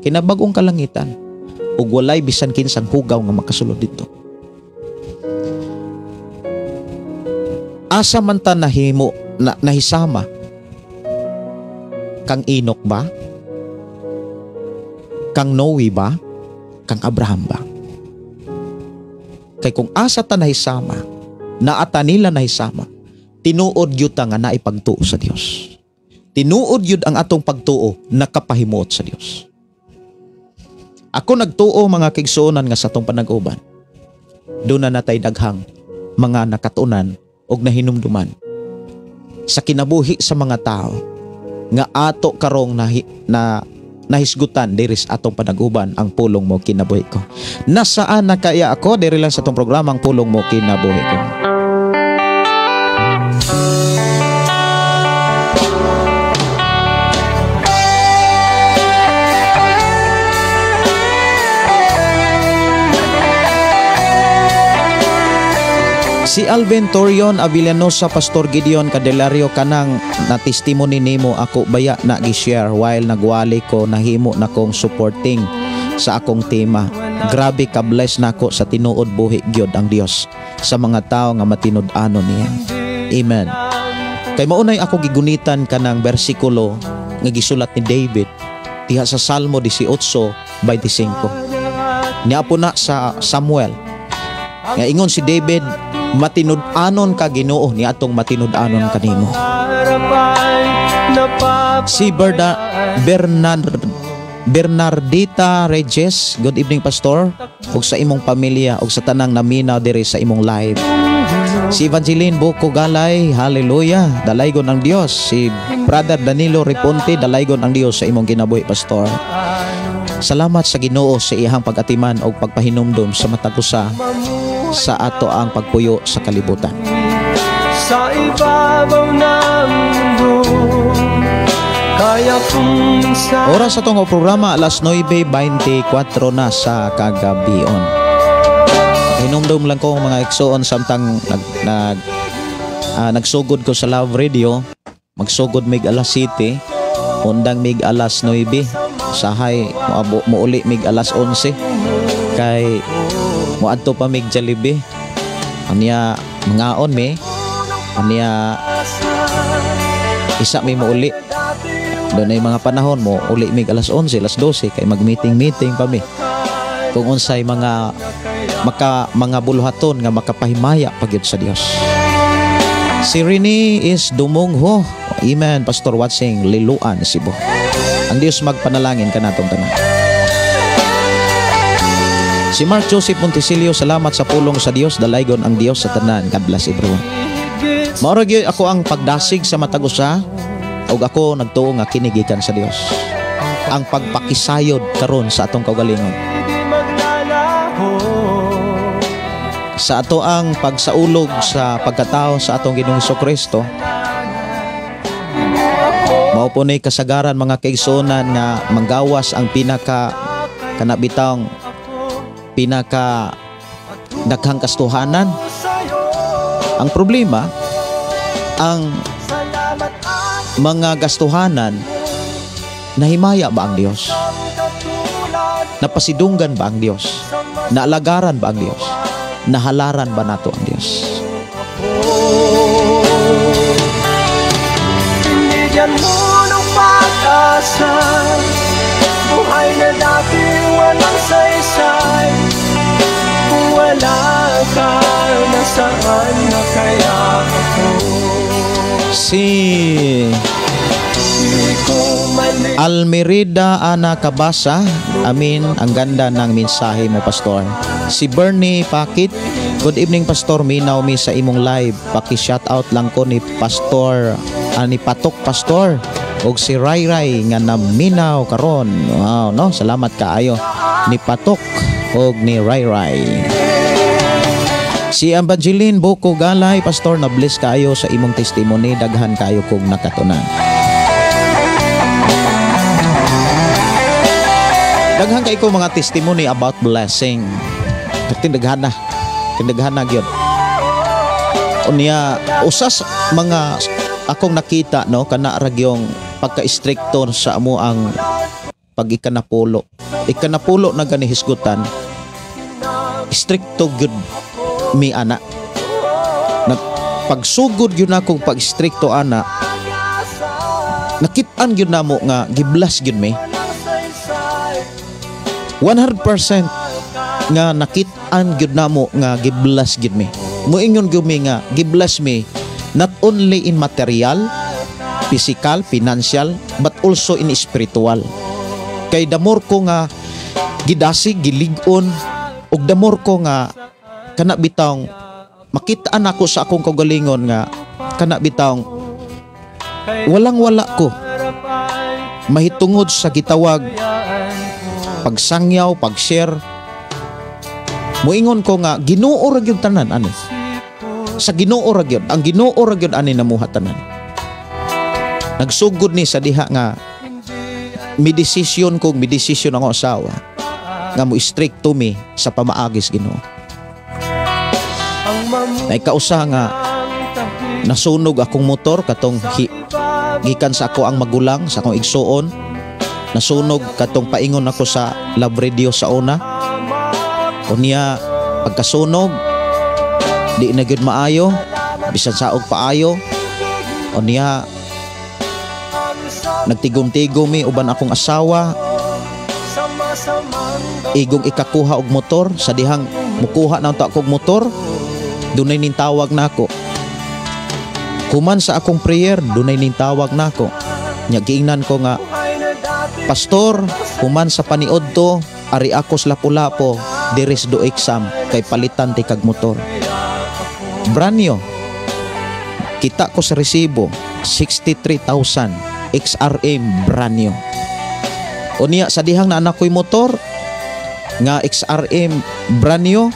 B: Kinabag-ong kalangitan ug walay bisan kinsang hugaw nga makasulod didto. Asa man ta nahimo na, nahisama? Kang Enoch ba? Kang Noe ba? Kang Abraham ba? Kay kung asa ta nahisama, naata nila nahisama, tinuod gyud ta nga naipagtuo sa Dios. Tinuod gyud ang atong pagtuo nakapahimuot sa Dios. Ako nagtuo mga kaigsuonan nga sa atong panag-uban. Doon na natay daghang mga nakatunan og nahinumduman sa kinabuhi sa mga tao nga ato karong nahisgutan diri sa atong panag-uban ang Pulong Mo Kinabuhi Ko. Nasaan na kaya ako? Diri lang sa atong programa ang Pulong Mo Kinabuhi Ko. Si Alvin Torion Avillanosa, Pastor Gideon Candelario, kanang na testimony nimo ako baya na gi-share while nagwali ko nahimo na kong supporting sa akong tema. Grabe ka bless nako sa tinuod buhi gyud ang Dios sa mga tao nga matinud-anon niya. Amen. Kay maunay ako gigunitan kanang bersikulo nga gisulat ni David diha sa Salmo 18:25. Niapo na sa Samuel. Nga ingon si David, matinud-anon ka Ginoo ni atong matinud-anon kanimo. Si Bernardita Reyes, good evening Pastor, ug sa imong pamilya ug sa tanang naminaw diri sa imong live. Si Evangeline Buko Galay, hallelujah, dalaygon ang Dios. Si Brother Danilo Reponte, dalaygon ang Dios sa imong kinabuhi Pastor. Salamat sa Ginoo sa iyang pag-atiman ug pagpahinumdom sa matag usa sa ato ang pagpuyo sa kalibutan.
A: Sa ibabaw ng mundo, kaya kung minsan.
B: Oras sa itong programa, alas 9:24 na sa kagabion. Hinumdum lang ko mga igsoon samtang nagsugod ko sa Love Radio, magsugod mig alas 7, undang mig alas 9, sahay muuli mig alas 11, kay muadto pa mig Jollibee. Anya mangaon mi, anya isa mi muuli. Doon ay mga panahon mo uli mig alas 11, alas 12 kay mag-meeting-meeting pa mi. Kung unsay mga mga buluhaton nga makapahimaya pagyud sa Dios. Si Rene is Dumungho. Amen, Pastor watching Liloan, Cebu. Ang Dios magpanalangin kanatong tanan. Si Mark Joseph Montesilio, salamat sa pulong sa Dios, dalaygon ang Dios sa tanan. God bless everyone. Mao ra gyud ako ang pagdasig sa matag usa ug ako nagtuo nga kini gikan sa Dios. Ang pagpakisayod karon sa atong kaugalingon. Sa ato ang pagsaulog sa pagkatao sa atong Ginoong Jesucristo, mao Mao po ni kasagaran, mga kaigsuonan, nga manggawas ang pinaka kana bitawng pinaka daghang kastuhanan. Ang problema, ang mga gastuhanan, nahimaya ba ang Dios? Napasidunggan ba ang Dios? Naalagaran ba ang Dios? Nahalaran ba nato ang Dios?
A: Binigyan mo ng pag-asa, buhay na dati walang saysay. Kung wala ka, nasaan na kaya ako?
B: Si
A: Di ko mali
B: Almerida Ana Cabasa, amin, ang ganda ng mensahe mo, Pastor. Si Bernie Pakit, good evening, Pastor, minaw mi sa imong live. Paki-shout out lang ko ni Pastor, ni Patok Pastor og si Ray Ray nga naminaw karon. Wow, no? Salamat kaayo ni Patok og ni Ray Ray. Si Evangeline Boko Galay, Pastor, na bless kaayo sa imong testimony, daghan kaayo kog nakatunan. Daghan kay ko mga testimony about blessing. Tindaghan na. Tindaghan na gyud. Unya usas mga akong nakita, no, kana ra gyung pagka-stricto sa amo ang pag-ikanapulo. Ikanapulo na gani hisgutan. Stricto gyud mi ana. Nag pagsugod gyud akong pag-stricto ana. Nakit-an gyud namo nga gibless gyud mi. 100% nga nakit-an gyud namo nga gibless gyud mi. Moingon gyud mi nga gibless mi not only in material, physical, financial, but also in spiritual. Kay the more ko nga gidasig, gilig-on, ug the more ko nga kana bitawng makitaan ako sa akong kaugalingon nga kana bitawng walang wala ko mahitungod sa gitawag pagsangyaw, pag-share. Muingon ko nga Ginoo ra gyud tanan ani. Sa Ginoo ra gyud, ang Ginoo ra gyud ani namuha tanan. Nagsugod ni sa diha nga mi desisyon ko, mi desisyon ako asawa nga mo stricto mi sa pamaagis Ginoo. Nay kausa nga nasunog akong motor katong gikan sa ako ang magulang sa akong igsuon. Nasunog katong paingon ako sa Love Radio sa una. Unya pagkasunog di na gyud maayo, bisan saog paayo. Unya nagtigom-tigom mi uban akong asawa, igong ikakuha og motor. Sa dihang mukuha na unta akong motor, dunay ning tawag nako. Human sa akong prayer, dunay ning tawag nako. Nya giingnan ko nga, "Pastor, human sa paniudto, ari ako sa Lapu-Lapu, diris do exam kay palitan ti kag motor." Brand new. Kita ko sa resibo, 63,000 XRM brand new. Unya sa dihang na anak ko'y motor nga XRM brand new,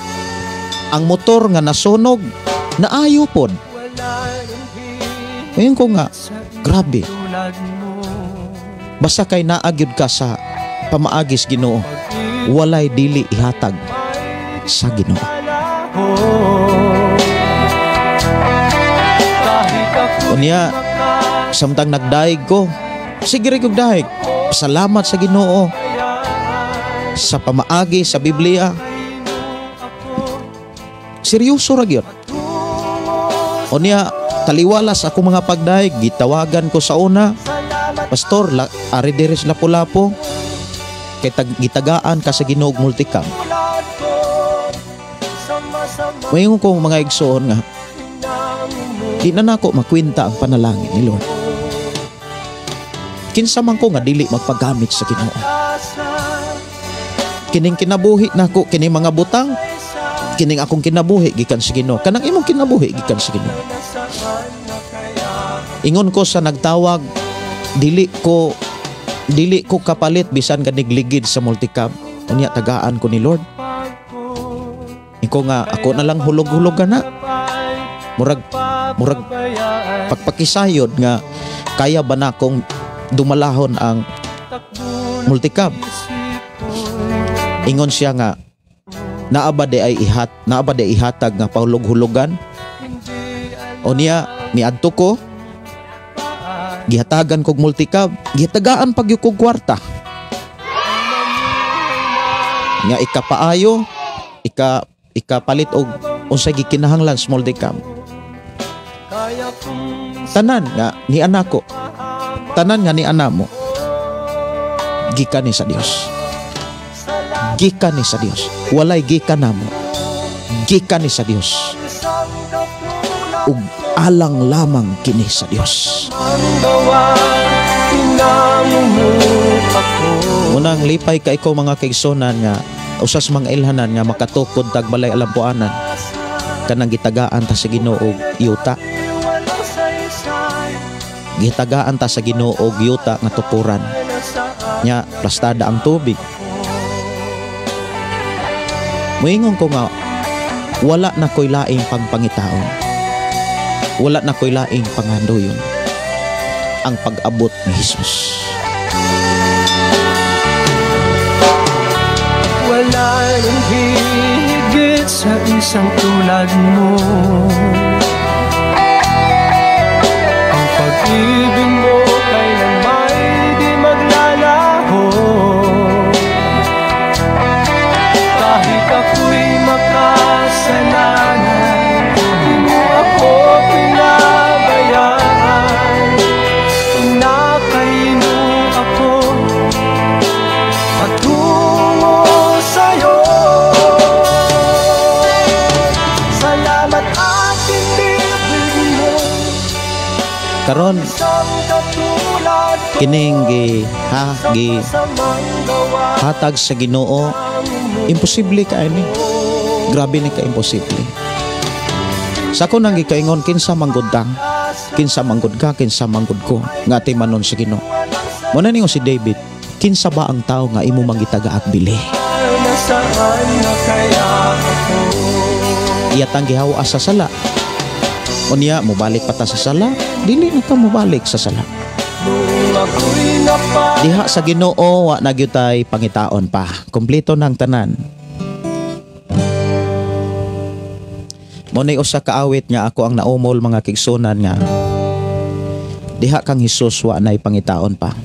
B: ang motor nga nasunog naayo pod. Ngayon ko nga, grabe. Basta kay naagyod ka sa pamaagis Ginoo, walay dili ihatag sa Ginoo. Unya, samtang nagdaig ko, sige rin kog daig. Salamat sa Ginoo sa pamaagi sa Biblia. Seryoso ra gyud. Unya, taliwala sa akong mga pagdaig, gitawagan ko sa una, "Pastor, ari diri sa Lapu-Lapu, kay gitagaan ka sa Ginoo og multicam." Mayon ko, mga igsoon, nga di na nako makwenta ang panalangin ni Lord. Kinsa man ko nga dili magpagamit sa Ginoo? Kining kinabuhi nako, kining mga butang, kining akong kinabuhi gikan sa Ginoo. Kanang imong kinabuhi gikan sa Ginoo. Ingon ko sa nagtawag, dili ko kapalit bisan ganigligid sa multicab. Unya tagaan ko ni Lord. Iko nga ako na lang hulog-hulog na. Murag murag pagpakisayod nga kaya ba na akong Dumalahon ang multicab. Ingon siya nga naa ba di ay ihat, naa ba di ihatag nga pahulog-hulugan? O niya niadto ko, gihatagan kog multicab, gihatagaan pag kog kwarta. Nga ikapaayo, ikapalit og unsay gikinahanglan sa multicab. Tanan nga ni anak ko, tanan nga ni ana mo, gikan ni sa Dios. Gikan ni sa Dios. Walay gikan namo. Gikan ni sa Dios. Ug alang lamang kini sa Dios. Unang lipay ka ikaw mga kaigsonan nga usas mga ilhanan nga makatukod tag balay alampuanan kanang gitagaan ta sa Ginoo og yuta. Gitagaan ta sa Ginoo og yuta nga tukuran. Nya plastada ang tubig. Moingon ko nga wala na ko'y laing pangpangitaon. Wala na ko'y laing pangandoyon. Ang pag-abot ni Jesus.
A: Wala nang higit sa isang tulad mo. Ang pag-ibig mo kailanma'y di maglalaho. Kahit ako'y makasalanan, di mo ako pinabayaan. Inakay mo ako patungo sa'yo. Salamat at inibig mo.
B: Karon kining gi hatag sa Ginoo, imposible ka ini. Grabe ni ka imposible. Sa ko nang gikaingon, kinsa manggod ta, kinsa manggod ka, kinsa manggod ko nga timanon sa Ginoo. Muna ningon si David, kinsa ba ang tao nga imo manggitaga at bili? Iyatang gihawa sa sala. Unya mobalik pa ta sa sala, dili na ta mobalik sa sala. Diha sa Ginoo wa na gyud tay pangitaon pa. Kompleto nang tanan. Mo ni usa ka awit nga ako ang naumol mga kigsunan nga diha kang Hesus wa nay pangitaon pa.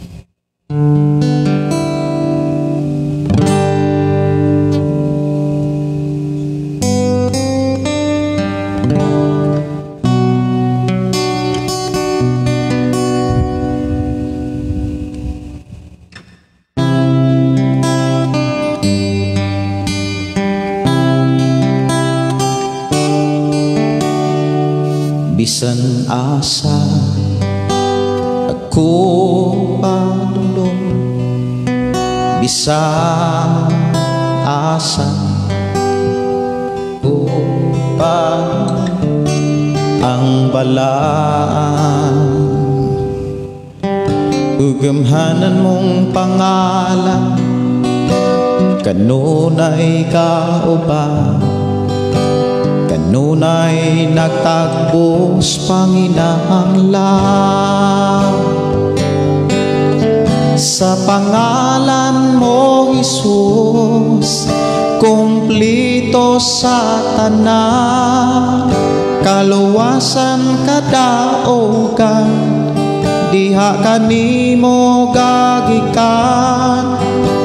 B: Bisan asa ako padulong, bisan asa ko pa ang balaan, ugamhanan mong pangalan kanunay kauban, kanunay nagtagbos panginahanglan. Sa pangalan mo, Jesus, kumplito sa tanan, kaluwasan kadaogan, diha kanimo gagikan,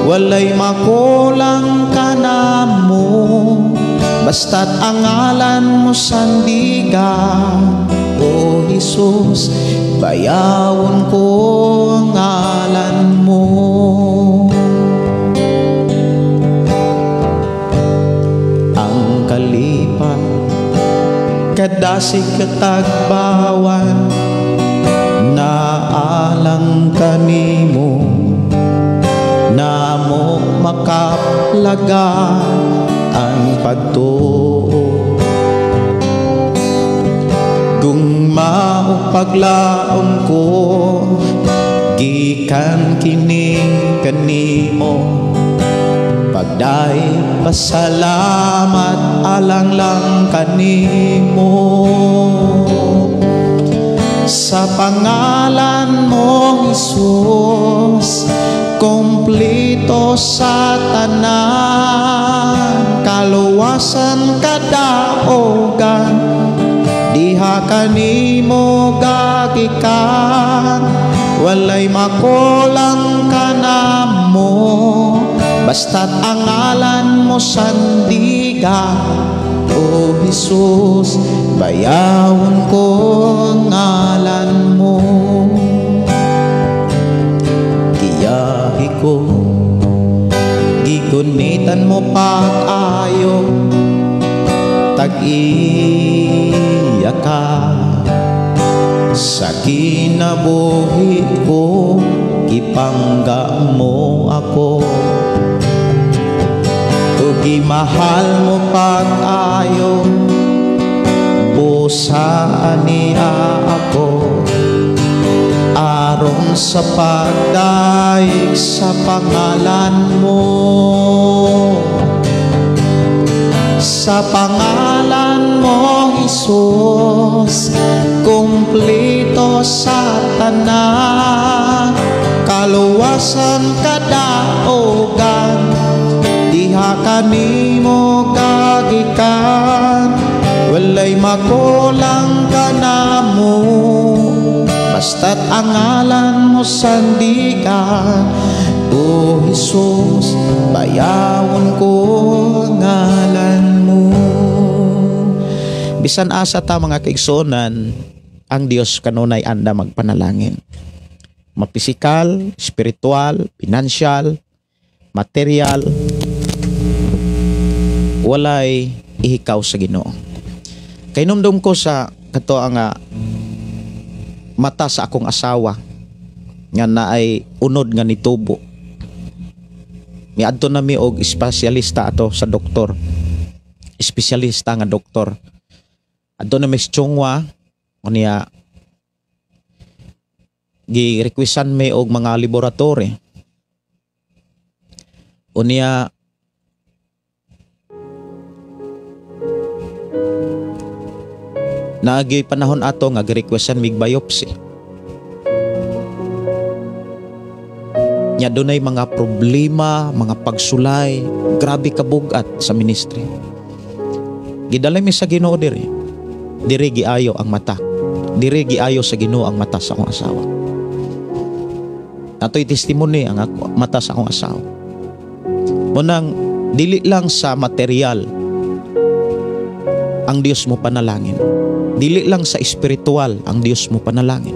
B: walay makulang kanamo, basta't ang ngalan mo sandigan. O Jesus, bayawon ko ang ngalan mo. Ang kalipat kadasig katagbawan, naalang kanimo, namo makaplaga ang pagtuo. Kung maupaglaom ko, gikan kini kanimo, pagday pasalamat alang lang kanimo. Sa pangalan mo, Jesus, kompleto sa tanan, kaluwasan, kadaugan, diha kanimo gagikan. Walay makulang kanamo, basta't ang ngalan mo sandiga. O Jesus, bayawon ko ang ngalan mo. Giyahe ko, gigunitan mo pag-ayo, tag-iya ka sa kinabuhi ko, gipangga mo ako. Ug gimahal mo pag-ayo, busa niya ako, aron sa pagdaig sa pangalan mo. Sa pangalan mo, Jesus, kumpleto sa tanan, kaluwasan, kadaugan, diha kanimo gagikan. Walay makulang kanamo, basta't ang ngalan mo sandigan. O Jesus, bayawon ko ang ngalan mo. Bisan asa ta, mga kaigsuonan, ang Dios kanunay anda magpanalangin. Mapisikal, spiritual, financial, material, walay ihikaw sa Ginoo. Kay numdum ko sa kato ang mata sa akong asawa nga naay unod nga nitubo. Miadto na mi og espesyalista ato sa doktor. Espesyalista nga doktor. Adto na mi sa Chong Hua, unya gi-requestan mi og mga laboratory. Unya naagi panahon ato nga gi-requestan mig biopsy. Nya dunay mga problema, mga pagsulay, grabe kabugat sa ministry. Gidala mi sa Ginoo diri. Diri giayo ang mata. Diri giayo sa Ginoo ang mata sa akong asawa. Natoy testimony ang ako, mata sa akong asawa. Munang dili lang sa material ang Dios mo panalangin. Dili lang sa espiritual ang Dios mo panalangin.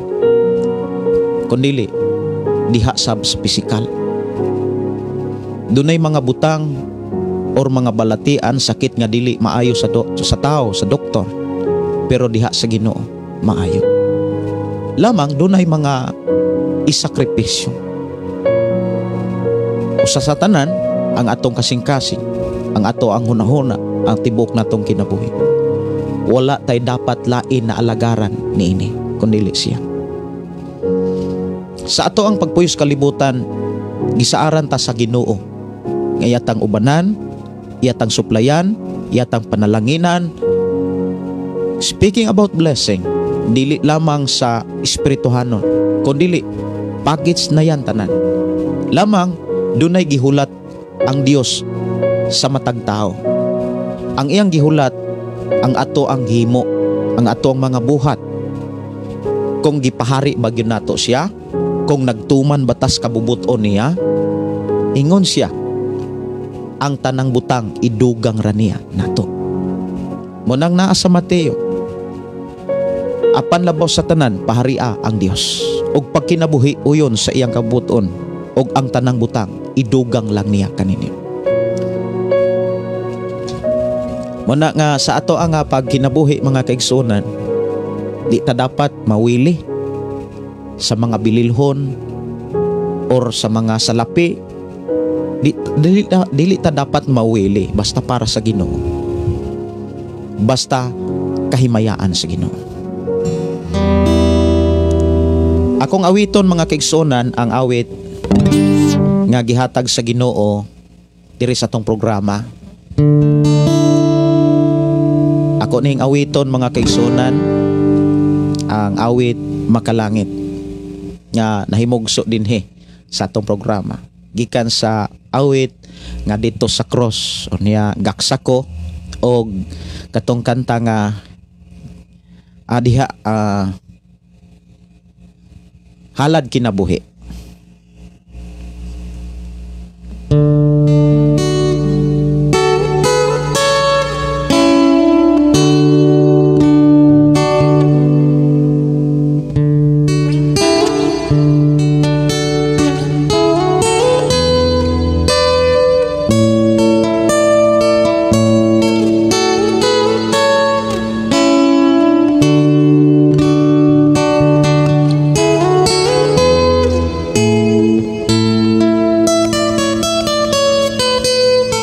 B: Kundili diha sab sa pisikal. Dunay mga butang or mga balatian, sakit nga dili maayo sa sa tao, sa doktor, pero diha sa Ginoo maayo. Lamang dunay mga isakripisyo. Usa sa tanan ang atong kasing-kasing, ang ato ang hunahuna, ang tibok natong kinabuhi. Wala tay dapat lain na alagaran niini kundili siya. Sa ato ang pagpuyos kalibutan, gisaaran ta sa Ginoo nga iyatang ubanan, iyatang suplayan, iyatang panalanginan. Speaking about blessing, dili lamang sa espirituhanon, kundili package na yan tanan. Lamang dunay gihulat ang Dios sa matag tao. Ang iyang gihulat, ang ato ang himo, ang ato ang mga buhat. Kung gipahari ba gyud nato siya, kung nagtuman batas kabubuton niya, ingon siya, ang tanang butang idugang ra niya nato. Munang naa sa Mateo, apan labaw sa tanan paharia ang Dios, ug pagkinabuhi uyon sa iyang kabubuton, ug ang tanang butang idugang lang niya kaninyo. Muna nga sa ato ang pagkinabuhi, mga kaigsuonan, di ta dapat mawili sa mga bililhon or sa mga salapi. Dili ta dapat mawili basta para sa Ginoo. Basta kahimayaan sa Ginoo. Akong awiton, mga kaigsuonan, ang awit nga gihatag sa Ginoo diri sa atong programa. Ako ning awiton, mga kaigsuonan, ang awit Makalangit nga nahimugso dinhi sa atong programa gikan sa awit nga "Dito sa Cross", unya "Gaksa Ko", og katong kanta nga diha "Halad Kinabuhi".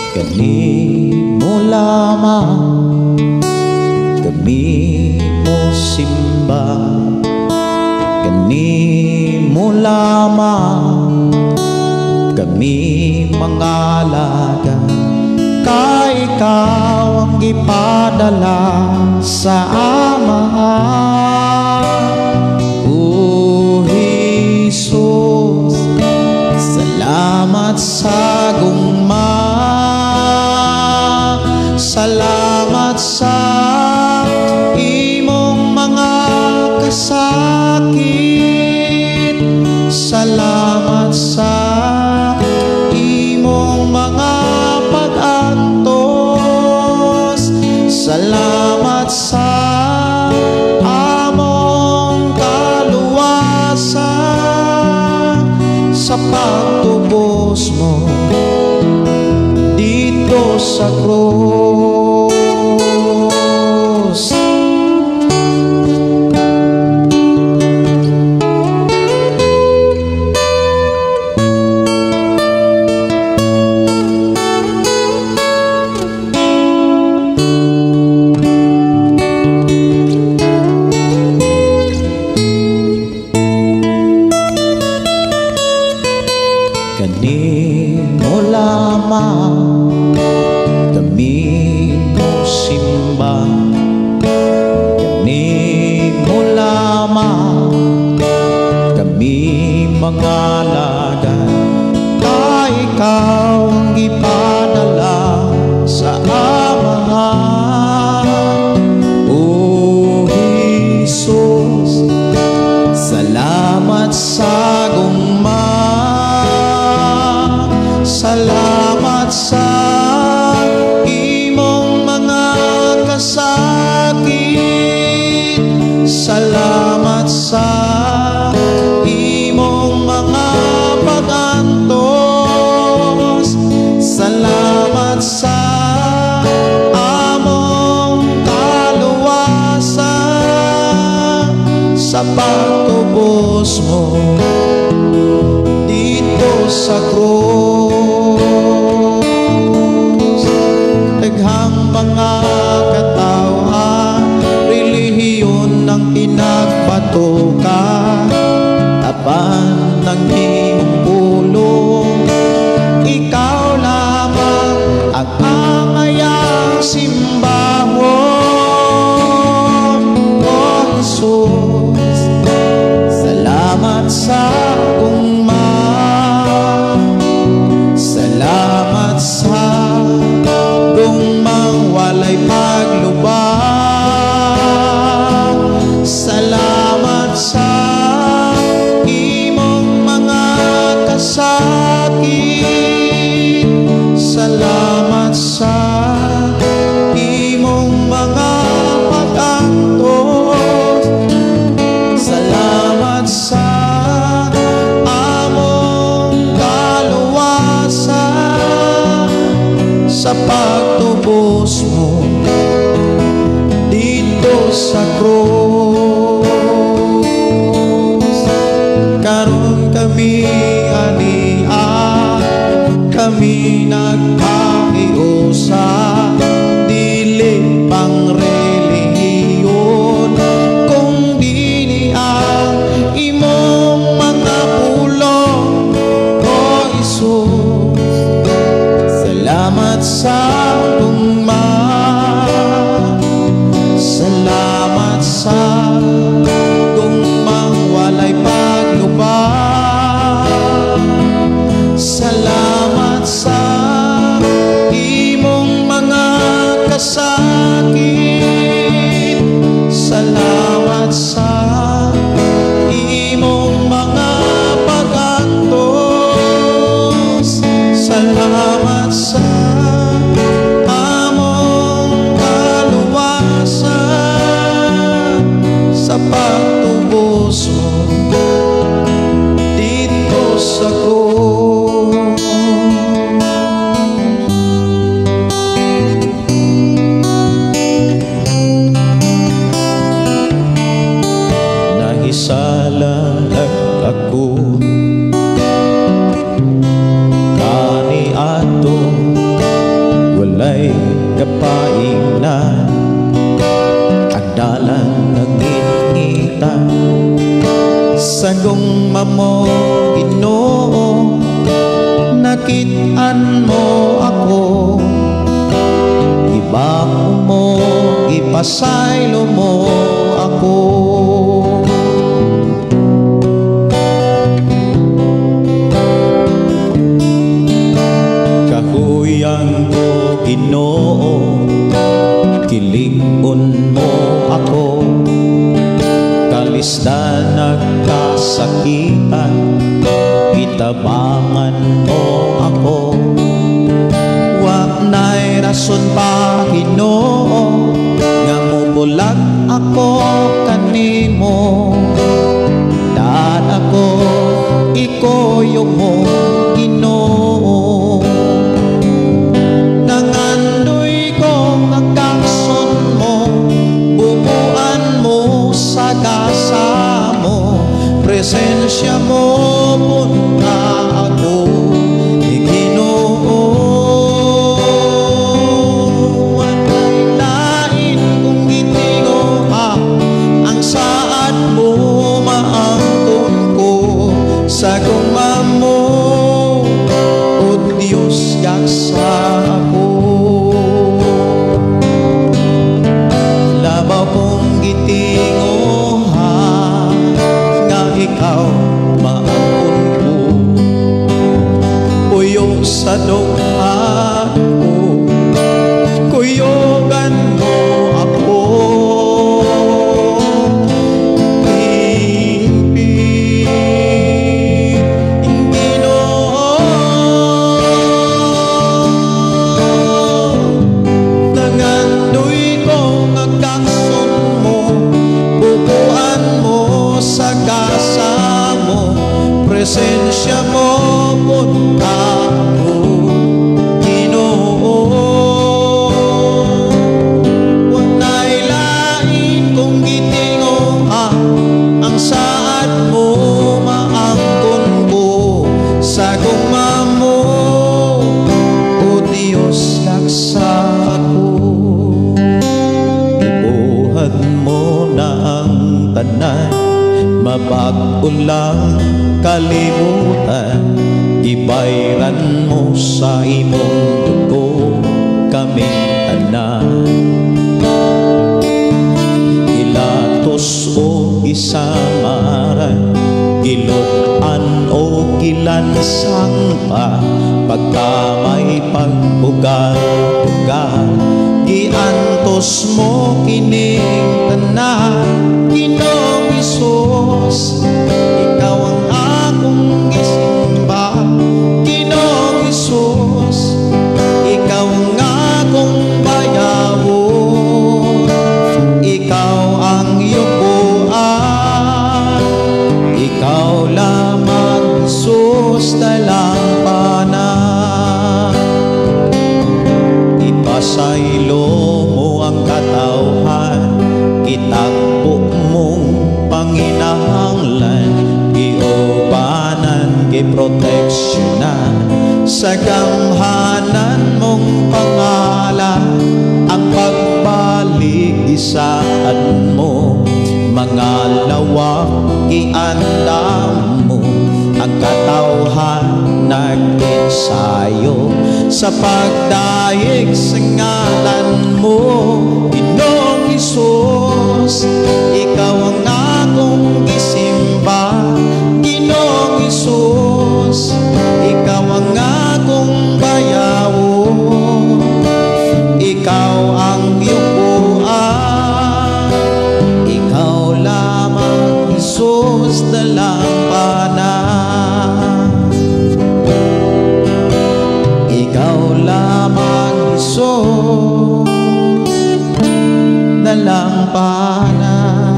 B: Kanimo lamang kami mo simba, kanimo lamang kami mangalaga, kay ikaw ang gipadala sa Amahan. O Jesus, salamat sa gugma, salamat sa imong mga kasakit, salamat sa imong mga pag-antos, salamat sa among kaluwasan, sa pagtubos mo dito sa krus. Kanimo lamang kami mo simba, kanimo lamang kami mangalaga, kay ikaw ang gipadala sa Amahan. O Jesus, salamat sa gugma, salamat sa imong mga kasakit, salamat sa imong mga pag-antos, salamat sa among kaluwasan, sa pagtubos mo dito sa krus. Daghang mga katawhan, relihiyon ang pinagbatuka, apan ng imong pulong, ikaw lamang ang angayang simbahon. O Jesus, salamat sa gugma, salamat sa gugmang walay paglubak, salamat sa Sakit. Salamat sa imong mga pag-antos. Salamat sa among kaluwasan, sa pagtubos mo didto sa krus. Nahisala ako kaniadto, walay kapaingnan, ang dalan nagngitngita. Sa gugma mo, Ginoo, nakit-an mo ako. Gibako mo, gipasaylo mo ako. Kahuyang ko, Ginoo, kilig-on mo ako. Kalisdan nagkasakitan, gitabangan mo ako. Wa na'y rason pa, Ginoo, nga mobulag ako kanimo. Daan ako, ikuyog mo, Ginoo. Nangandoy ko nga kakson mo, bubuan mo sa gasa mo. Presensya mo punta ako, Ginoo. Walay lain kong gitinguha, ang saad mo maangkon ko. Sa gugma mo, O Diyos, gaksa ako. Labaw kong gitinguha, nga ikaw maangkon ko. Puyo sa dughan ko, kuyogan mo ako. Hingpit, Ginoo. Nangandoy ko nga kakson mo, bubuan mo sa gasa mo. Presensya mo punta ko, Ginoo. Walay lain kong gitinguha, ang saad mo maangkon ko. Sa gugma mo, O Diyos, gaksa ako. Ibuhat mo na ang tanan, mabag-o lang kalibutan. Gibayran mo sa imong dugo kaming tanan. Gilatos o gisamaran, gilud-an o gilansang pa, pagkamay pagbugal-bugal, giantos mo kining tanan. Ginoong Hesus, ikaw ang akong gisimba. Ginoong Hesus, ikaw ang akong bayawon. Ikaw ang yukuan, ikaw lamang, Jesus, dalampanan. Ipasaylo mo ang katawhan, kitagpo mong panginahanglan, giubanan, giproteksyonan, sa gamhanan mong pangalan, ang pagbalik isaan mo, mga lawak giandam mo, ang katawhan nag-ensayo sa pagdayeg sa ngalan mo. Ginoong Hesus, ikaw ang akong gisimba. Ginoong Hesus, ikaw ang akong bayawon. Ikaw ang Dalangpanan.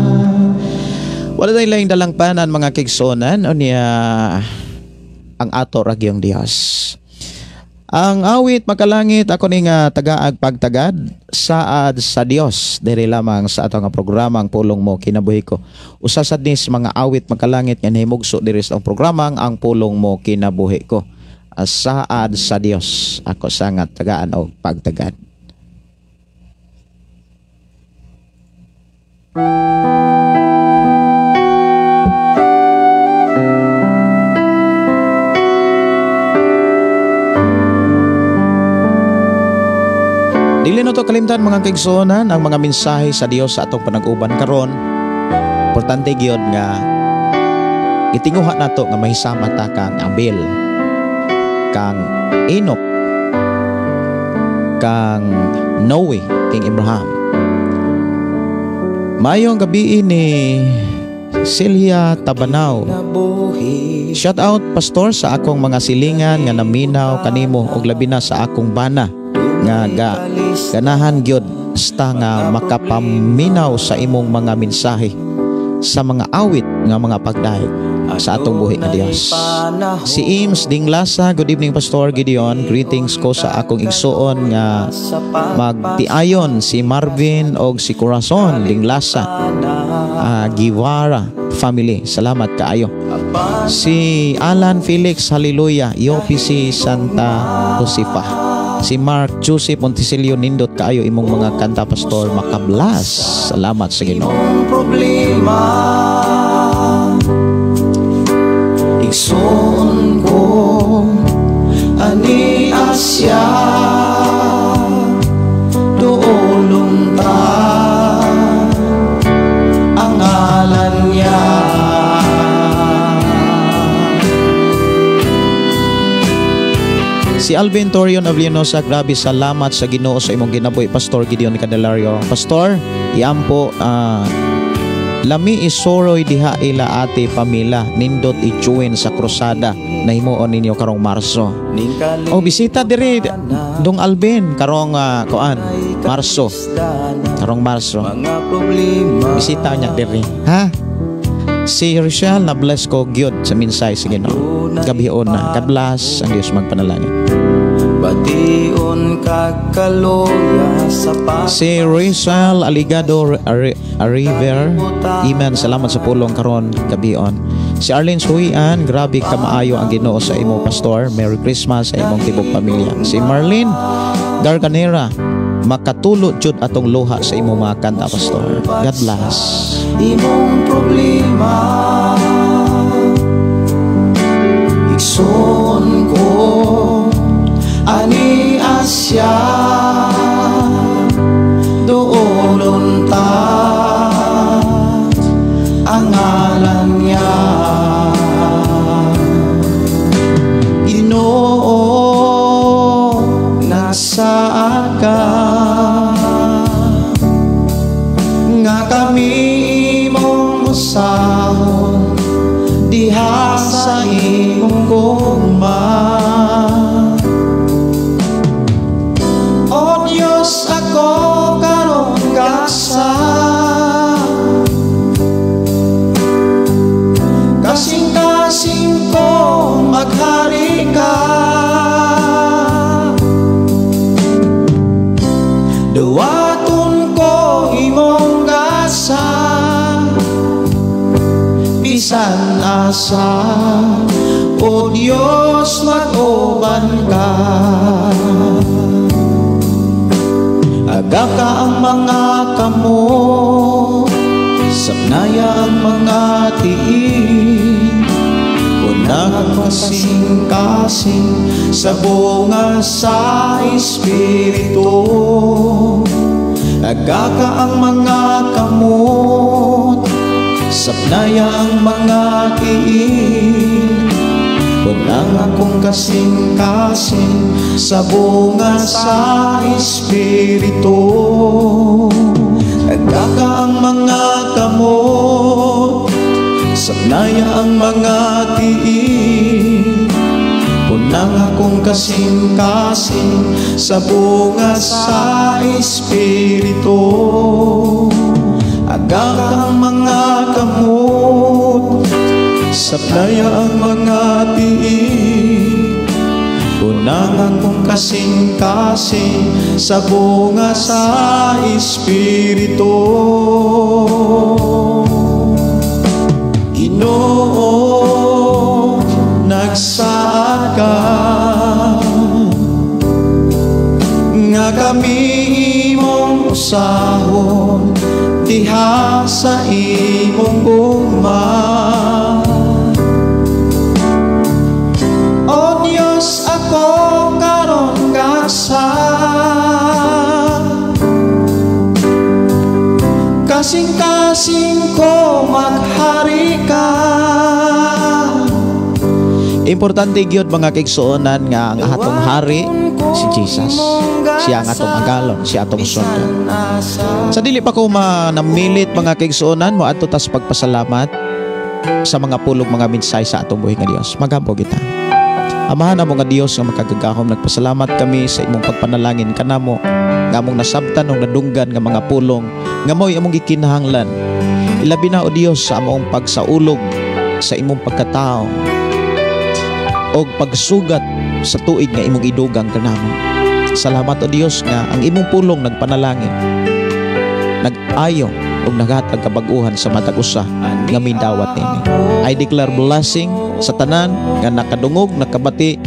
B: Wala tayong laing dalangpanan, mga kaigsuonan, unya ang ato ra gyung Dios. Ang awit makalangit, ako ni nga tagaag pagtagad, saad sa Dios, diri lamang sa ato nga programa Ang Pulong Mo Kinabuhi Ko. Usa sad ni sa mga awit makalangit nga nahimugso diri sa atong programang Ang Pulong Mo Kinabuhi Ko. Saad sa Dios, ako sa nga tagaan og pagtagad. Dili na to kalimtan, mga kaigsuonan, ang mga mensahe sa Dios sa atong panag-uban karon. Importante gyud nga gitinguha nato nga mahisama ta kang Abel, kang Enoch, kang Noe, king Abraham. Mayong gabi ni Celia Tabanao. Shout out, Pastor, sa akong mga silingan nga naminaw kanimo og labi na sa akong bana nga ganahan gyud sta nga makapaminaw sa imong mga mensahe sa mga awit nga mga pagdayeg sa atong buhi nga Dios. Si Ims Dinglasa, good evening, Pastor Gideon. Greetings ko sa akong igsuon nga magtiayon si Marvin og si Corazon Dinglasa, Giwara family. Salamat kaayo. Si Alan Felix, hallelujah, UPC Santa Josefa. Si Mark Joseph Monticelio, nindot kaayo imong mga kanta, Pastor, makablas. Salamat sa Ginoo.
A: Problema igsoon ko ani Asya duolong ta ang ngalan niya.
B: Si Alvin Torion Avellanosa, grabe salamat sa Ginoo sa imong ginabuhi, Pastor Gideon Candelario. Pastor, iampo lami isoroy diha ila ate Pamela, nindot i-join sa krusada na himuon ninyo karong Marso. O bisita diri dong Alvin karong kuan Marso. Karong Marso. Bisita niya diri, ha? Si Rochelle, na bless ko gyud sa minsay sa Ginoo. Gabion na. God bless, ang Dios magpanalangin.
A: Bation kag kaloya sa
B: Si Rizal Aligado River, Amen. Salamat sa pulong karon gabion. Si Arlene Suian, grabe ka maayo ang Ginoo sa imo, Pastor. Merry Christmas sa imong tibok pamilya. Si Marlene Garganera, makatulo jud atong luha sa imong mga kanta, Pastor. God bless.
A: Imong problema igsoon ko ani Asya doolon ta ang ngalan niya. Ginoo nagsaad ka nga kami imong usahon diha sa imong gugma. O Dios, ako karon gasa kasing-kasing ko maghari ka. Duwaton ko imong gasa bisan asa, O Dios, mag-uban ka. Aga ka ang mga kamot, sapnaya ang mga tiil, unang kasing-kasing sa bunga sa Espiritu. Aga ka ang mga kamot, sapnaya ang mga tiil, unang akong kasing-kasing sa bunga sa Espiritu. Aga ka ang mga kamot, sapnaya ang mga tiil, unang akong kasing-kasing sa bunga sa Espiritu. Saplaya ang mga tiil, Kunang akong kasing-kasing sa bunga sa Espiritu. Ginoo, nagsaad ka nga kami imong usahon diha sa imong gugma. O Dios, ako karon gasa, kasing-kasing ko maghari ka.
B: Importante gyud, mga kaigsuonan, nga ang atong hari si Jesus. Siya ang atong agalon, siya atong sundon. Sa dili pa ko manamilit, mga kaigsuonan, mo adto tas pagpasalamat sa mga pulong, mga mensahe sa atong buhi nga Dios. Magampo kita. Amahan namo nga Dios nga makagagahom, nagpasalamat kami sa imong pagpanalangin kanamo nga among nasabtan ug nadunggan nga mga pulong nga mao'y among gikinahanglan. Ilabi na, o Dios, sa among pagsaulog sa imong pagkatao og pagsugat sa tuig nga imong idugang kanamo. Salamat, o Dios, nga ang imong pulong nagpanalangin, nag-ayo ug naghatag kabag-uhan sa matag usa nga midawat nini. I declare blessing sa tanan nga nakadungog, nakabati,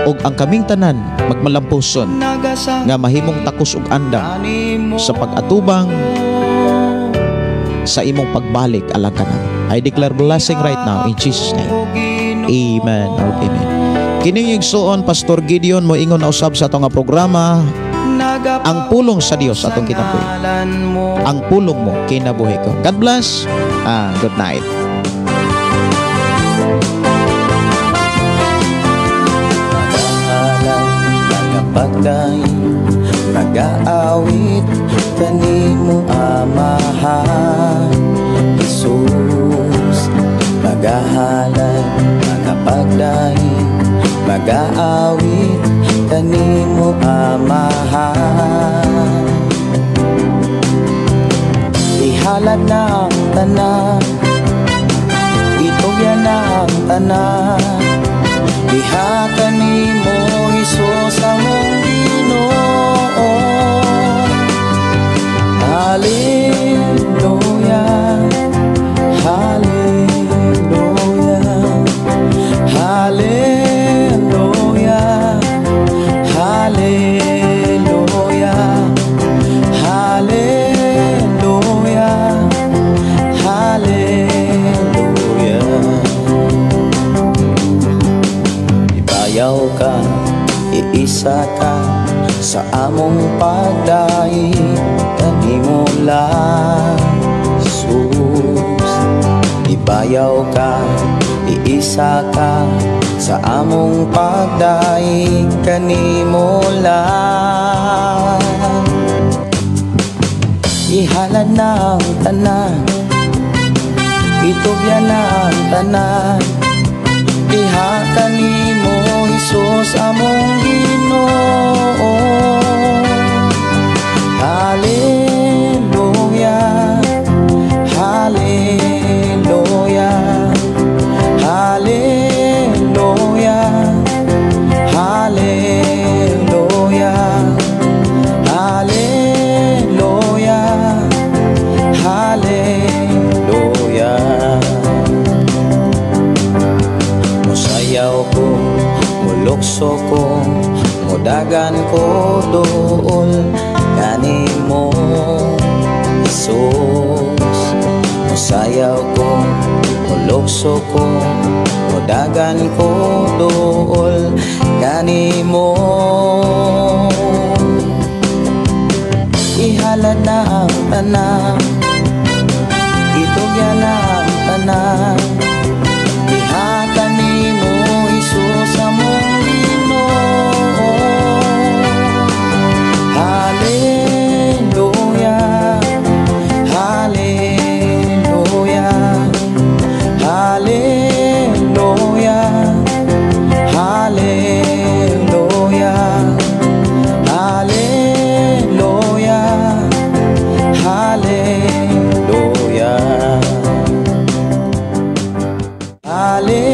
B: ug ang kaming tanan magmalampuson nga mahimong takos ug andam sa pag-atubang sa imong pagbalik alang kanamo. I declare blessing right now in Jesus' name. Amen. Amen. Kini igsuon Pastor Gideon mo ingon na usab sa atong nga programa, Ang Pulong sa Dios Atong Kinabuhi. Ang pulong mo, kinabuhi ko. God bless. Good night.
D: Magahalay, magapagdaig, magaawit kanimo, Amahan Jesus. Magahalay, magapagdaig, magaawit kanimo, Amahan. Ihalad na ang tanan, itugyan na ang tanan, diha kanimo, Hesus, among Ginoo. Hallelujah, hallelujah, hallelujah, hallelujah, hallelujah, hallelujah. Ibayaw ka, iisa ka sa among pagdaig kanimo lang, Jesus. Ibayaw ka, iisa ka sa among pagdaig kanimo lang. Ihalad na ang tanan, itugyan na ang tanan, diha kanimo, Hesus, among Ginoo. Hallelujah, hallelujah, hallelujah, hallelujah, hallelujah, hallelujah. Musayaw ko, mulukso ko, mudagan ko dool kanimo, Hesus. Musayaw ko, mulukso ko, mudagan ko dool kanimo. Ihalad na ang tanan, itugyan na ang tanan, diha kanimo, Hesus, among Ginoo. Hallelujah, hallelujah, hallelujah, hallelujah, hallelujah, hallelujah. Hallelujah.